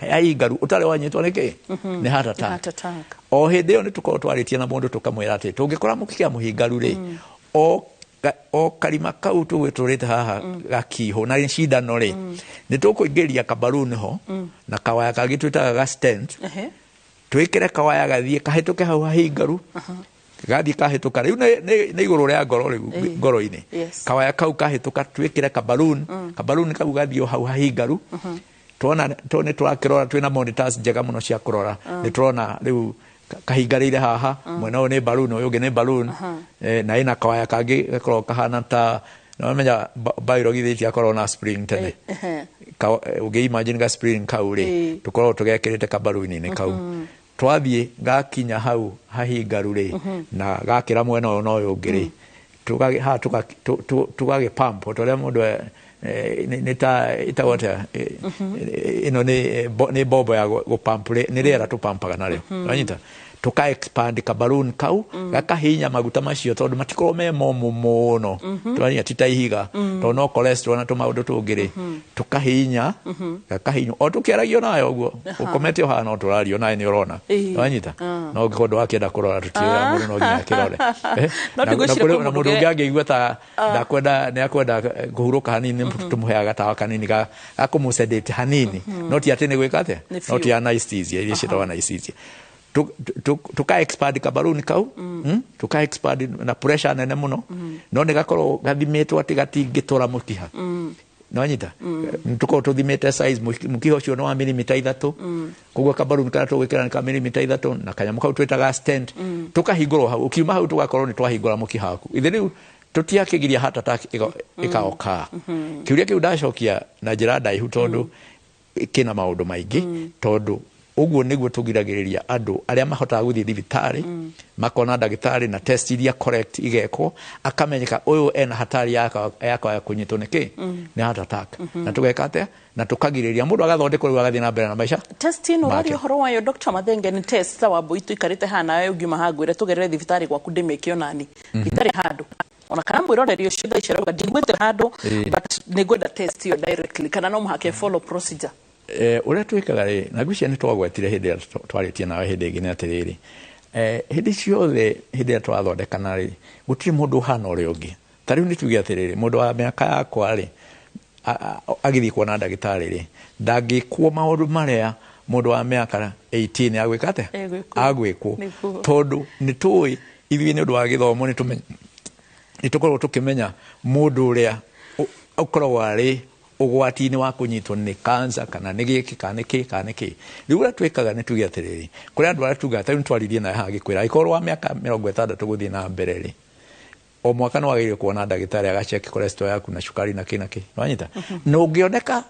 Speaker 23: hahingaru ũtarĩ wanyitwo nĩ kĩ, nĩ heart attack.
Speaker 22: Heart attack.
Speaker 23: O hĩndĩ ĩyo nĩ tũkorwo twarĩtie na mũndũ tũkamwĩra atĩ tũngĩkora mũkiha mũhingaru rĩ, o karima kau tũgwĩtũrĩte haha gakihũ na cindano rĩ, nĩ tũkũingĩria kabaruni ho na kawaya kangĩ twĩtaga ga stent, twĩkĩre kawaya gathiĩ kahĩtũke hau hahingaru, gathiĩ kahĩtũka rĩu nĩ igũrũ rĩa ngoro rĩu, ngoro-inĩ. Kawaya kau kahĩtũka, twĩkĩre kabaluni, kabaluni kau gathiĩ o hau hahingaru. Tuona to nĩ tũrakĩrora, twĩna monitors njega mũno cia kũrora, nĩ tũrona rĩu kahingarĩire haha, mwena ũyũ nĩ balloon, ũyũ ũngĩ nĩ balloon, na ĩna kawaya kangĩ gakoragwo kahana ta nĩwamenya bairo githĩ itiakoragwo na spring tene. Ũngĩ imagine ga spring kau rĩ, tũkoragwo tũgekĩrĩte kabaluni-inĩ kau, twathiĩ gakinya hau hahingaru rĩ, na gakĩra mwena ũyũ na ũyũ ũngĩ rĩ, haha tũgagĩ pump o ta ũrĩa mũndũ nĩ ta ĩtagwo atĩa, ĩno nĩ bombo ya gũpump nĩ rĩera tũpampaga narĩo. Wanyita? Tuka expand kabaluni kau, gakahinya maguta macio tondũ matikorwo me momũ mũno. Twanyita? Ti ta ihiga, tondũ no cholesterol na tũmaũndũ tũngĩ rĩ, tũkahinya, gakahinywo o tũkĩaragio nayo ũguo. Ũkomete o haha no tũrario nawe nĩ ũrona. Wanyita? No ũngĩkorwo ndwakĩenda kũrora, tũtiĩraga mũndũ no nginya akĩrore.
Speaker 22: No ndigwĩciria kwĩ
Speaker 23: na
Speaker 22: mũndũ
Speaker 23: mũndũ ũngĩ angĩigua ta ndakwenda, nĩ akwenda kũhurũka hanini, tũmũheaga gatawa kanini ga kũmũ-sedate hanini, no ti atĩ nĩ gwĩka atĩa,
Speaker 22: Nĩ
Speaker 23: no ti
Speaker 22: biũ.
Speaker 23: anesthesia iria ciĩtagwo anesthesia. Tuka expand kabaluni kau, tuka expand na pressure nene mũno, no nĩ gakorwo gathimĩtwo atĩ gatingĩtũra mũkiha. Nĩwanyita? Tũkorwo tũthimĩte size mũkiha ũcio nĩ wa milimita 3, koguo kabaluni karĩa tũgwĩkĩra nĩ ka milimita 3, na kanyamũ kau twĩtaga stent, tũkahingũrwo hau. Ũkiuma hau tũgakorwo nĩ twahingũra mũkiha waku. Ithe rĩu tũtiakĩgiria heart attack ĩkaoka. Kĩũria kĩu ndacokia na njĩra ndaihu tondũ kĩna maũndũ maingĩ, tondũ ũguo nĩguo tũgiragĩrĩria andũ arĩa mahotaga gũthiĩ thibitarĩ, makona ndagĩtarĩ na test iria correct igekwo, akamenyeka ũyũ ena hatari ya kũnyitwo nĩ kĩ, nĩ heart attack, na tũgeka atĩa na tũkagirĩrĩria mũndũ agathondekwo rĩu agathiĩ na mbere na maica
Speaker 22: Test ĩno
Speaker 23: make.
Speaker 22: ũraria ũhoro wayo, Dr. Mathenge, nĩ test ta wambui tũikarĩte haha nawe ũngiuma haha ngwĩre tũgerere thibitarĩ gwaku ndĩmĩke onani itarĩ handũ ona kana mwĩroreri ũcio thaa ici arauga ndiguĩte handũ, but nĩ ngwenda test ĩyo directly, kana no mũhaka follow procedure?
Speaker 23: Ũrĩa twĩkaga rĩ, na ngwĩciria nĩ twagwetire hĩndĩ ĩrĩa twarĩtie nawe hĩndĩ ĩngĩ, nĩ atĩrĩrĩ, hĩndĩ ciothe hĩndĩ ĩrĩa tũrathondekana rĩ, gũtirĩ mũndũ ũhana ũrĩa ũngĩ. Ta rĩu nĩ tuge atĩrĩrĩ, mũndũ wa mĩaka yakwa rĩ, agĩthiĩ kuona ndagĩtarĩ rĩ, ndangĩkwo maũndũ marĩa mũndũ wa mĩaka 18 agwĩka atĩa,
Speaker 22: Egwĩkwo.
Speaker 23: Agwĩkwo.
Speaker 22: Nĩguo.
Speaker 23: Tondũ nĩ tũĩ ithuĩ nĩ ũndũ wa gĩthomo nĩ tũkoragwo tũkĩmenya mũndũ ũrĩa ũkoragwo arĩ ũgwati-inĩ wa kũnyitwo nĩ cancer kana nĩ gĩkĩ kana nĩ kĩ kana nĩ kĩ. Rĩu ũrĩa twĩkaga nĩ tuge atĩrĩrĩ, kũrĩ andũ arĩa tugaga, ta rĩu nĩtwaririe nawe haha ngĩkwĩra angĩkorwo wa mĩaka 60 gũthiĩ na mbere rĩ, o mwaka nĩ wagĩrĩire kuona ndagĩtarĩ agaceki cholesterol yaku na cukari na kĩ na kĩ. Nĩwanyita? Na ũngĩoneka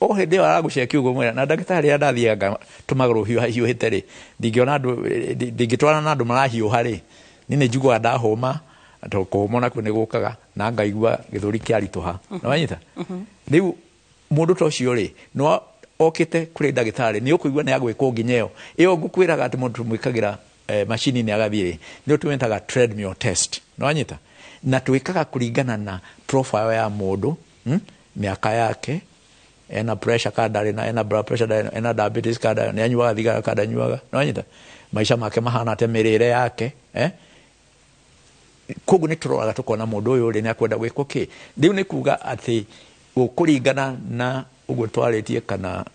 Speaker 23: o hĩndĩ ĩyo aragũceki ũguo, mwĩra na ndagĩtarĩ rĩrĩa ndathianga tũmagũrũ hiũhĩte rĩ, ndingĩona andũ, ndingĩtwarana na andũ marahiũha rĩ, Niĩ nĩ njiguaga ndahũma, tondũ kũhũma onakuo nĩ gũkaga, na ngaigua gĩthũri kĩaritũha. Nĩwanyita? Rĩu mũndũ ta ũcio rĩ, no okĩte kũrĩ ndagĩtarĩ, nĩ ũkũigua nĩ agwĩkwo nginya ĩyo ĩyo ngũkwĩraga atĩ mũndũ tũmwĩkagĩra macini-inĩ agathiĩ rĩ, nĩyo tũmĩtaga treadmill test. Nĩwanyita? Na twĩkaga kũringana na profile ya mũndũ, mĩaka yake, ena pressure kana ndarĩ na, ena blood pressure ndarĩ, ena diabetes kana ndarĩ, nĩ anyuaga thigara kana ndanyuaga. Nĩwanyita? Maica make mahana atĩa, mĩrĩre yake, eh? Koguo nĩ tũroraga tũkona mũndũ ũyũ rĩ nĩ akwenda gwĩkwo kĩ. Rĩu nĩ kuga atĩ gũkũringana na ũguo twarĩtie, kana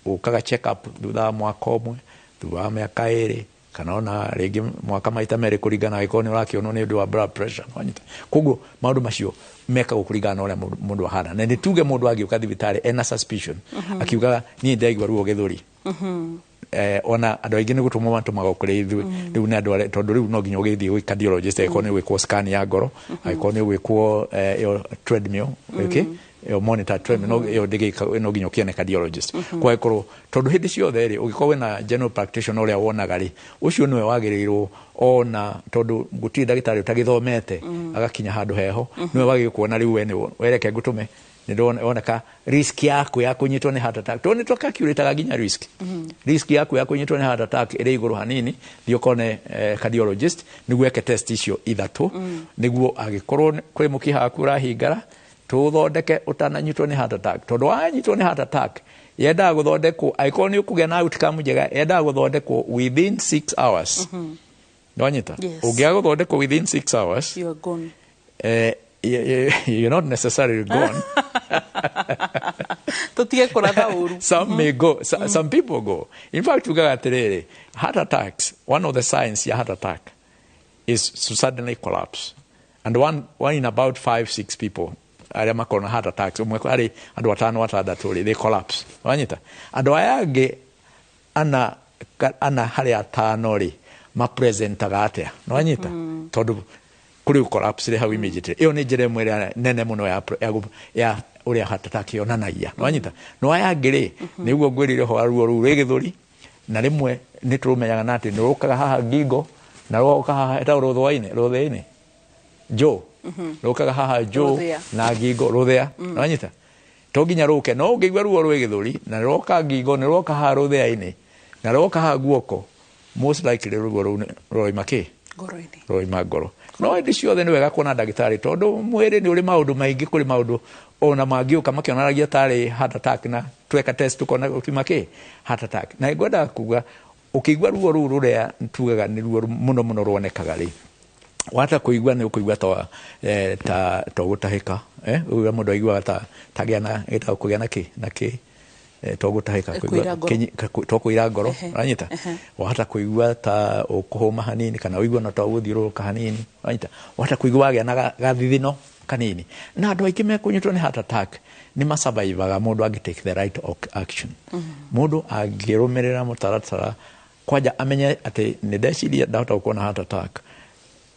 Speaker 23: ũkaga check up thutha wa mwaka ũmwe, thutha wa mĩaka 2, kana ona rĩngĩ mwaka maita 2, kũringana angĩkorwo nĩ ũrakĩonwo nĩ ũndũ wa blood pressure. Nĩwanyita? Koguo maũndũ macio mekagwo kũringana na ũrĩa mũndũ ahana. Na nĩ tuge mũndũ angĩũka thibitarĩ ena suspicion, akiugaga niĩ ndaigua ruo gĩthũri, ona andũ aingĩ nĩ gũtũmwo matũmagwo kũrĩ ithuĩ. Rĩu nĩ andũ arĩa, tondũ rĩu no nginya ũgĩthiĩ gwĩ cardiologist, angĩkorwo nĩ ũgwĩkwo scan ya ngoro, angĩkorwo nĩ ũgwĩkwo ĩyo treadmill, okay? Ĩyo monitor treadmill, no ĩyo ndĩgĩka, no nginya ũkĩone cardiologist. Kwa gĩkorwo tondũ hĩndĩ ciothe rĩ, ũngĩkorwo wĩna general practitioner ũrĩa wonaga rĩ, ũcio nĩwe wagĩrĩirwo ona, tondũ gũtirĩ ndagĩtarĩ ũtagĩthomete agakinya handũ heho, nĩwe wagĩrĩirwo kuona rĩu we nĩ wereke ngũtũme, nĩ ndoneka risk yaku ya kũnyitwo nĩ heart attack, tondũ nĩ tũcalculataga nginya risk. Risk yaku ya kũnyitwo nĩ heart attack ĩrĩ igũrũ hanini, thiĩ ũkone cardiologist nĩguo eke test icio 3, nĩguo angĩkorwo kũrĩ mũkiha waku ũrahingara, tũthondeke ũtananyitwo nĩ heart attack. Tondũ wanyitwo nĩ heart attack, yendaga gũthondekwo, angĩkorwo nĩ ũkũgĩa na outcome njega, yendaga gũthondekwo within 6 hours. Nĩwanyita?
Speaker 22: Yes.
Speaker 23: Ũngĩaga gũthondekwo within 6 hours,
Speaker 22: you are gone.
Speaker 23: You're not necessarily gone.
Speaker 22: Tutige kũratha ũru.
Speaker 23: Some may go, some people go. In fact, tugaga atĩrĩrĩ, heart attacks, one of the signs ya heart attack is to suddenly collapse. And one in about 5-6 people arĩa makorwo na heart attacks, ũmwe harĩ andũ 5 6 rĩ, they collapse. Wanyita? Andũ aya angĩ ana harĩ 5 rĩ, mapresentaga atĩa? Nĩwanyita? Tondũ kũrĩ collapse rĩ hau immediately. Ĩyo nĩ njĩra ĩmwe ĩrĩa nene mũno ya ũrĩa heart attack yonanagia. Nĩwanyita? No aya angĩ rĩ, nĩguo ngwĩrire ũhoro wa ruo rũu rwĩ gĩthũri, na rĩmwe nĩ tũrũmenyaga na atĩ nĩ rũkaga haha ngingo, na rũgoka haha ĩtagwo rũthũa-inĩ, rũthĩa-inĩ. Jaw. Rũkaga haha jaw
Speaker 22: Rũthĩa.
Speaker 23: na ngingo, rũthĩa. Nĩwanyita? To nginya rũke, no ũngĩigua ruo rwĩ gĩthũri, na rũroka ngingo, nĩ rũroka haha rũthĩa-inĩ, na rũroka haha guoko, most likely ruo rũu rũroima kĩ?
Speaker 22: Ngoro-inĩ.
Speaker 23: Rũroima ngoro. No hĩndĩ ciothe nĩ wega kuona ndagĩtarĩ, tondũ mwĩrĩ nĩ ũrĩ maũndũ maingĩ, kũrĩ maũndũ ona mangĩũka makĩonanagia tarĩ heart attack, na tweka test tũkona gũkiuma kĩ? Heart attack. Na ngwendaga kuga, ũkĩigua ruo rũu rũrĩa tugaga nĩ ruo mũno mũno ruonekaga rĩ, wata kũigua nĩ ũkũigua ta ũgũtahĩka, ũguo mũndũ aiguaga ta gĩa na, gĩtagwo kũgĩa na kĩ, na kĩ, to gũtahĩka,
Speaker 22: Kũira
Speaker 23: kũigua
Speaker 22: ngoro.
Speaker 23: to kũira ngoro, ũranyita? Wahota kũigua ta ũkũhũma hanini, kana ũigue ona ta ũgũthiũrũrũka hanini, ũranyita? Wahota kũigua wagĩa na gathithino kanini. Na andũ aingĩ mekũnyitwo nĩ heart attack nĩ masurvivaga mũndũ angĩ take the right action. Mũndũ angĩrũmĩrĩra mũtaratara, kwanja amenye atĩ nĩ ndeciria ndahota gũkorwo na heart attack,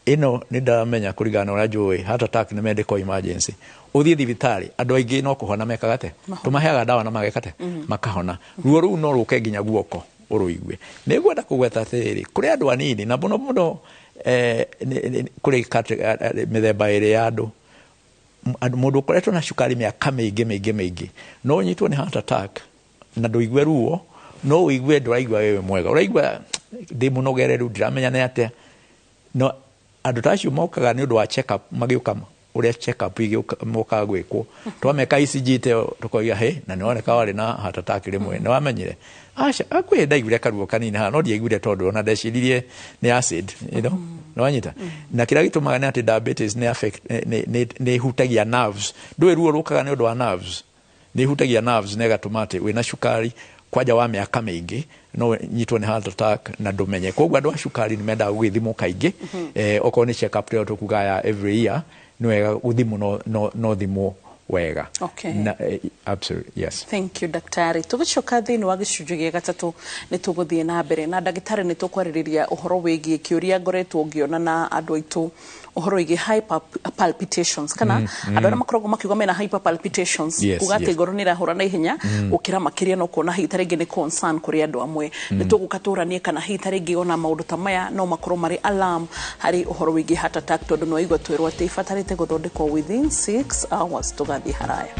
Speaker 23: ĩno nĩ ndamenya kũringana na ũrĩa njũĩ, heart attack nĩ medical emergency, ũthiĩ thibitarĩ, andũ aingĩ no kũhona mekaga atĩa?
Speaker 22: Mahona.
Speaker 23: Tũmaheaga ndawa na mageka atĩa? Makahona. Ruo rũu no rũke nginya guoko ũrũigue. Nĩ ngwenda kũgweta atĩrĩrĩ, kũrĩ andũ anini na mũno mũno, kũrĩ mĩthemba ĩrĩ ya andũ. Mũndũ ũkoretwo na cukari mĩaka mĩingĩ mĩingĩ mĩingĩ, no ũnyitwo nĩ heart attack na ndũigue ruo, no ũigue ndũraigua wewe mwega, ũraigua ndĩ mũnogereru, ndiramenya nĩ atĩa. No andũ ta acio mokaga nĩ ũndũ wa check up, magĩũka ũrĩa check up igĩũka, mokaga gwĩkwo. Twameka ECG ta ĩyo tũkoiga, hĩ, na nĩwoneka warĩ na heart attack rĩmwe, nĩwamenyire? Aca, kwĩ ndaiguire karuo kanini haha, no ndiaiguire tondũ ona ndeciririe nĩ acid, you know? Nĩwanyita? Na kĩrĩa gĩtũmaga nĩ atĩ diabetes nĩ affect, nĩ ĩhutagia nerves. Ndũĩ ruo rũkaga nĩ ũndũ wa nerves. Nĩ ĩhutagia nerves na ĩgatũma atĩ wĩna cukari kwanja wa mĩaka mĩingĩ, no nyitwo nĩ heart attack na ndũmenye. Koguo andũ a cukari nĩ mendaga gũgĩthimwo kaingĩ. Okorwo nĩ check up ĩyo tũkuga ya every year, nĩ wega gũthimwo, no thimwo wega. Na, absolutely, yes.
Speaker 22: Thank you, daktari. Tũgĩcoka thĩinĩ wa gĩcunjĩ gĩa gatatũ nĩ tũgũthiĩ na mbere na ndagĩtarĩ, nĩ tũkwarĩrĩria ũhoro wĩgiĩ kĩũria ngoretwo ngĩona na andũ aitũ Ũhoro wĩgiĩ hyper palpitations kana andũ arĩa makoragwo makiuga mena hyper palpitations, kuga atĩ ngoro nĩ ĩrahũra na ihenya gũkĩra makĩria, no kuona hihi ta rĩngĩ nĩ concern kũrĩ andũ amwe. Nĩ tũgũka tũranie kana hihi ta rĩngĩ ona maũndũ ta maya no makorwo marĩ alarm harĩ ũhoro wĩgiĩ heart attack, tondũ nĩ waigua twĩrwo atĩ ibatarĩte gũthondekwo within 6 hours. Tũgathiĩ haraya.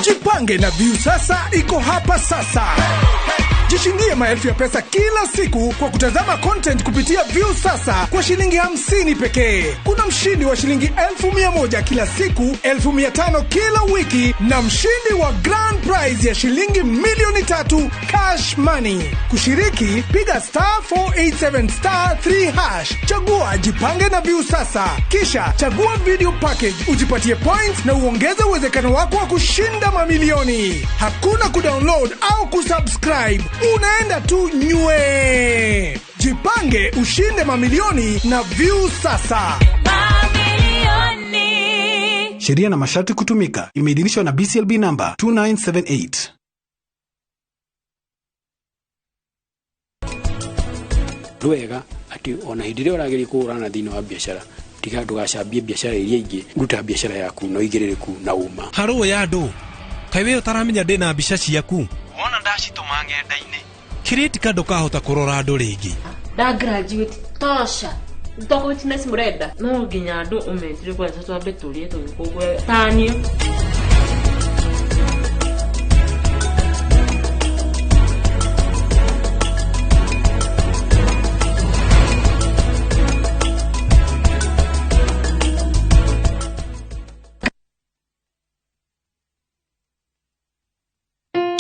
Speaker 6: Jipange na Viusasa iko hapa sasa. Jishindie maelfu ya pesa kila siku kwa kutazama content kupitia Viusasa kwa shilingi 50 pekee. Kuna mshindi wa shilingi 1,100 kila siku, 500 kila wiki na mshindi wa grand prize ya shilingi 3,000,000 cash money. Kushiriki, piga *487*3#. Chagua Jipange na Viusasa. Kisha chagua video package, ujipatie points na uongeze uwezekano wako wa kushinda mamilioni. Hakuna kudownload au kusubscribe. Unaenda tu nywe. Jipange ushinde mamilioni na Viusasa.
Speaker 13: Mamilioni.
Speaker 15: Sheria na masharti kutumika. Imeidhinishwa na BCLB number 2978.
Speaker 24: Wega ati ona hindi ria urageria kuhurana thiini wa biacara, tiga ndugacambie biacara iria ingĩ, ruta biacara yaku na ũigĩrĩrĩku na ũma.
Speaker 25: Harũ ya andũ, kaĩ we ũtaramenya ndĩna mbica ciaku?
Speaker 26: Wona ndacitũma ng'enda-inĩ.
Speaker 25: Kĩrĩtika ndũkahota kũrora andũ rĩngĩ.
Speaker 27: Nda graduate tosha. Ndoko witness murenda.
Speaker 28: No nginya andũ ũmetire kwanza twambe tũrĩe tũgĩkũngũĩra. Tani.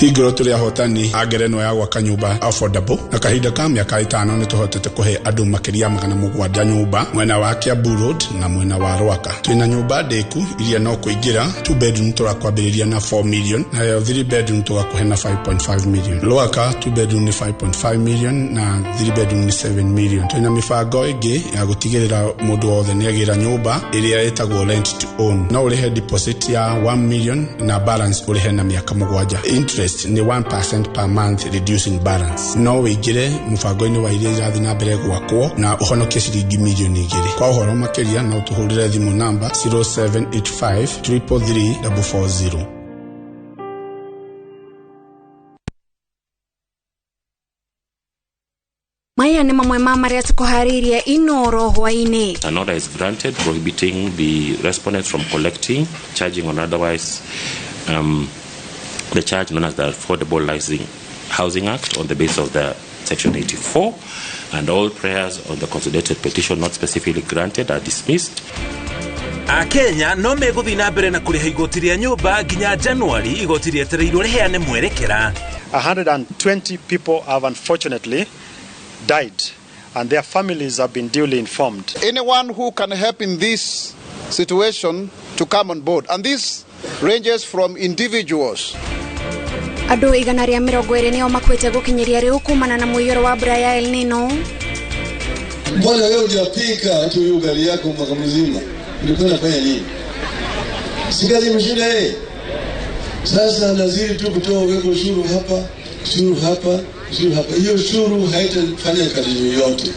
Speaker 29: Tigoro tũrĩ ahotani a ngerenwa ya gwaka nyũmba affordable, na kahinda ka mĩaka 5 nĩ tũhotete kũhe andũ makĩria 700 nyũmba mwena wa Kiambu Road na mwena wa Rwaka. Twĩna nyũmba ndĩku iria no kũingĩra 2 bedroom tũrakwambĩrĩria na 4 million, nayo 3 bedroom tũgakũhe na 5.5 million. Rwaka 2 bedroom nĩ 5.5 million na 3 bedroom nĩ 7 million. Twĩna mĩbango ĩngĩ ya gũtigĩrĩra mũndũ wothe nĩagĩra nyũmba ĩrĩa ĩtagwo rent to own. No ũrĩhe deposit ya 1 million na balance ũrĩhe na mĩaka 7. Interest ni 1% per month reducing balance. No wĩingĩre mũbango-inĩ wa iria irathiĩ na mbere gwakwo na ũhonokie ciringi milioni 2. Kwa ũhoro makĩria no tũhũrĩre thimũ namba 0785 333 440.
Speaker 30: Maya nĩ mamwe ma marĩa tũkũharĩirie Inoro hwaĩ-inĩ.
Speaker 31: An order is granted prohibiting the respondents from collecting, charging or otherwise the charge known as the Affordable Housing Act on the basis of the Section 84, and all prayers on the consolidated petition not specifically granted are dismissed.
Speaker 32: Akenya no megũthiĩ na mbere na kũrĩha igoti rĩa nyũmba nginya Januari, igoti rĩetereirwo rĩheane mwerekera.
Speaker 4: 120 people have unfortunately died and their families have been duly informed.
Speaker 33: Anyone who can help in this situation to come on board, and this ranges from individuals.
Speaker 30: Andũ 120 nĩo makuĩte gũkinyĩria rĩu kumana na mũiyũro wa mbura ya El Nino.
Speaker 34: Mbona wewe hujapika tu hiyo ugali yako mwaka mzima? Ulikuwa unafanya nini? Si kazi mshinda yeye. Sasa nazidi tu kutoa uweko ushuru hapa, ushuru hapa, ushuru hapa. Hiyo ushuru haitafanya kazi yoyote.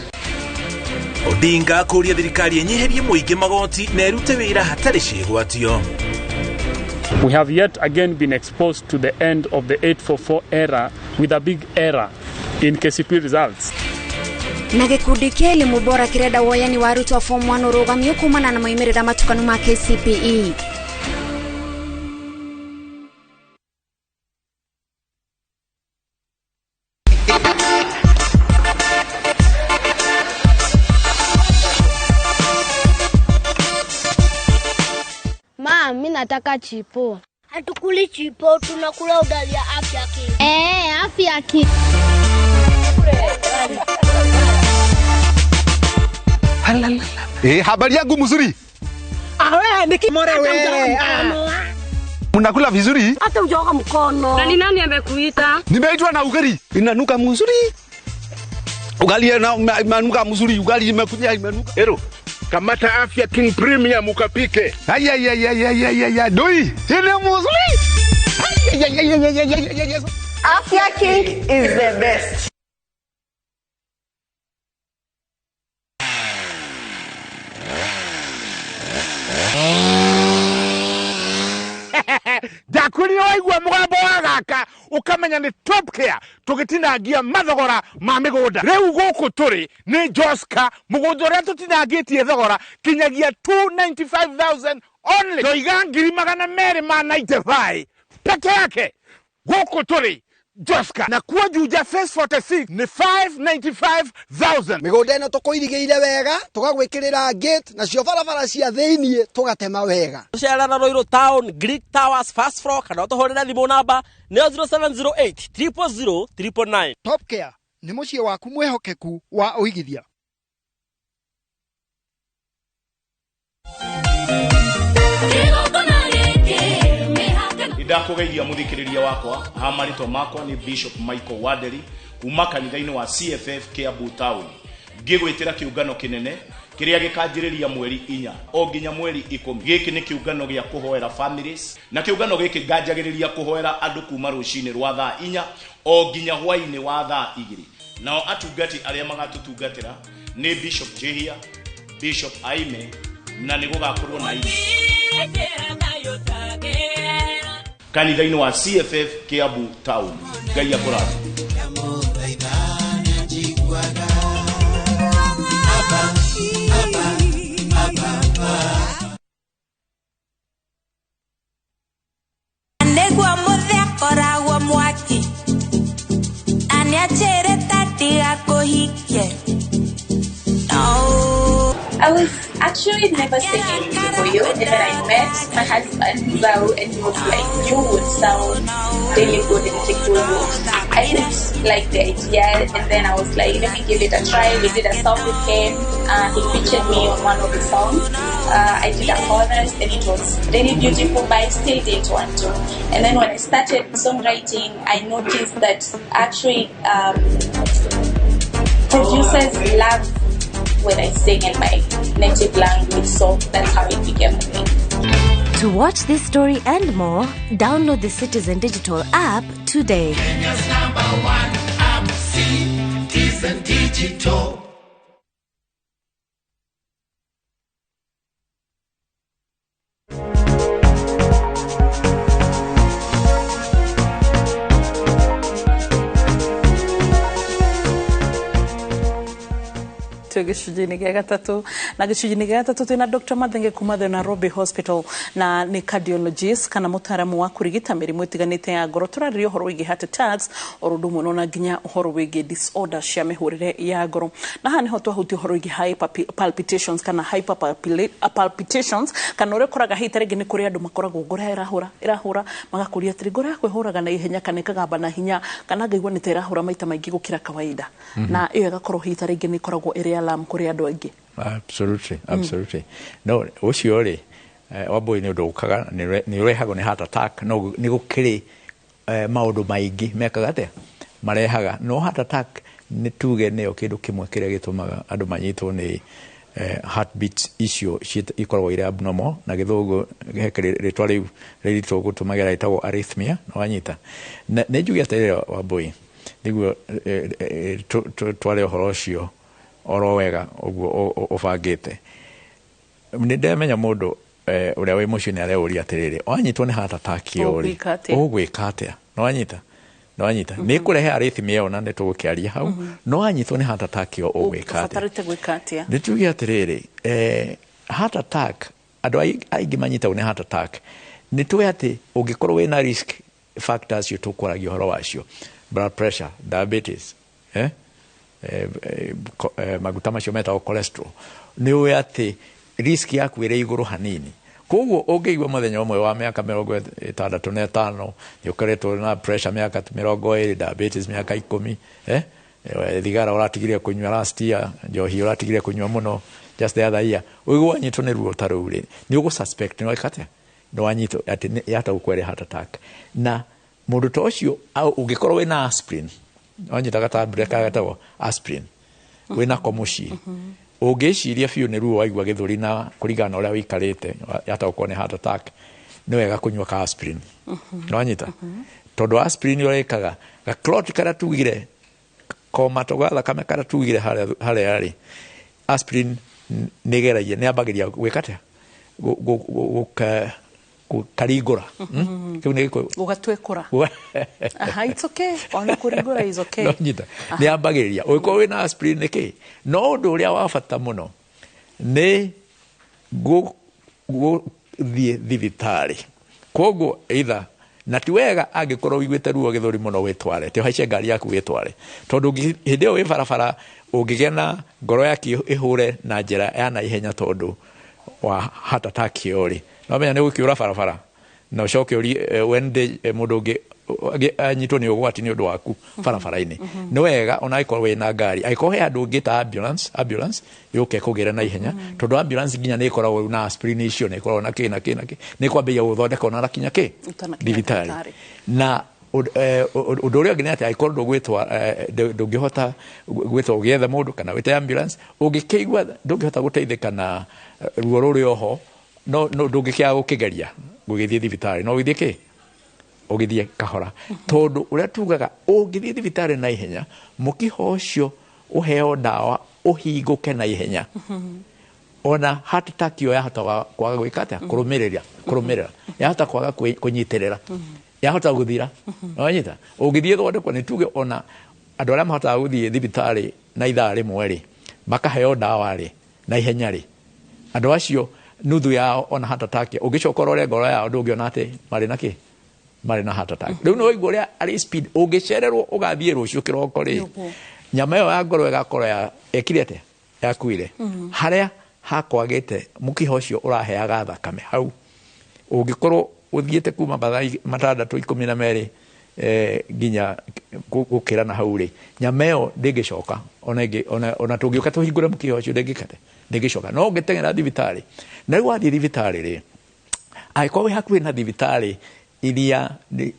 Speaker 32: Odinga kũria thirikari ĩnyiherie mũingĩ magoti na ĩrute wĩra hatarĩ ciĩgwatio.
Speaker 35: We have yet again been exposed to the end of the 844 era with a big error in KCP results.
Speaker 30: Na gĩkundi kĩa elimu bora kĩrenda woyani wa arutwo form 1 ũrũgamio kumana na moimĩrĩra matukanu ma KCPE.
Speaker 36: Mimi nataka chipo. Hatukuli chipo, tunakula ugali ya Afya King. Afya King.
Speaker 3: Habari yangu mzuri.
Speaker 37: Awe, nikimore wewe.
Speaker 3: Mnakula vizuri?
Speaker 37: Hata hujaoga mkono. Na ni nani amekuita?
Speaker 3: Nimeitwa na ugali. Inanuka mzuri.
Speaker 1: Ugali na imenuka mzuri, ugali imekuja imenuka.
Speaker 2: Ero, kamata Afya King Premium ukapike.
Speaker 1: Ayayayayayaya, doi. Ile mzuri. Ayayayayayayaya.
Speaker 5: Afya King is the best.
Speaker 2: Ndakwĩrire waigua mũgambo wa gaka ũkamenya nĩ Top Care tũgĩtinangia mathogora ma mĩgũnda. Rĩu gũkũ tũrĩ nĩ Joska, mũgũnda ũrĩa tũtinangĩtie thogora kinyagia 295,000 only. Ndoiga 295,000 peke yake. Gũkũ tũrĩ Joska, na kuo Juja Phase 46 nĩ 595,000.
Speaker 7: Mĩgũnda ĩno tũkũirigĩire wega, tũgagwĩkĩrĩra gate, nacio barabara cia thĩiniĩ tũgatema wega.
Speaker 8: Tũcerera Ruiru Town, Greek Towers, first floor, kana ũtũhũrĩre thimũ namba nĩyo 0708 000 999.
Speaker 7: Top Care nĩ mũciĩ waku mwĩhokeku wa ũigithia.
Speaker 9: Ndakũgeithia mũthikĩrĩria wakwa ha marĩtwa makwa nĩ Bishop Michael Wanderi kuma kanitha-inĩ wa CFF Kiambu Town, ngĩgwĩtĩra kĩũngano kĩnene kĩrĩa gĩkanjĩrĩria mweri 4 o nginya mweri 10. Gĩkĩ nĩ kĩũngano gĩa kũhoera families, na kĩũngano gĩkĩ nganjagĩrĩria kũhoera andũ kuma rũcinĩ rwa thaa 4 o nginya hwainĩ wa thaa 2. Nao atungati arĩa magatũtungatĩra nĩ Bishop Jehia, Bishop Aime, na nĩ gũgakorwo na ini kanitha-inĩ wa CFF Kiambu Town. Ngai akũrathime.
Speaker 10: Nĩguo mũthĩ akoragwo mwaki, na nĩanjĩrĩte ndigakũhikie. No.
Speaker 11: I was actually never singing Kikuyu, and then I met my husband, Zau, and he was like, you would sound really good in Kikuyu. I didn't like the idea, and then I was like, let me give it a try. We did a song with him. He featured me on one of the songs. I did a chorus, and it was really beautiful, but I still didn't want to. And then when I started songwriting, I noticed that actually producers love when I sing in my native language, so that's how it became a thing.
Speaker 12: To watch this story and more, download the Citizen Digital app today.
Speaker 13: Kenya's number one app, Citizen Digital.
Speaker 22: Gĩcunjĩ-inĩ gĩa gatatũ, na gĩcunjĩ-inĩ gĩa gatatũ twĩna Dr. Mathenge kuma the Nairobi Hospital, na nĩ cardiologist kana mũtaaramu wa kũrigita mĩrimũ ĩtiganĩte ya ngoro. Tũrarĩrĩria ũhoro wĩgiĩ heart attacks oro ũndũ ũmwe na nginya ũhoro wĩgiĩ disorder cia mĩhũrĩre ya ngoro, na haha nĩho twahutia ũhoro wĩgiĩ high palpitations kana hyper palpitations, kana ũrĩa ũkoraga hihi ta rĩngĩ nĩ kũrĩ andũ makoragwo ngoro ĩrahũra magakũria atĩrĩ ngoro yakwa ĩhũraga na ihenya kana ĩkagamba na hinya kana ngaigua nĩ ta ĩrahũra maita maingĩ gũkĩra kawaida, na ĩyo ĩgakorwo hihi ta rĩngĩ nĩ ĩkoragwo ĩrĩ alarm kũrĩ andũ aingĩ.
Speaker 23: Absolutely, absolutely. No, ũcio rĩ, wambui nĩ ũndũ ũkaga nĩ ũrehagwo nĩ heart attack, no nĩ gũkĩrĩ maũndũ maingĩ mekaga atĩa marehaga, no heart attack nĩ tuge nĩyo kĩndũ kĩmwe kĩrĩa gĩtũmaga andũ manyitwo nĩ heartbeat icio ikoragwo irĩ abnormal, na gĩthũngũ he rĩtwa rĩu rĩritũ gũtũmagĩra rĩtagwo arrhythmia, no wanyita. Nĩ njuge atĩrĩrĩ Wambui, nĩguo tware ũhoro ũcio oro wega ũguo ũbangĩte. Nĩ ndamenya mũndũ ũrĩa wĩ mũciĩ nĩ areuria atĩrĩrĩ, wanyitwo nĩ heart attack ĩyo rĩ, ũgwĩka atĩa? No wanyita? No wanyita? Nĩ kũrehe arrhythmia ĩyo na nĩ tũgũkĩaria hau, no wanyitwo nĩ heart attack ĩyo ũgwĩka atĩa?
Speaker 22: Ũbatarĩte gwĩka atĩa?
Speaker 23: Nĩ tuge atĩrĩrĩ, heart attack, andũ aingĩ manyitagwo nĩ heart attack, nĩ tũĩ atĩ ũngĩkorwo wĩna risk factors icio tũkwaragia ũhoro wacio, blood pressure, diabetes, maguta macio metagwo cholesterol, nĩ ũĩ atĩ risk yaku ĩrĩ igũrũ hanini. Koguo ũngĩigua mũthenya ũmwe wa mĩaka 65 nĩ ũkoretwo na pressure mĩaka 20, diabetes mĩaka 10, thigara ũratigire kũnyua last year, njohi ũratigire kũnyua mũno just the other year, ũigua wanyitwo nĩ ruo ta rũu rĩ, nĩ ũgũ suspect nĩ weka atĩa, nĩ wanyitwo atĩ yahota gũkũrehe heart attack. Na mũndũ ta ũcio ũngĩkorwo wĩna aspirin, wanyita gatablet karĩa getagwo aspirin, Wĩnako mũciĩ ũngĩciria biũ nĩ ruo waigua gĩthũri na kũringana na ũrĩa wĩikarĩte, yata gũkorwo nĩ heart attack, nĩ wega kũnyua ka aspirin. Nĩwanyita? Tondũ aspirin ũrĩa ĩkaga ga clot karĩa tugire komato ga thakame karĩa tugire harĩa rĩ, aspirin nĩ ĩgeragia, nĩ yambagĩria gwĩka atĩa, gũkaringũra. Kĩu nĩ Gĩkũyũ.
Speaker 22: Gũgatwĩkũra. Aha, it's okay. Ona kũringũra is okay.
Speaker 23: No nyita, nĩ yambagĩrĩria ũngĩkorwo wĩna aspirin nĩ kĩ. No ũndũ ũrĩa wa bata mũno nĩ gũthiĩ thibitarĩ. Koguo either na ti wega angĩkorwo ũiguĩte ruo gĩthũri mũno wĩtware, ti ũhaice ngari yaku wĩtware, tondũ hĩndĩ ĩyo wĩ barabara ũngĩgĩa na ngoro yaku ĩhũre na njĩra ya naihenya tondũ wa heart attack ĩyo rĩ, no menya nĩ gũkĩũra barabara na ũcoke ũrie wende mũndũ ũngĩ anyitwo nĩ ũgwati nĩ ũndũ waku barabara-inĩ. Nĩ wega ona angĩkorwo wĩna ngari, angĩkorwo he handũ ũngĩta ambulance yũke kũgĩra na ihenya, tondũ ambulance nginya nĩ ĩkoragwo rĩu na aspirin icio, nĩ ĩkoragwo na kĩ na kĩ na kĩ, nĩ ĩkwambĩrĩria gũthondeka ona rakinya kĩ
Speaker 22: Ũtanakinya
Speaker 23: thibitarĩ.
Speaker 22: thibitarĩ.
Speaker 23: Na ũndũ ũrĩa ũngĩ nĩ atĩ angĩkorwo ndũgwĩtwa, ndũngĩhota gwĩtwa ũgĩethe mũndũ kana wĩte ambulance, ũngĩkĩigua ndũngĩhota gũteithĩka na ruo rũrĩ oho, no ndũngĩkĩaga gũkĩgeria gũgĩthiĩ thibitarĩ, no ũgĩthiĩ kĩ ũgĩthiĩ kahora, tondũ ũrĩa tugaga ũngĩthiĩ thibitarĩ na ihenya, mũkiha ũcio ũheo ndawa ũhingũke na ihenya, ona heart attack ĩyo yahota kwaga gwĩka atĩa, kũrũmĩrĩra, yahota kwaga kũnyitĩrĩra, yahota gũthira. Wanyita? Ũngĩthiĩ thondekwo, nĩ tuge ona andũ arĩa mahotaga gũthiĩ thibitarĩ na ithaa rĩmwe rĩ, makaheo ndawa rĩ na ihenya rĩ, andũ acio nuthu yao ona heart attack ũngĩcoka ũrore ngoro yao ndũngĩona atĩ marĩ na kĩ, marĩ na heart attack. Rĩu nĩ waigua ũrĩa arĩ speed, ũngĩcererwo ũgathiĩ rũciũ kĩroko rĩ, nyama ĩyo ya ngoro ĩgakorwo ya ĩkire atĩa, yakuire. Harĩa hakwagĩte mũkiha ũcio ũraheaga thakame hau, ũngĩkorwo ũthiĩte kuma mathaa 6 12 nginya gũkĩra na hau rĩ, nyama ĩyo ndĩngĩcoka ona ĩngĩ, ona tũngĩũka tũhingũre mũkiha ũcio ndĩngĩcoka. No ũngĩteng'era thibitarĩ, na rĩu wathiĩ thibitarĩ rĩ, angĩkorwo wĩ hakuhĩ na thibitarĩ iria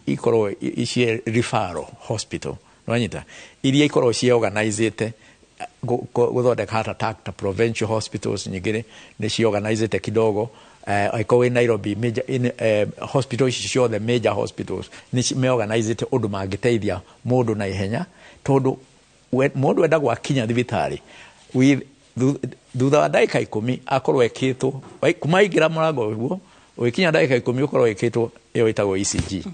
Speaker 23: ikorwo ici referral hospital, nĩwanyita, iria ikorwo ciorganizĩte gũthondeka heart attack ta provincial hospitals nyingĩ nĩ ciorganizĩte kidogo. Angĩkorwo wĩ Nairobi, major, in, hospital ici ciothe major hospitals nĩ meorganizĩte ũndũ mangĩteithia mũndũ na ihenya, tondũ mũndũ endagwo akinya thibitarĩ thutha wa ndagĩka 10 akorwo ekĩtwo, kuma aingĩra mũrango ũguo ũgĩkinya ndagĩka 10 ũkorwo ĩkĩtwo ĩyo ĩtagwo ECG.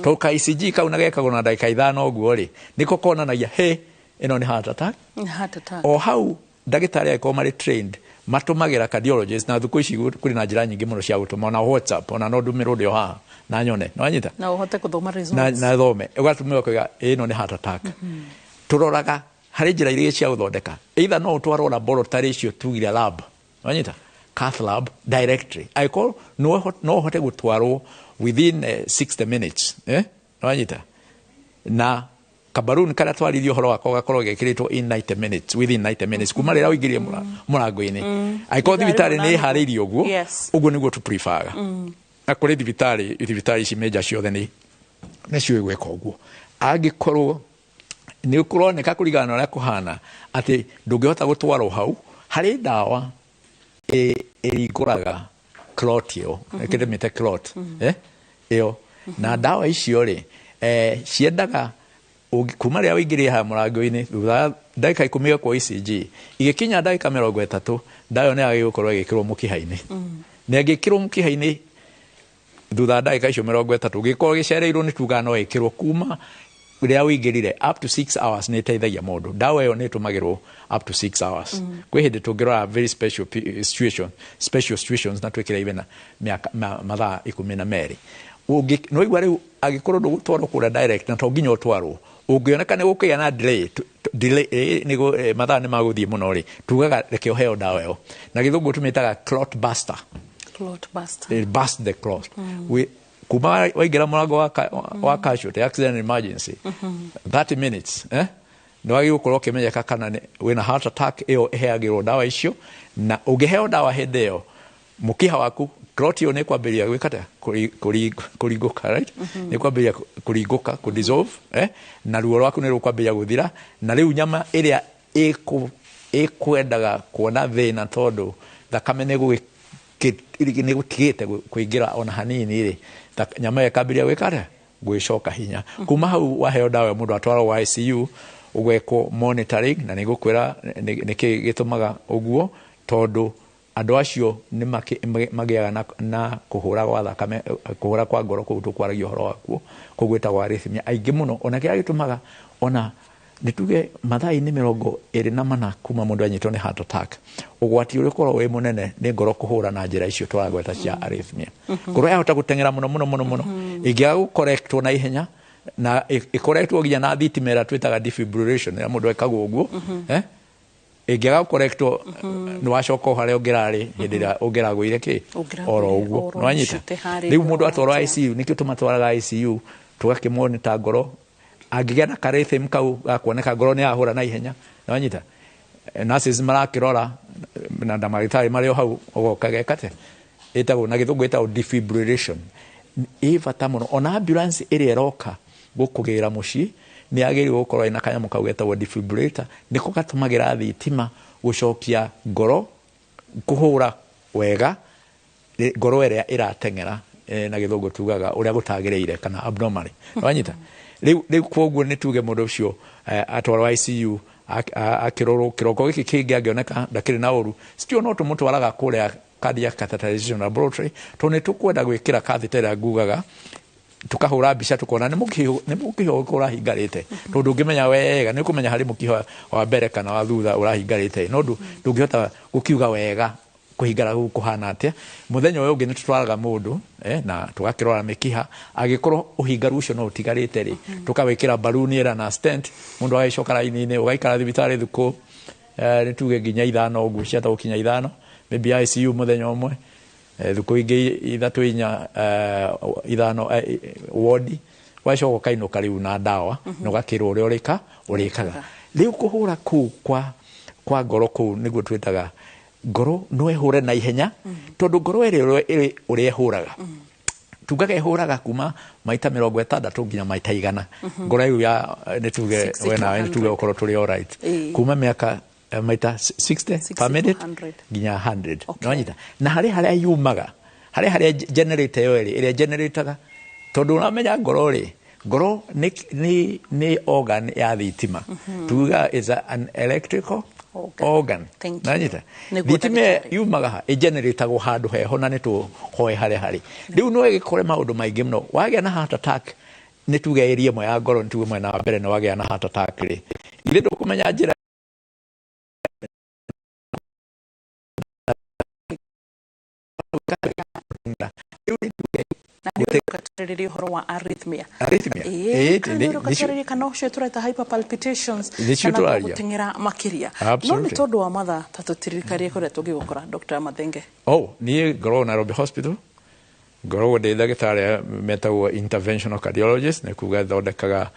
Speaker 23: Tondũ ka ECG kau na gekagwo na ndagĩka 5 ũguo rĩ, nĩko konanagia he ĩno nĩ heart attack.
Speaker 22: Nĩ heart attack.
Speaker 23: O hau ndagĩtarĩ angĩkorwo marĩ trained matũmagĩra cardiologist, na thikũ ici kũrĩ na njĩra nyingĩ mũno cia gũtũma, ona WhatsApp, ona no ndũmĩrwo ndĩ o haha na nyone. Nĩwanyita?
Speaker 22: Na ũhote gũthoma results.
Speaker 23: Na thome. Ũgatũmĩrwo ũkauga ĩno nĩ heart attack. Tũroraga harĩ njĩra iria cia gũthondeka, either no ũtwarwo laboratory icio tugire lab, nĩwanyita, cath lab directly, angĩkorwo no ũhote gũtwarwo within 60 minutes, nĩwanyita, na kabaruni karĩa twaririe ũhoro wako gakorwo gekĩrĩtwo in 90 minutes, within 90 minutes kuma rĩrĩa ũingĩrire mũrango-inĩ. Angĩkorwo thibitarĩ nĩ ĩharĩirie ũguo, ũguo nĩguo tũ-prefer-ga. Na kũrĩ thibitarĩ ici major ciothe nĩ ciũĩ gwĩka ũguo. Angĩkorwo nĩ kũroneka kũringana na ũrĩa kũhana atĩ ndũngĩhota gũtwarwo hau, harĩ ndawa ĩringũraga clot ĩyo, ĩkĩrĩmĩte clot, ĩyo. Na ndawa icio rĩ, ciendaga kuma rĩrĩa ũingĩrire haha mũrango-inĩ, thutha wa ndagĩka 10 kwa ECG, igĩkinya ndagĩka 30, ndawa ĩyo nĩ yagĩrĩirwo gũkorwo ĩgĩkĩrwo mũkiha-inĩ. Na ĩngĩkĩrwo mũkiha-inĩ thutha wa ndagĩka icio 30, ũngĩkorwo gĩcereirwo nĩ tugaga no ĩkĩrwo kuma rĩrĩa ũingĩrire up to 6 hours, nĩ ĩteithagia mũndũ. Ndawa ĩyo nĩ ĩtũmagĩrwo up to 6 hours. Kwĩ hĩndĩ tũngĩrora very special situation, special situations, na twĩkĩre even mĩaka, mathaa 12. No igua rĩu angĩkorwo ndũgũtwarwo kũrĩa direct, na to nginya ũtwarwo, ũngĩoneka nĩ gũkĩgĩa na delay, delay, nĩguo, mathaa nĩ magũthiĩ mũno rĩ, tugaga reke ũheo ndawa ĩyo. Na gĩthũngũ tũmĩtaga clot buster.
Speaker 22: Clot buster.
Speaker 23: It burst the clot. Kuma waingĩra mũrango wa casualty, accident emergency, 30 minutes, nĩ wagĩrĩirwo gũkorwo ũkĩmenyeka kana wĩna heart attack ĩyo ĩheagĩrwo ndawa icio, na ũngĩheo ndawa hĩndĩ ĩyo, mũkiha waku clot ĩyo nĩ ĩkwambĩrĩria gwĩka atĩa? Kũringũka, right? Nĩ ĩkwambĩrĩria kũringũka, kũ-dissolve, na ruo rwaku nĩ rũkwambĩrĩria gũthira, na rĩu nyama ĩrĩa Ĩkwendaga kuona thĩna tondũ thakame nĩ gũtigĩte kũingĩra ona hanini rĩ, nyama ĩyo ĩkambĩrĩria gwĩka atĩa? Gwĩcoka hinya. Kuma hau waheo ndawa, mũndũ atwarwo ICU, ũgekwo monitoring, na nĩngũkwĩra nĩkĩ gĩtũmaga ũguo, tondũ andũ acio nĩ magĩaga na kũhũra gwa thakame, kũhũra kwa ngoro kũu tũkwaragia ũhoro wakuo, kũu gwĩtagwo arrhythmia aingĩ mũno. Ona kĩrĩa gĩtũmaga, ona nĩ tuge mathaa-inĩ 24 kuma mũndũ anyitwo nĩ heart attack, ũgwati ũrĩa ũkoragwo wĩ mũnene nĩ ngoro kũhũra na njĩra icio tũragweta cia arrhythmia. Ngoro yahota gũteng'era mũno mũno mũno mũno, ĩngĩaga gũkorektwo na ihenya na ĩkorektwo nginya na thitima ĩrĩa twĩtaga defibrillation, ĩrĩa mũndũ ekagwo ũguo, ĩngĩaga gũkorektwo, nĩ wacoka o harĩa ũngĩrarĩ hĩndĩ ĩrĩa ũngĩragũire kĩ oro ũguo, nĩwanyita. Rĩu mũndũ atwarwo ICU, nĩkĩo tũmatwaraga ICU, tũgakĩmonita ngoro, angĩgĩa na karhythm kau gakuoneka ngoro nĩ yahũra na ihenya, nĩwanyita, nurses marakĩrora na ndagĩtarĩ marĩ o hau, ũgoka gekate ĩtagwo na gĩthũngũ ĩtagwo defibrillation. Ĩ bata mũno, ona ambulance ĩrĩa ĩroka gũkũgĩra mũciĩ nĩ yagĩrĩirwo gũkorwo ĩna kanyamũ kau getagwo defibrillator, nĩko gatũmagĩra thitima gũcokia ngoro kũhũra wega, ngoro ĩrĩa ĩrateng'era na gĩthũngũ tugaga ũrĩa gũtagĩrĩire kana abnormally, wanyita. Rĩu kwoguo nĩ tuge mũndũ ũcio atwarwo ICU, akĩrorwo kĩroko gĩkĩ kĩngĩ, angĩoneka ndakĩrĩ na ũru, still no tũmũtwaraga kũrĩa cardiac catheterization laboratory, tondũ nĩ tũkwenda gwĩkĩra catheter ĩrĩa ngugaga, tukahũra mbica tukona nĩ mũkiha ũrĩkũ ũrahingarĩte, tondũ ndũngĩmenya wega, nĩ ũkũmenya harĩ mũkiha wa mbere kana wa thutha ũrahingarĩte, no ndũngĩhota gũkiuga wega kũhingara gũkũ kũhana atĩa. Mũthenya ũyũ ũngĩ nĩ tũtwaraga mũndũ na tũgakĩrora mĩkiha, angĩkorwo ũhingaru ũcio no ũtigarĩte rĩ, tũkawĩkĩra balloon ĩrĩa na stent, mũndũ agagĩcoka raini-inĩ, ũgaikara thibitarĩ thikũ nĩ tuge nginya 5 ũguo, ciata gũkinya 5, maybe ICU mũthenya ũmwe, thikũ ingĩ 3 4 5 wodi, wacoka ũkainũka rĩu na ndawa na ũgakĩrwo ũrĩa ũrĩkaga. Rĩu kũhũra kũu kwa ngoro kũu nĩguo twĩtaga ngoro no ĩhũre na ihenya, tondũ ngoro ĩrĩa ũrĩa ĩhũraga, tugaga ĩhũraga kuma maita 60 nginya maita 100, ngoro ĩyo ya nĩ tuge we nawe nĩ tuge ũkorwo tũrĩ alright, kuma mĩaka maita 60 per minute nginya 100, nĩwanyita. Na harĩ harĩa yumaga, harĩ harĩa generator ĩyo ĩrĩ ĩrĩa generataga, tondũ ũramenya ngoro rĩ, ngoro nĩ organ ya thitima, tugaga is an electrical organ, nanyita. Thitima yumaga ha, ĩgeneratagwo handũ heho na nĩ tũhoe harĩa harĩ. Rĩu no ĩgĩkore maũndũ maingĩ mũno. Wagĩa na heart attack, nĩ tuge area ĩmwe ya ngoro, nĩ tuge mwena wa mbere nĩ wagĩa na heart attack rĩ, ithe ndũkũmenya njĩra
Speaker 22: na ũhoro wa arrhythmia. Arrhythmia kana ũcio tũreta hyperpalpitations kana gũteng'era makĩria. No nĩ tondũ wa mathaa ta tũtirikarie kũrĩa tũngĩgũkora Dr. Mathenge.
Speaker 23: Oh, niĩ ngoragwo Nairobi Hospital, ngoragwo ndĩ ndagĩtarĩ metagwo interventional cardiologist, nĩ kuga thondekaga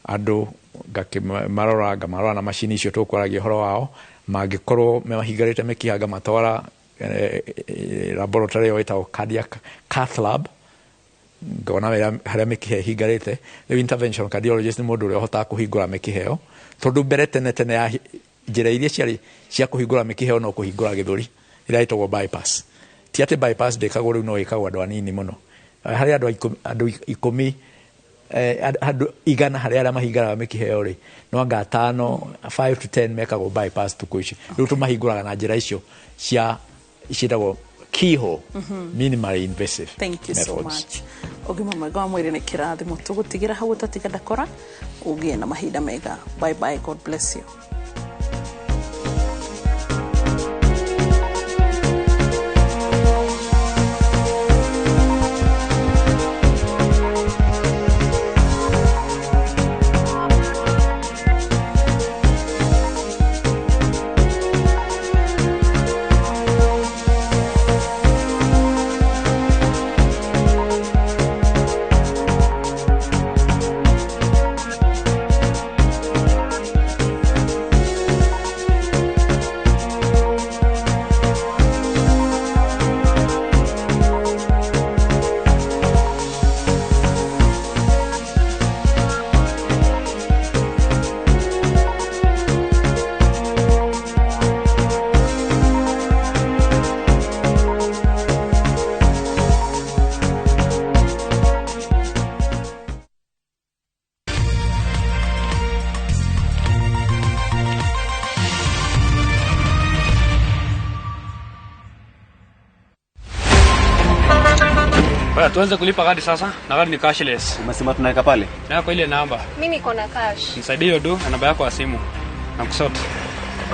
Speaker 23: andũ, ngakĩmarora, ngamarora na macini icio tũkwaragia ũhoro wao, mangĩkorwo mahingarĩte mĩkiha ngamatwara laboratory ĩyo ĩtagwo cardiac cath lab, ngona harĩa mĩkiha ĩhingarĩte. Rĩu interventional cardiologist nĩ mũndũ ũrĩa ũhotaga kũhingũra mĩkiha ĩyo, tondũ mbere tene tene ya njĩra iria ciarĩ cia kũhingũra mĩkiha ĩyo no kũhingũra gĩthũri ĩrĩa ĩtagwo bypass. Ti atĩ bypass ndĩkagwo rĩu, no ĩkagwo andũ anini mũno, harĩ andũ 10, andũ 100 harĩ arĩa mahingaraga mĩkiha ĩyo rĩ, no anga 5, 5 to 10 mekagwo bypass tukũ ici. Rĩu tũmahingũraga na njĩra icio cia ciĩtagwo keyhole, minimally invasive.
Speaker 22: Thank you so much. Ũgima mwega wa mwĩrĩ nĩ kĩrathimo, tũgũtigĩra hau ũtatiga ndakora, ũgĩe na mahinda mega. Bye bye, God bless you.
Speaker 4: Oya, tuanze kulipa kadi sasa na kadi ni cashless.
Speaker 6: Umesema tunaweka pale?
Speaker 4: Na kwa ile namba.
Speaker 14: Mimi niko na cash.
Speaker 4: Nisaidie hiyo do na namba yako ya simu. Na kusort.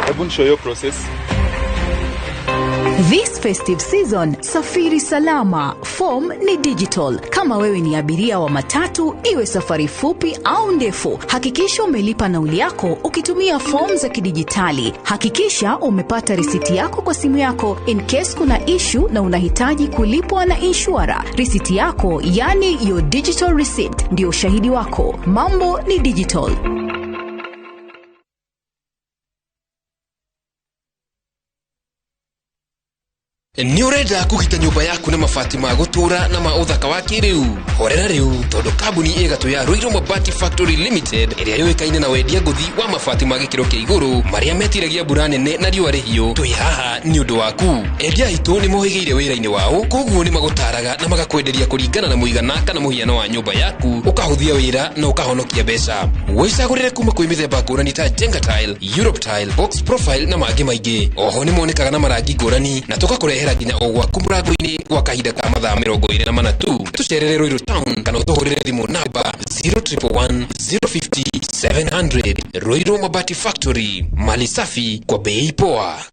Speaker 6: Hebu nishow hiyo process.
Speaker 15: This festive season, safiri salama. Form ni digital. Kama wewe ni abiria wa matatu, iwe safari fupi au ndefu, hakikisha umelipa nauli yako ukitumia form za kidijitali. Hakikisha umepata risiti yako kwa simu yako in case kuna issue na unahitaji kulipwa na insurer. Risiti yako, yani your digital receipt, ndio ushahidi wako. Mambo ni digital.
Speaker 16: Nĩ ũrenda kũgita nyũmba yaku na mabati ma gũtũũra na ma ũthaka wa kĩrĩu? Horera rĩu tondũ kambuni ĩ ya Ruiru Mabati Factory Limited ĩrĩa yũĩkaine na wendia ngũthi wa mabati ma gĩkĩro kĩa igũrũ marĩa metiragia mbura nene na riũa rĩhiũ, twĩ haha nĩ ũndũ waku. Endia aitũ nĩ mohĩgĩire wĩra-inĩ wao, koguo nĩ magũtaraga na magakwenderia kũringana na mũigana kana mũhiano wa nyũmba yaku, ũkahũthia wĩra na ũkahonokia mbeca. Wĩcagũrĩre kuma kwĩ mĩthemba ngũrani ta Jenga Tile, Europe Tile, Box Profile na mangĩ maingĩ. Oho nĩ monekaga na marangi ngũrani na tũgakũrehera nginya o gwaku mũrango-inĩ gwa kahinda ka mathaa 24 tu. Tũcerere Ruiru Town kana ũtũhũrĩre thimũ namba 0111 050 700. Ruiru Mabati Factory, mali safi kwa bei poa.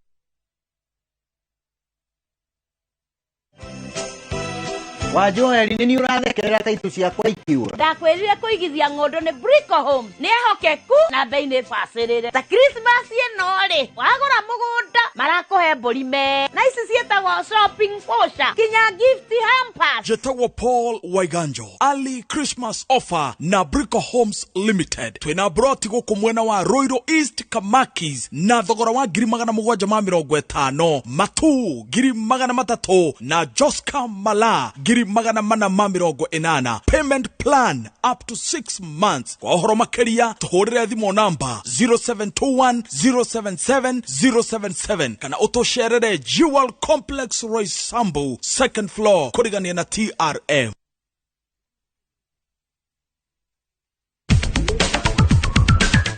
Speaker 17: Wa Joeli nĩ ũrathekerera taitũ ciakwa ikiura.
Speaker 18: Ndakwĩrire kũigithia ng'ũndũ nĩ Brico Homes. Nĩ ehokeku na bei nĩ bacĩrĩre. Ta Christmas ĩno rĩ, wagũra mũgũnda marakũhe mbũri me. Na ici ciĩtagwo shopping voucher kinya gift hampers.
Speaker 19: Njĩtagwo Paul Waiganjo. Early Christmas offer na Brico Homes Limited. Twĩna broti gũkũ mwena wa Ruiru East Kamakis na thogora wa 750,000, Matu 300,000 na Joska Mala 480,000. Payment plan up to 6 months. Kwa ũhoro makĩria tũhũrĩre thimũ namba 0721 077 077 kana ũtũcerere Jewel Complex Roysambu second floor kũrigania na TRM.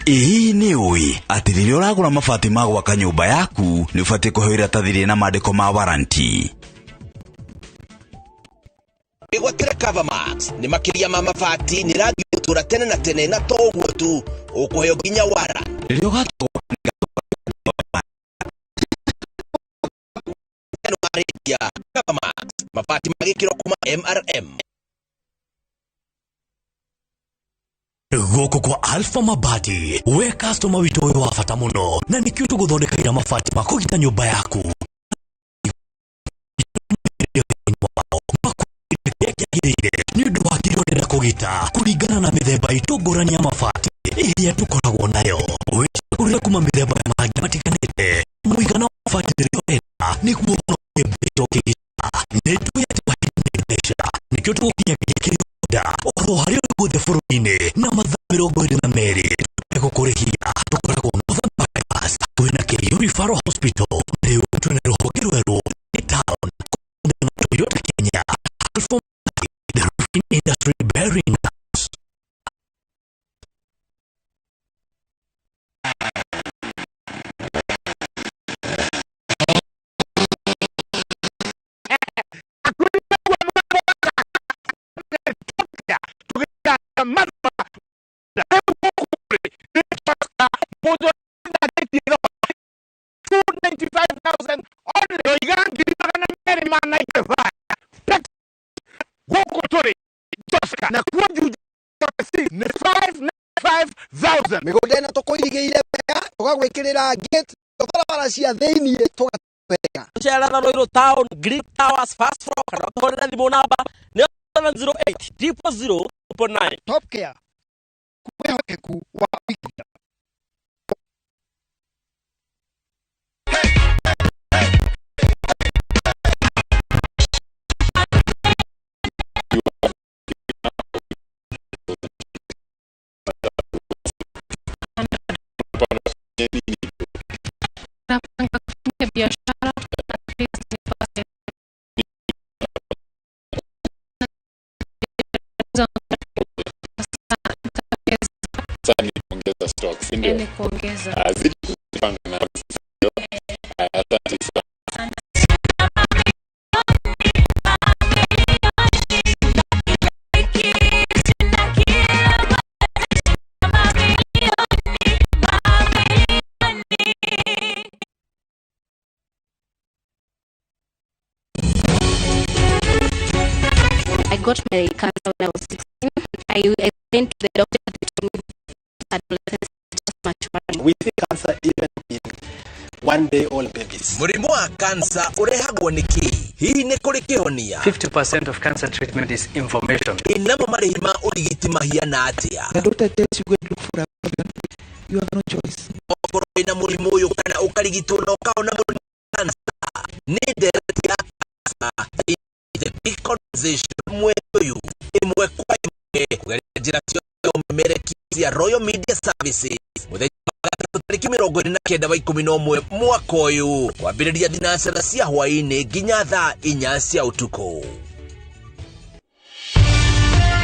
Speaker 20: Ĩĩ nĩ ũĩ atĩ rĩrĩa ũragũra mabati ma gwaka nyũmba yaku nĩ ũbatiĩ kũheo iratathi rĩna maandĩko ma warranty.
Speaker 3: Gwatĩra Covermax nĩ makĩria ma mabati nĩ rangi ũtũra tene na tene na to ũguo tu ũkũheo nginya wara.
Speaker 20: Rĩrĩa ũgatua
Speaker 3: Covermax mabati ma gĩkĩro kuma MRM.
Speaker 21: Gũkũ kwa Alpha Mabati, we customer witũ ũyũ wa bata mũno na nĩkĩo tũgũthondekagira mabati ma kũgita nyũmba yaku. Nĩ ũndũ wa kĩrĩa ũrenda kũgita kũringana na mĩthemba itũ ngũrani ya mabati ĩrĩa tũkoragwo nayo. Wĩcagũrĩre kuma mĩthemba ya marangi matiganĩte, mũigana wa mabati rĩrĩa ũrenda nĩguo ũhonokie mbeca ũkĩgita. Nĩ tũĩ atĩ mahinda nĩ mbeca, nĩkĩo tũgũkinyagĩria kĩrĩa ũrenda oro harĩa ũrĩ guothe bũrũri-inĩ na mathaa 22 tũtegũkũrĩhia. Tũkoragwo Northern Bypass, twĩna KU Referral Hospital, rĩu twĩna rũhonge rwerũ town na Toyota Kenya. Alpha the roofing industry bearing house.
Speaker 2: Na kwa nĩ 595,000.
Speaker 7: Mĩgũnda ĩno tũkũirigĩire wega, tũgagwĩkĩrĩra gate, barabara cia thĩiniĩ tũgatwega.
Speaker 8: Tũcerere Ruiru Town, Greek Towers first floor kana ũtũhũrĩre thimũ namba nĩ 708 000 9.
Speaker 7: Top Care, wĩhokeku wa ũigithia.
Speaker 24: Napanga kufanya biashara na pia nipate
Speaker 25: Sasa ni kuongeza stock, si ndio?
Speaker 24: Ni kuongeza.
Speaker 25: Zidi kujipanga na asante sana.
Speaker 24: got my cancer when I was 16. I went to the doctor. They told me adolescence is just maturing.
Speaker 1: We see cancer even in 1 day old babies.
Speaker 3: Mũrimũ wa kansa ũrehagwo nĩ kĩ? Hihi nĩ kũrĩ kĩhonia?
Speaker 5: 50% of cancer treatment is information.
Speaker 3: Ĩ namo marĩhi ma ũrigiti mahiana atĩa?
Speaker 9: The doctor tells you go and look for a problem. You have no choice.
Speaker 3: Okorwo wĩna mũrimũ ũyũ kana ũkarigitwo na ũkahona mũrimũ wa kansa, nĩ ndereti ya kansa, The Big Conversation, mweri ũyũ ĩmwe kwa ĩmwe kũgerera njĩra ciothe ũmemerekia cia Royal Media Services, mũthenya wa gatatũ tarĩki 29 wa 11 mwaka ũyũ, kwambĩrĩria 6:00 cia hwaĩ-inĩ nginya thaa 4 cia ũtukũ.